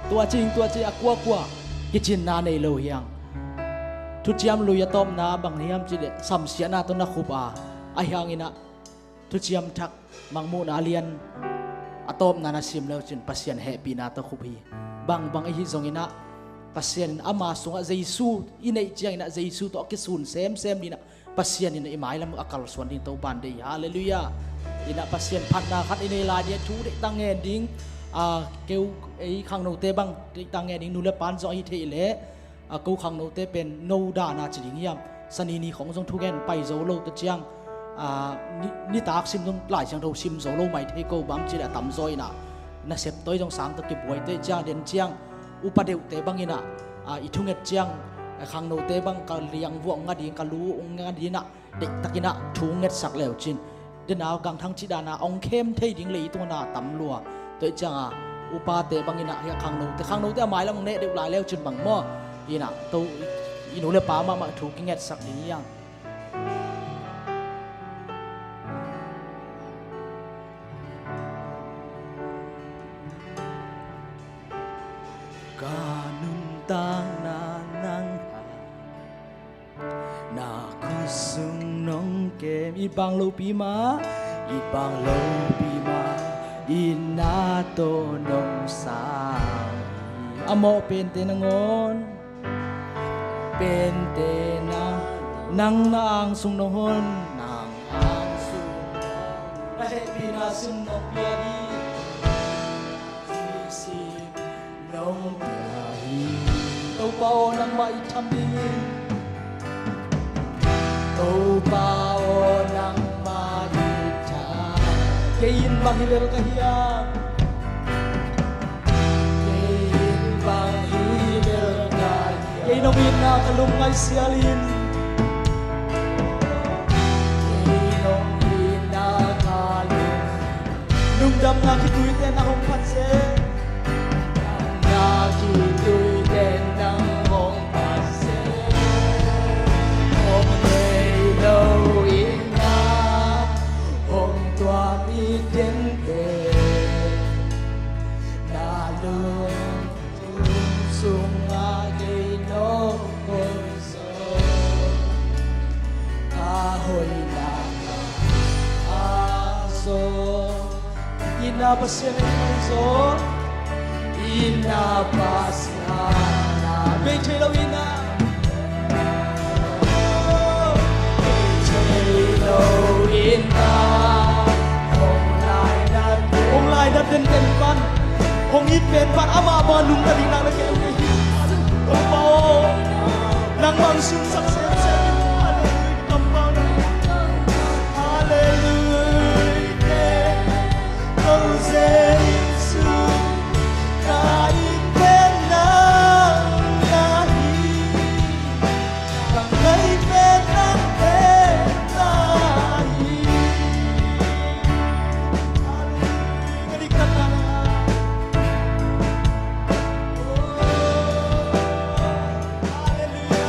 Tua cing tua ci a kuakua kicinna nei lo hiang. Thuciam lui a tawmna bang hiam cileh samsiahna tawh na khup a, a hianginah Thuciam Thak Mangmuhna a lian a tawpna na sim leucin Pasian hehpihna tawh khup hi. Bangbang ihi zonginah Pasian in ama sungah Jesu i neih cianginah Jesu tawh a kisun semsem dinah Pasian in i mailam a kalsuan ding Topan deih hi. Halleluiah. Inah Pasian phatna khat i nei lai ding thu deihta ngen ding, a, keu ei khangnote bang deihta ngen ding nu le pan zong ahi thei leh a, ko khangnote pen no dana ci ding hiam? Sanini khong zong thugen pai zo lo ta ciang, a, ni, nitak sim zong Lai Siangtho sim zo lo mai thei ko bang cileh a tamzaw inah nasep toi zong sang tawh kibuai tei ciang den ciang upa deuhte banginah, a, i thunget ciang, a, khangnote bang ka liangvuah nga ding ka lu nga dinah deihtakinah thu ngetsak leucin dena gangthang cih dana ong khem thei ding leitung a na tam lua. Tua ih cianga upate banginah hia khangnote, khangnote a mailam ong neh deuh lai leucin bang maw? Ina, to i nu le pa mahmah thu kingetsak ding hi hang. Ka nuntakna nang a, na khut sung nong kem. I bang lopi mah, i bang lopi mah, i na tawh nong sang hi. A mawh pente nangawn, pente na, nang na ang sung nong hon, nang ang sung nong, na hehpihna sin nong pia hi. Nong pia hi. Topa aw, nangmah i tham dingin, Topa aw, nangmah i tham. Kei in bang hi lel ka hiam? Kei in bang hi lel ka hiam? Kei nong itna ka lungngaih sialin, kei nong itna ka lung, lungdamna khituite na hong phat seh. Na khituite na hong phat seh. Hong nei lo in na hong tuam i tente, na lungsim sungah kei nong hong Ka hoihna ka a zaw. Itna Pasian in hong zaw. Itna Pasian a bei thei lo itna. Bei thei lo itna. Hong lainat, hong lainat den den pan, hong it pen pan, amah bang a nungta ding nak na kei uh kei hi. Topa aw, nangmah hong sungsak semsem in. Halleluiah, kampau na. Halleluiah, Topa Jesu, ka it pen nang na hi. Ka ngaih pen nang pen na hi. Halleluiah, ka diktatna. Oh, halleluiah.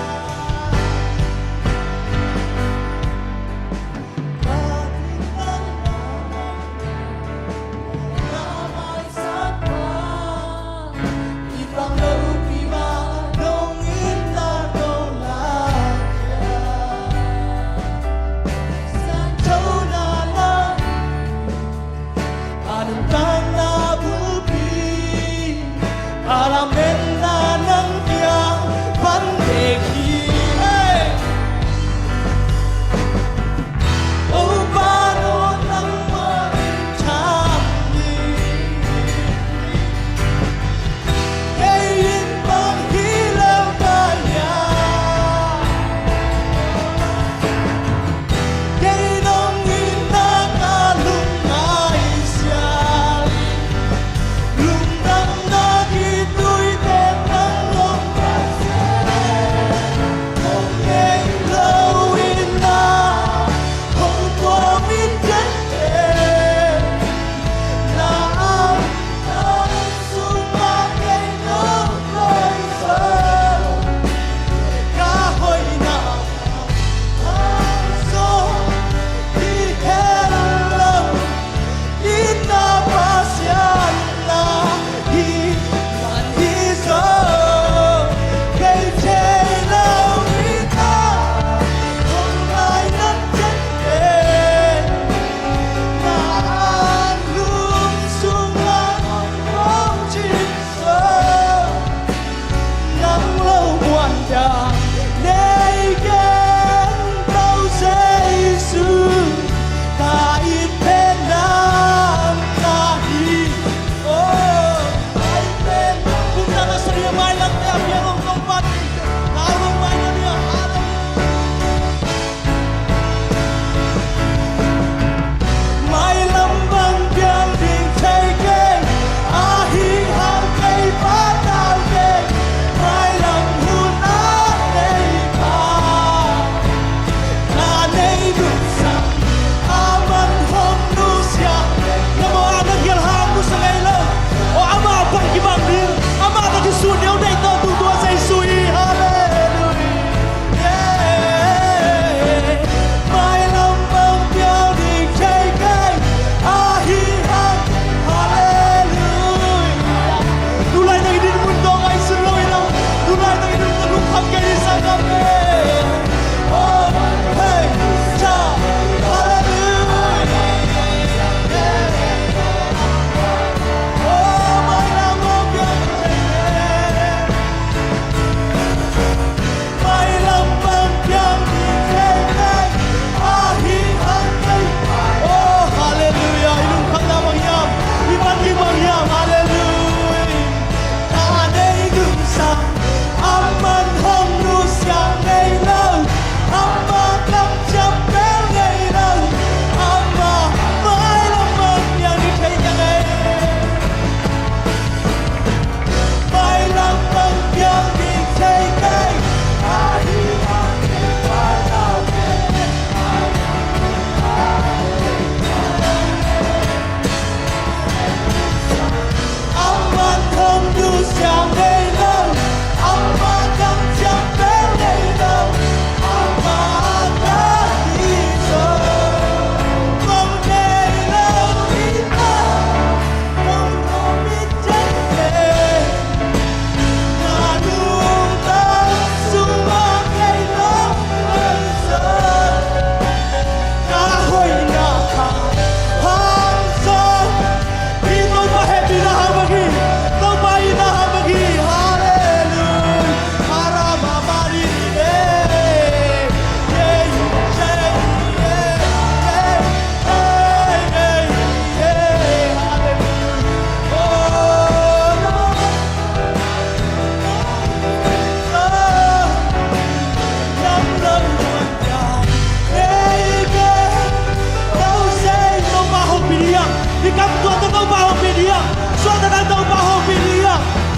Topa hong pia ding. Suakta ka Topa hong pia ding.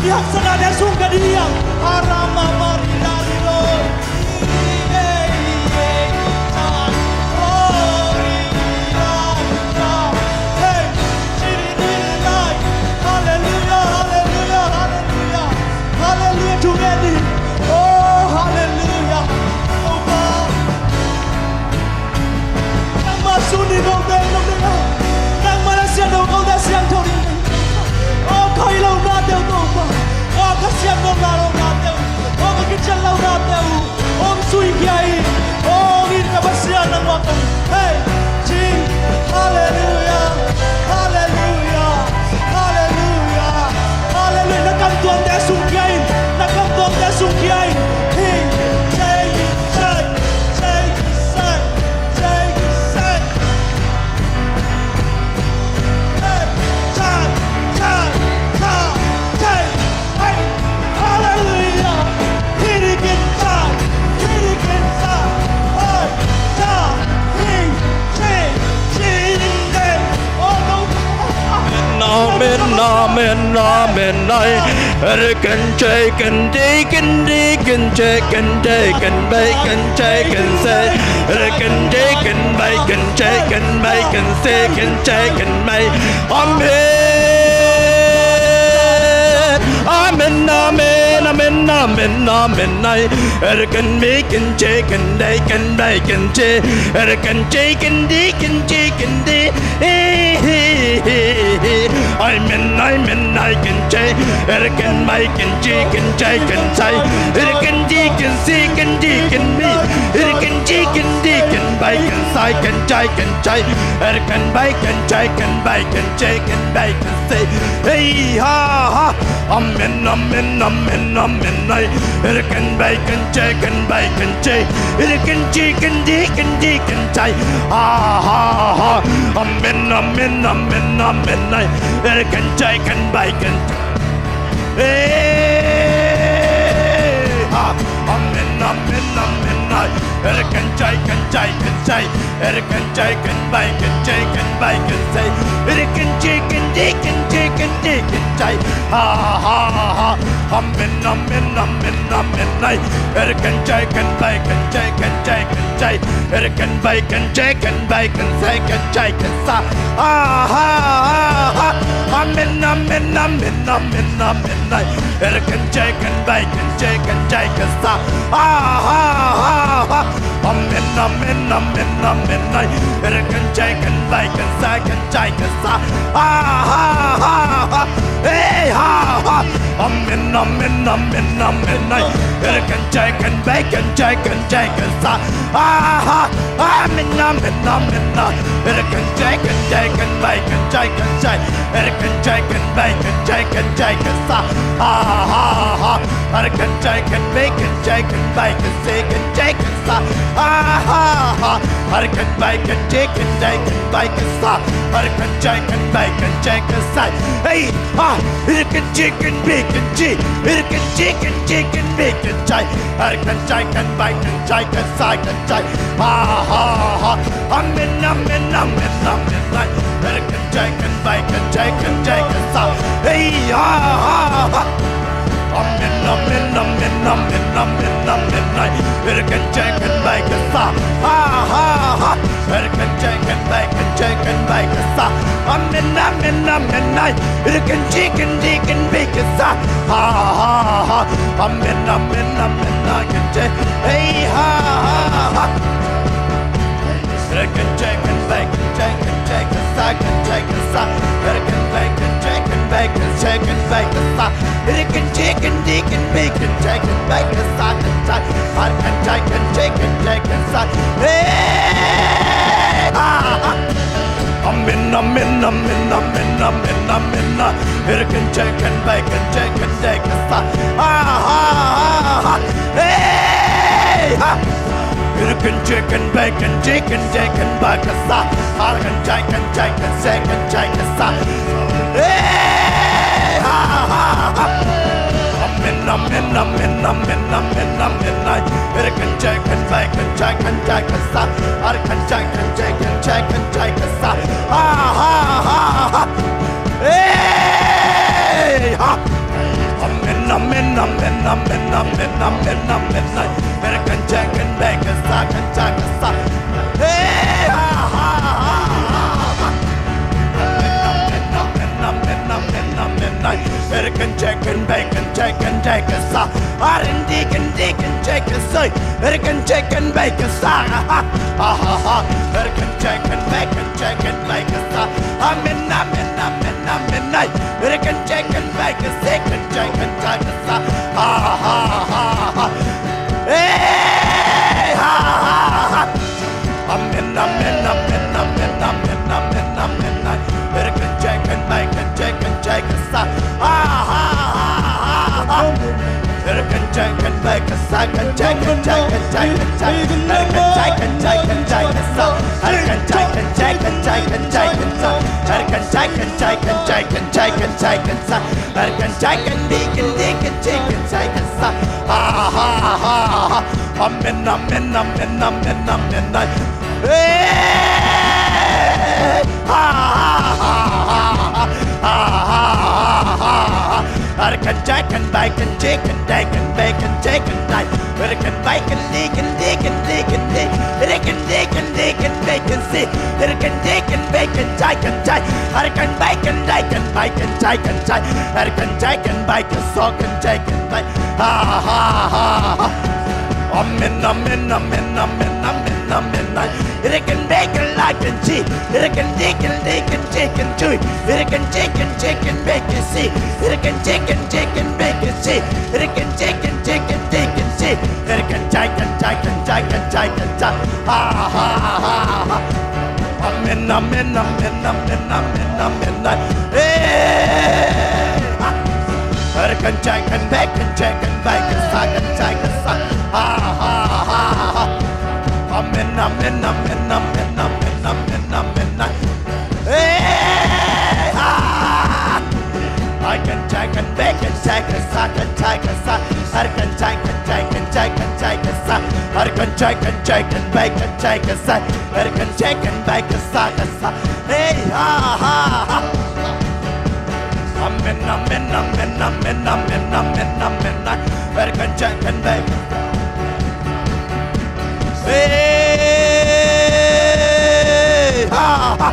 I haksatnate sung ka ding. Arama mari dari lo. Hey, hallelujah, hallelujah, hallelujah. Hallelujah, thungen ni. Oh, hallelujah. Topa. Nangmah suni ko teng lo teng a. Nangmah na sian lo ko na siang tho ding. Oh, khoi lo na teu Topa. Oh, ka sian lo na lo na teu. Oh, ka kician lo na teu. Hong sui khia in. Hong in ka Pasian nangmah kong. Hey, ci. Hallelujah. Hallelujah. Hallelujah. Hallelujah. Na kam tuamte sung khia in. Na kam tuamte sung khia in. Hey, ci. Amen, amen, amen, amen. Ai, er kan chai kan di kan di kan chai kan chai kan bai kan chai kan sai. Er kan chai kan bai kan chai kan bai kan sai kan chai kan bai. Amen. Amen, amen, amen, amen, amen. Ai, er kan bai kan chai kan dai kan bai kan chai. Er kan chai kan di kan chai kan di. Amen, amen, ai kan chai. Er kan bai kan chai kan chai kan sai. Er kan di kan si kan di kan mi. Er kan chai kan di kan bai kan sai kan chai kan chai. Er kan bai kan chai kan bai kan chai kan bai kan sai. Hey ha ha. Amen, amen, amen, amen. Ai, er kan bai kan chai kan bai kan chai. Er kan chai kan di kan di kan chai. Ha ha ha. Amen, amen, amen, amen. Ai, er kan chai kan bai kan chai. Hey ha. Amen, amen, amen. Ai, er kan chai kan chai kan chai. Er kan chai kan bai kan chai kan bai kan sai. Er kan chai kan di kan chai kan di kan chai. Ha ha ha. Amen, amen, amen, amen. Ai, er kan chai kan bai kan chai kan chai kan chai. Er kan bai kan chai kan bai kan sai kan chai kan sa. Ha ha ha ha. Amen, amen, amen, amen, amen. Ai, er kan chai kan bai kan chai kan chai kan sa. Ha ha ha ha. Amen, amen, amen, amen. Ai, er kan chai kan bai kan sai kan chai kan sa. Ha ha ha ha. Hey ha ha. Amen, amen, amen, amen. Ai, er kan chai kan bai kan chai kan chai kan sa. Ha ha. Amen, amen, amen. Ai, er kan chai kan chai kan bai kan chai kan chai. Er kan chai kan bai kan chai kan chai kan sa. Ha ha ha. Ai, er kan chai kan bai kan chai kan bai kan sai kan chai kan sa. Ha ha ha. Ai, er kan bai kan chai kan chai kan bai kan sa. Ai, er kan chai kan bai kan chai kan sai. Hey ha. Er kan chai kan bai kan chai. Er kan chai kan chai kan bai kan chai. Ai, er kan chai kan bai kan chai kan sai kan chai. Ha ha ha. Amen, amen, amen, amen. Ai, er kan chai kan bai kan chai kan chai kan sa. Hey ha ha ha. Amen, amen, amen, amen, amen, amen. Ai, er kan chai kan bai kan sa. Ha ha ha. Er kan chai kan bai kan chai kan bai kan sa. Amen, amen, amen. Ai, er kan chai kan di kan bai kan sa. Ha ha ha. Amen, amen, amen. Ai, kan chai. Hey ha ha ha. Er kan chai kan bai kan chai kan chai kan sa kan chai kan sa. Er kan bai kan chai kan bai kan chai kan bai kan sa. Er kan chai kan di kan bai kan chai kan bai kan sa kan chai. Ai, er kan chai kan chai kan chai kan sa. Hey ha ha. Amen, amen, amen, amen, amen, amen. Er kan chai kan bai kan chai kan chai kan sa. Ha ha ha ha. Hey ha. Er kan chai kan bai kan chai kan chai kan bai kan sa. Ai, er kan chai kan chai kan sai kan chai kan sa. Hey ha ha ha. Amen, amen, amen, amen, amen, amen. Ai, er kan chai kan bai kan chai kan chai kan sa. Ai, er kan chai kan chai kan chai kan chai kan sa. Ha ha ha ha. Amen, amen, amen, amen, amen, amen, amen. Hey, ha, ha, ha, ha. Amen, amen, amen, amen, amen, amen. Hey, can check and bake and check and check us out. Arin dikin dikin check us out. Hey, can check and bake us out. Ha, ha, ha, ha. Hey, can check and bake and check and bake us out. Amen, amen, amen, amen. Hey, can check and bake us out. Hey, can check and check us out. Ha, ha, ha, ha. Hey, ha, ha, ha. Amen, amen, amen, amen, amen, amen, amen. Hey, can check and bake and check and check us out. Ha, ha, ha, ha, ha. Hey, can check and bake us out. Can check and check and check and check. Hey, can check and check and check us out. Hey, can check and check and check and check us out. Hey, can check and check and check and check and check us out. Hey, can check and bake and bake and check and check us out. Ha, ha, ha, ha. Amen, amen, amen, amen, amen. Hey! Ha, ha, ha, ha, ha. Arkan jakan baikan chicken dakan bacon chicken dai. Arkan baikan dikan dikan dikan di. Dikan dikan dikan bacon si. Arkan dikan bacon jakan jai. Arkan baikan daikan baikan jakan jai. Arkan jakan baikan sokan jakan bai. Ha, ha, ha, ha. Amen, amen, amen, amen, amen, amen. Rikin bikin laikin chi. Rikin dikin dikin chicken chui. Rikin chicken chicken bikin si. Rikin chicken chicken bikin si. Rikin chicken chicken dikin si. Rikin jaikin jaikin jaikin jaikin jai. Ha, ha, ha, ha. Amen, amen, amen, amen, amen, amen. Hey! Arkan jakan bacon jakan bacon sakan jakan sa. Ha, ha, ha, ha. Amen, amen, amen, amen, amen, amen, amen. Hey! Ha! Arkan jakan bacon jakan sakan jakan sa. Arkan jakan jakan jakan jakan sa. Arkan jakan jakan bacon jakan sa. Arkan jakan bacon sakan sa. Hey, ha, ha, ha. Amen, amen, amen, amen, amen, amen, amen. Arkan jakan bacon. Hey, ha, ha.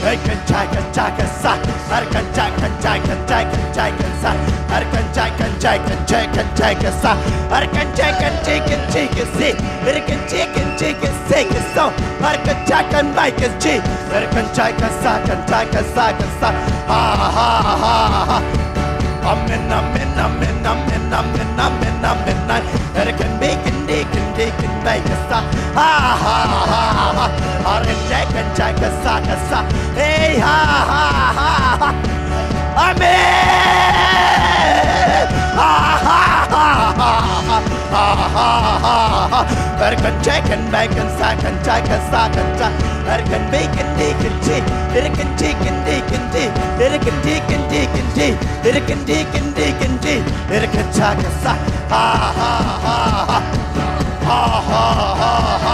Hey, kan jakan jakan sa. Arkan jakan jakan jakan jakan sa. Arkan jakan jakan jakan jakan sa. Arkan jakan chicken chicken si. Arkan chicken chicken sick so. Arkan jakan bacon chi. Arkan jakan sakan jakan sakan sa. Ha, ha, ha, ha. Amen, amen, amen, amen, amen, amen, amen. Arkan bacon dikin dikin bacon sa. Ha, ha, ha, ha. Arkan jakan jakan sakan sa. Hey, ha, ha, ha, ha. Amen. Ha, ha, ha, ha, ha. Ha, ha, ha, ha. Arkan jakan bacon sakan jakan sakan sa. Arkan bacon dikin chi. Arkan chicken dikin di. Arkan dikin dikin di. Arkan dikin dikin di. Arkan jakan sa. Ha, ha, ha, ha. Ha, ha, ha, ha.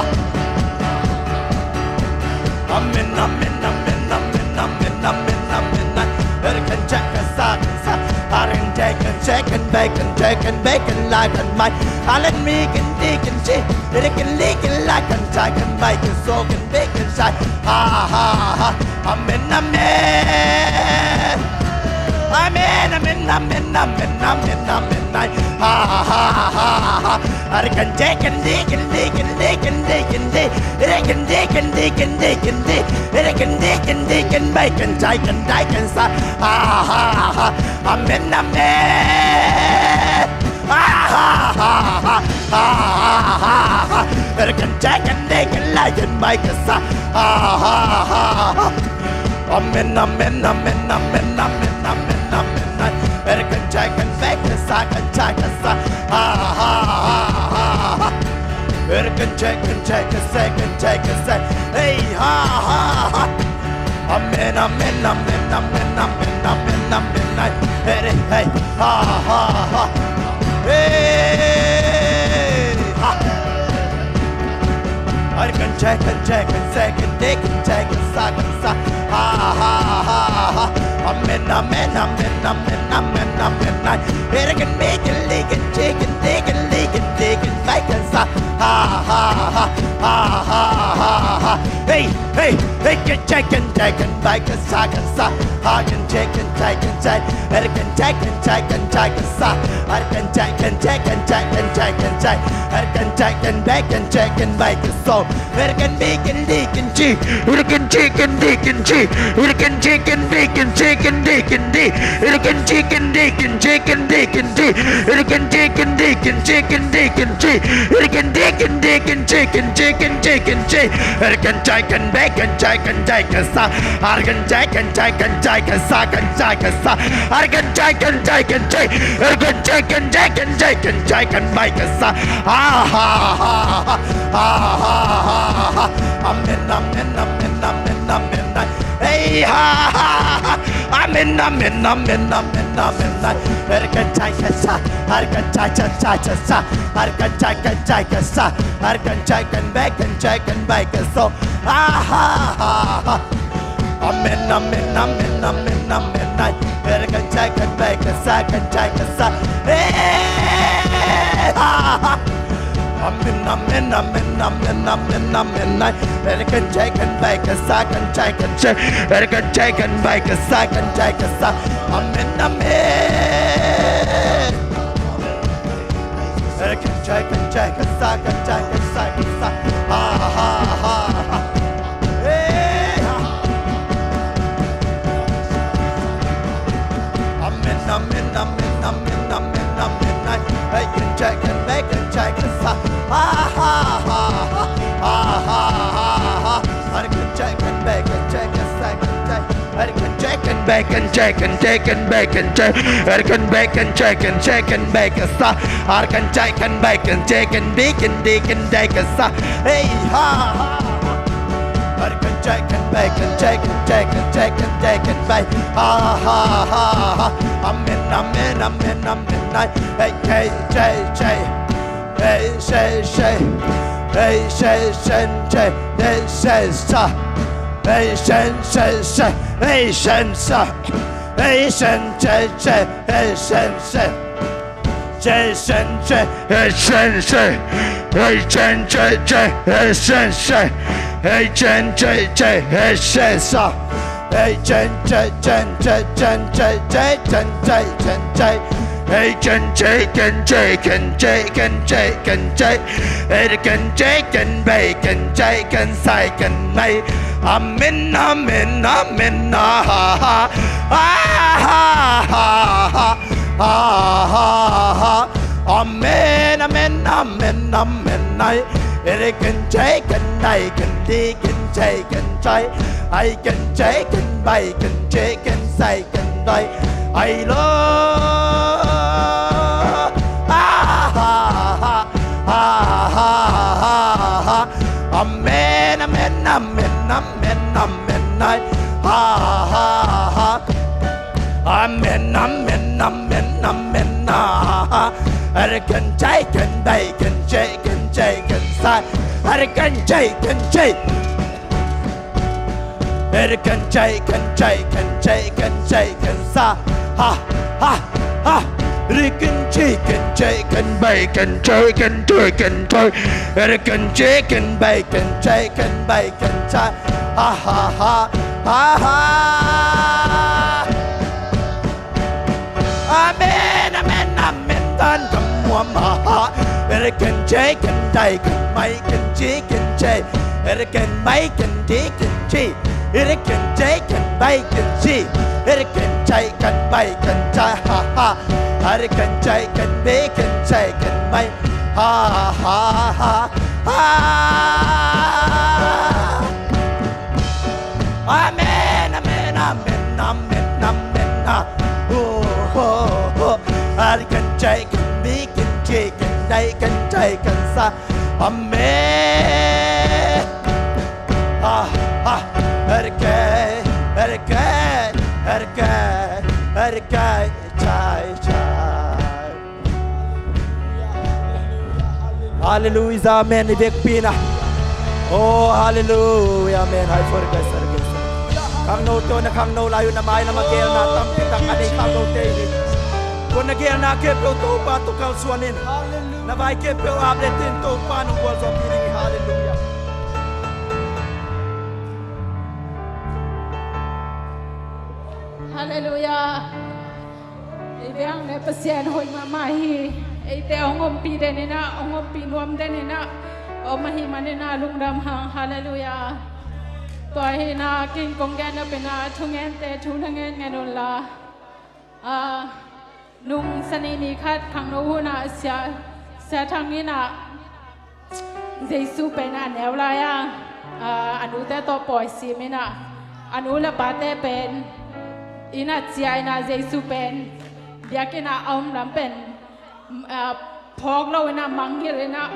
Amen, amen, amen, amen, amen, amen, amen. Arkan jakan sakan sa. Arkan jakan jakan bacon jakan bacon laikan mai. Alan mikin dikin chi. Arkan likin laikan jakan bacon sokan bacon sai. Ha, ha, ha. Amen, amen. Amen, amen, amen, amen, amen, amen, amen. Ha, ha, ha, ha. Arkan jakan dikin dikin dikin dikin di. Dikin dikin dikin dikin di. Dikin dikin dikin bacon jakan daikan sa. Ha, ha, ha. Amen, amen. Ha, ha, ha, ha. Ha, ha, ha, ha. Arkan jakan dikin laikan mai kasa. Ha, ha, ha, ha. Amen, amen, amen, amen, amen, amen, amen, amen. Arkan jakan bacon sakan jakan sa. Ha, ha, ha, ha, ha. Arkan jakan jakan sakan jakan sa. Hey, ha, ha, ha. Amen, amen, amen, amen, amen, amen, amen. Hey, hey, ha, ha, ha. Hey, ha. Arkan jakan jakan sakan dikin jakan sakan sa. Ha, ha, ha, ha. Amen, Amen, amen, amen, amen, amen. Ay, erkin bikin likin chicken dikin likin dikin baikin sa. Ha ha ha ha ha ha ha. Hey, hey, hey, chicken chicken baikin sa kan sa. Ha kan chicken chicken chicken. Erkin chicken chicken chicken sa. Erkin chicken chicken chicken chicken chicken. Erkin chicken bacon chicken bacon so. Erkin bikin dikin chi. Erkin chicken dikin chi. Erkin chicken bikin chicken dikin di. Erkin chicken dikin chicken dikin di. Erkin chicken dikin chicken dikin chi. Erkin dikin dikin chicken chicken chicken chi. Erkin chicken bacon chicken chicken sa. Erkin chicken chicken chicken sa kan chicken sa. Erkin chicken chicken chi. Erkin chicken chicken chicken chicken bacon sa. Ha ha ha ha ha ha ha ha. Amen, amen, amen, amen, amen. Hey, ha ha ha. Amen, amen, amen, amen, amen. Erkan chai kan sa, erkan chai kan chai kan sa, erkan chai kan chai kan sa, erkan chai kan bacon chai kan bacon so. Ha ha ha ha. Amen, amen, amen, amen, amen. Ay, erkan chai kan bacon sa kan chai kan sa. Hey, ha ha. Amen, amen, amen, amen, amen, amen. Ay, erkan chai kan bacon sa kan chai kan chai. Erkan chai kan bacon sa kan chai kan sa. Amen, amen. Erkan chai kan chai kan sa kan chai kan sa kan sa. Ha ha ha ha. Hey, ha. Amen, amen, amen, amen, amen, amen. Ay, ay, kan chai kan bacon chai kan sa. Ha ha ha ha. Ha ha ha ha. Ay, kan chai kan bacon chai kan sa kan chai. Erkin chicken bacon chicken chicken bacon chicken. Erkin bacon chicken chicken bacon sa. Erkin chicken bacon chicken bacon bacon bacon sa. Hey ha ha. Erkin chicken bacon chicken chicken chicken chicken bacon. Ha ha ha ha. Amen, amen, amen, amen. Hey, hey, hey, hey. Hey, shay, shay. Hey, shay, shen, shay. Hey, shay, sa. Hey, shen, shay, shay. Hey, shen, sa. Hey, shen, shay, shay. Hey, shen, shay. Shay, shen, shay. Hey, shen, shay. Hey, shen, shay, shay. Hey, shen, shay. Hey, shen, shay, shay. Hey, shen, sa. Hey, chen, chen, chen, chen, chen, chen, chen, chen, chen, chen. Hey, chen, chen, chen, chen, chen, chen, chen, chen, chen. Hey, chen, chen, chen, bei, chen, chen, chen, sai, chen, nei. Amen, amen, amen, ah, ha, ha. Ah, ha, ha, ha. Ah, ha, ha, ha. Amen, amen, amen, amen, ai. Ere ken che ken dai ken di ken che ken chai. Ai ken che ken bai ken che ken sai ken dai. Ai lo. Ah, ha, ha, ha. Ah, ha, ha, ha, ha. Amen, amen, amen, amen, amen, ai. Ha, ha, ha. Amen, amen, amen, amen, ah. Ere ken che ken dai ken che ken che ken sai. Ere ken che ken che. Ere ken che ken che ken che ken che ken sa. Ha, ha, ha. Ere ken che ken che ken bai ken che ken che ken che. Ere ken che ken bai ken che ken bai ken sa. Ha, ha, ha, ha, ha. Amen, amen, amen. Tan kam muam, ha, ha. Ere ken che ken dai ken mai ken chi ken che. Ere ken mai ken di ken chi. Ere ken che ken bai ken chi. Ere ken che ken bai ken cha, ha, ha. Ere ken che ken be ken che ken mai. Ha, ha, ha, ha. Amen, amen, amen, amen, amen, ah. Oh, oh, oh. Ari kan chai kan bi kan che kan dai kan chai kan sa. Amen. Ah, ah. Ari kai, ari kai, ari kai, ari kai, chai, chai. Hallelujah, amen. I vekpi na. Oh, hallelujah, amen. Hai for guys, for guys. Khangnote aw, na khangno lai uh na mailam a geelna tampi tak a nei khangnote hi. Tua na geelna khempeuh Topa tawh kalsuan in. Na vai khempeuh ap le tin Topa nong gualzawhpih ding hi. Halleluiah. Halleluiah. I biang le Pasian hoih mahmah hi. Eite hong ompih den in ah, hong ompih nuam den in ah om ahih manin ah lungdam hang. Halleluiah. Tua hi in ah kei kong gen nop in ah thungente thu na ngen ngen un la. Ah, nung Sani ni khat khangno hun ah Sia, Sia Thang in ah Jesu pen a neu lai a, a, a nute tawh pawi sim in ah, a nu le pate pen inn ah ciah in ah Jesu pen biakinn ah a om lam pen, a, phawk lo in ah mangngilh in ah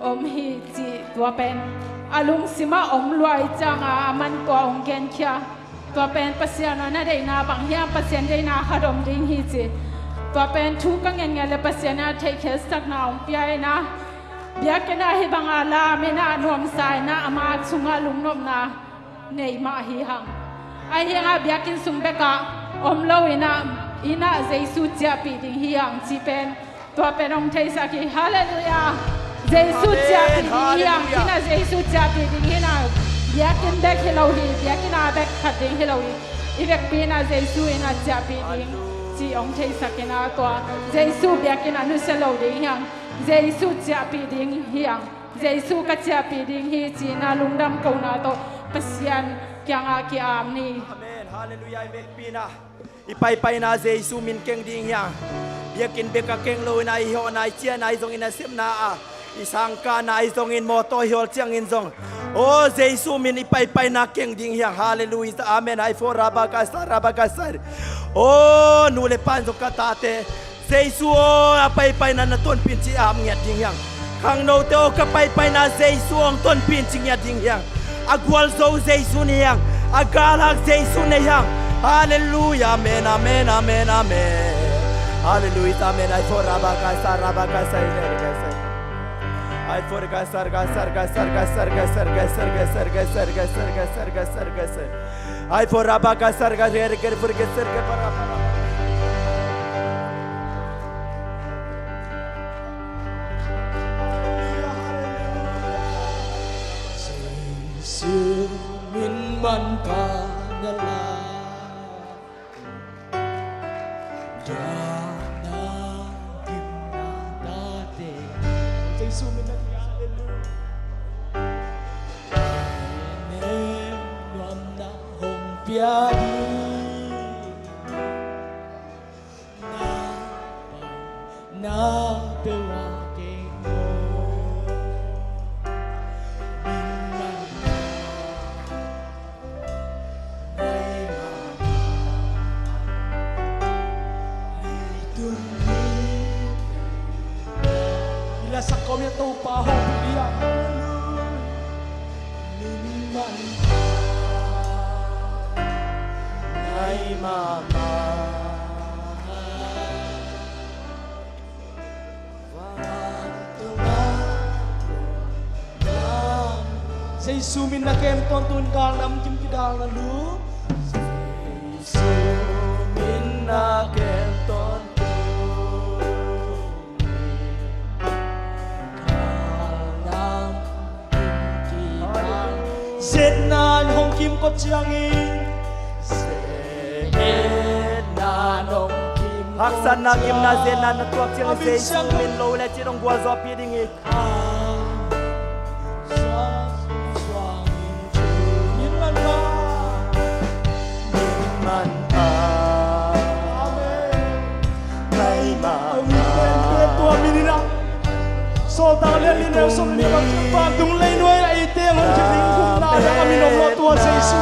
om hi cih tua pen a lungsim ah om lua ahih ciang a, a man tua hong genkhia. Tua pen Pasian aw na deihna bang hiam, Pasian deihna khat om ding hi ci. Tua pen thu ka ngen ngen le Pasian in ah theihkhialhsakna hong pia in ah, biakinn ah hih bang a lam in ah nuamsa in ah ama sungah lungnopna nei mah hi hang. Ahi hang ah biakinn sung bek ah om lo in ah, inn ah Jesu ciahpih ding hi hang cih pen tua pen hong theisak hi. Halleluiah. Jesu ciahpih ding hi hang. Inn ah Jesu ciahpih ding hi in ah, biakinn bek hi lo hi, biakinn ah bek khat ding hi lo hi. I vekpi in ah Jesu inn ah ciahpih ding cih hong theisak in ah, tua Jesu biakinn ah nusia lo ding hi hang. Jesu ciahpih ding hi hang. Jesu ka ciahpih ding hi ci in ah lungdam kohna tawh Pasian kiangah ki-am ni. Amen. Halleluiah. I vekpi in ah i paipaina Jesu min keng ding hi hang. Biakinn bek a keng lo in ah i hawhna, i ciahna, i zong i nasepna ah, i sangkahna, i zong in mawtaw i hawl ciangin zong, aw Jesu min i paipaina keng ding hi hang. Halleluiah. Amen. Hai fo rabakasa rabakasa. Aw nu le pa in zong ka tate Jesu aw, a paipaina na tonpih in ci-a am ngiat ding hi hang. Khangnote aw, ka paipaina Jesu hong tonpih in ci ngiat ding hi hang. A gualzo Jesu nei hi hang. A galhak Jesu nei hi hang. Halleluiah. Amen, amen, amen, amen. Halleluiah. Amen. Ai for rabakasa rabakasa. Ai for gasar gasar gasar gasar gasar gasar gasar gasar gasar gasar gasar. Ai for rabakasar gasar gasar gasar gasar. Jesu min man pha na la. Dana gimna tate. Jesu min na, halleluiah. Nuamna hong pia ding. Na pai na peuh a kei ko. Min man na. Ila sak kawm ia Topa hong pia. Jesu min na kem tawntung in galnam kim kidal na lu. Jesu min na kem tawntung in galnam kim kidal. Zetna in hong kim kawt ciangin, zetna in hong kim kawt ciangin, haksatna, gimna, zetna na tuak ciangin Jesu min lo le cin hong gualzawhpih ding hi. Sawltak lian li neu sawm li nih bang vantung leinuai ah eite hong khit ding gupna dah a min om lo tua Jesu.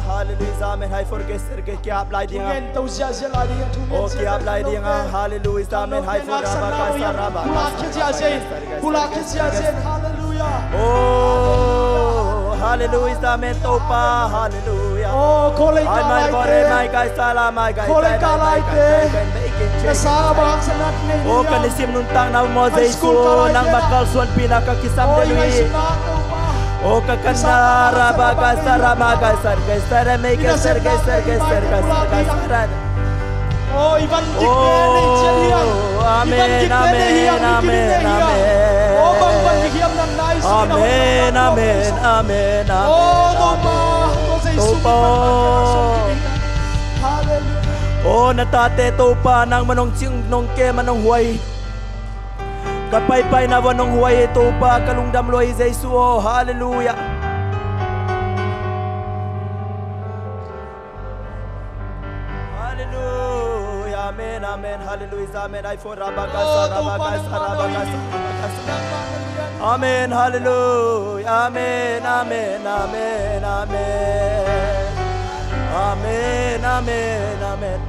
Halleluiah, amen. Hai forget serge kiap lai ding a. Oh, kiap lai ding a. Halleluiah, amen. Hai for rabakasa rabakasa. Halleluiah. Halleluia, amen, Topa, halleluia. Oh, kholei ka laite, mai kai sala, mai kai kholei ka laite, na sa bang sa nat nei. Oh, ka nisim nuntak na maw Jesu, nangmah kalsuanpihna ka kisam den uh hi. Oh, ka kanna raba ka sara ma ka sar ka sara me ke sar ka sar ka sar ka sar ka sara. Oh, i van gik ne nei ciat hiang. Amen, amen, amen, amen. Oh, bang van gik hiam nan nai. Amen, amen, amen, amen. Oh, Topa, Topa. Halleluia. Oh, na tate Topa, nangmah nong cing nong kem a nong huai. Ka paipaina va nong huai e Topa, ka lungdam lua hi Jesu aw. Halleluia. Halleluia. Amen, amen. Halleluia, amen. Ai fo rabakasa, rabakasa, rabakasa, rabakasa. Amen, halleluia. Amen, amen, amen, amen. Amen, amen, amen.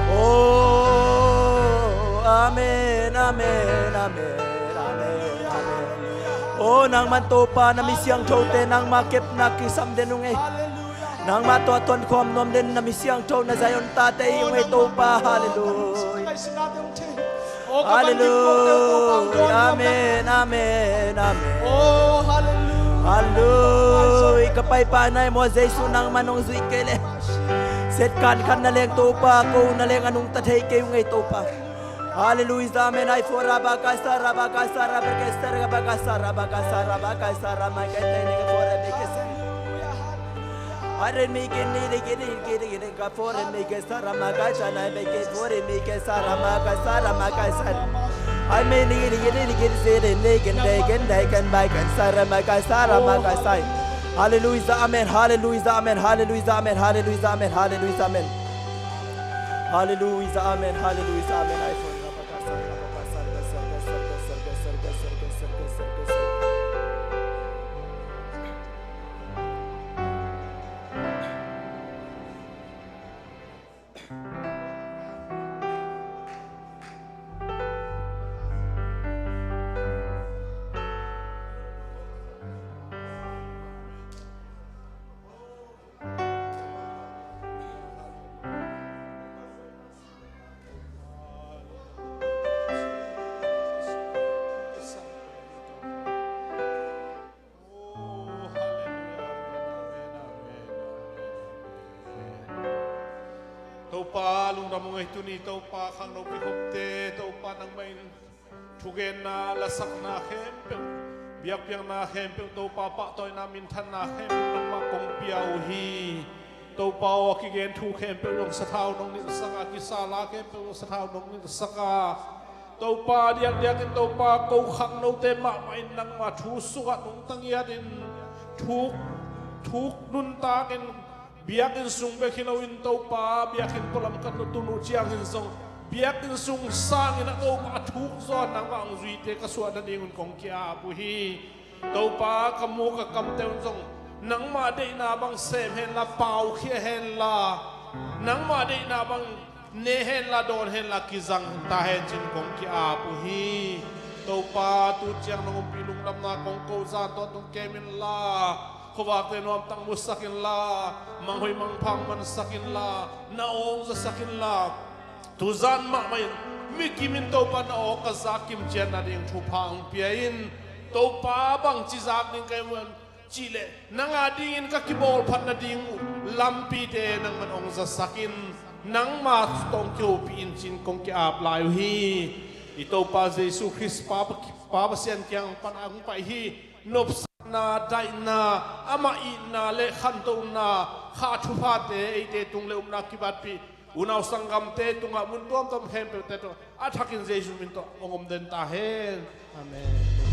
Oh, amen, amen, amen, amen, amen. Oh, nangman Topa na mi siangthote nangmah kepna kisam den ung ei. Nangmah tawh a tonkhawm nuam den na mi siangtho na Zion tate hi ung ei Topa. Halleluia. Halleluia. Amen, amen, amen. Oh, halleluia. Halleluia. Ka paipaina hi maw Jesu, nangman hong zuih kei leh Satan khat na leng Topa, ko na leng a nungta thei kei ung ei Topa. Halleluia, amen. Ai fo rabakasa, rabakasa, rabakasa, rabakasa, rabakasa, rabakasa, rabakasa, rabakasa. Hare mi ke ni de ke de ke de ke de ka fo re mi ke sara ma ka sa na mi ke fo re mi ke sara ma ka sara ma ka sara. Ai me ni ni ni ni ke se de ne ke de ke de ke bai ka sara ma ka sara ma ka sai. Halleluia, amen. Halleluia, amen. Halleluia, amen. Halleluia, amen. Halleluia, amen. Halleluia, amen. Halleluia, amen. Ai fo rabakasa, rabakasa, rabakasa, rabakasa. Oh, halleluia. Amen, amen, amen, amen. Topa, lungdam ung ei tuni, Topa, khangno kikhopte, Topa, nangmah in thugenna, lasakna khempeuh, biakpiakna khempeuh, Topa, pahtawina, minthanna khempeuh nangmah kong pia uh hi. Topa aw, a kigen thu khempeuh zong sathau nong nilhsak a, a kisa la khempeuh zong sathau nong nilhsak a, Topa, diakdiakin Topa, ko khangnote mahmah in nangma thu sungah nungta ngiatin thuk, thuk nuntakin biakinn sung bek hi loin Topa, biakinn pualam ka tun uh ciangin zong biakinn sung sangin a Topa, a thuk zaw nangmah hong zuite ka suah nadingun kong ki-ap uh hi. Topa, ka mu ka kamte un zong nangmah deihna bang sem henla, paukhia henla, nangmah deihna bang ne henla, dawn henla, kizang ta hen cin kong ki-ap uh hi. Topa, tu ciang nong ompih lungdamna kong ko zan tawh nong kem inla, khuavakte nuamtak musak inla, manghoih mangphang mansak inla, na aw hong zasak inla. Tuzan mahmah in mi kimin Topa na aw ka zak kimciat nading thupha hong pia in. Topa, bangci zak ding ka hi uh hiam cih leh nang a dingin ka kibawlphat nading uh lampite nangman hong zasak in, nangma tawh hong kihopih in cin kong ki-ap lai uh hi. I Topa Jesu Khrist Pa, Pa Pasian kiang pan a hong pai hi. Nopsakna, daihna, amah itna le khantohna, kha thuphate eite tung le upna kibatpih unau sanggamte tungah mun tuamtuam khempeuhte tawh a thakin Jesu min tawh hong om den ta hen. Amen.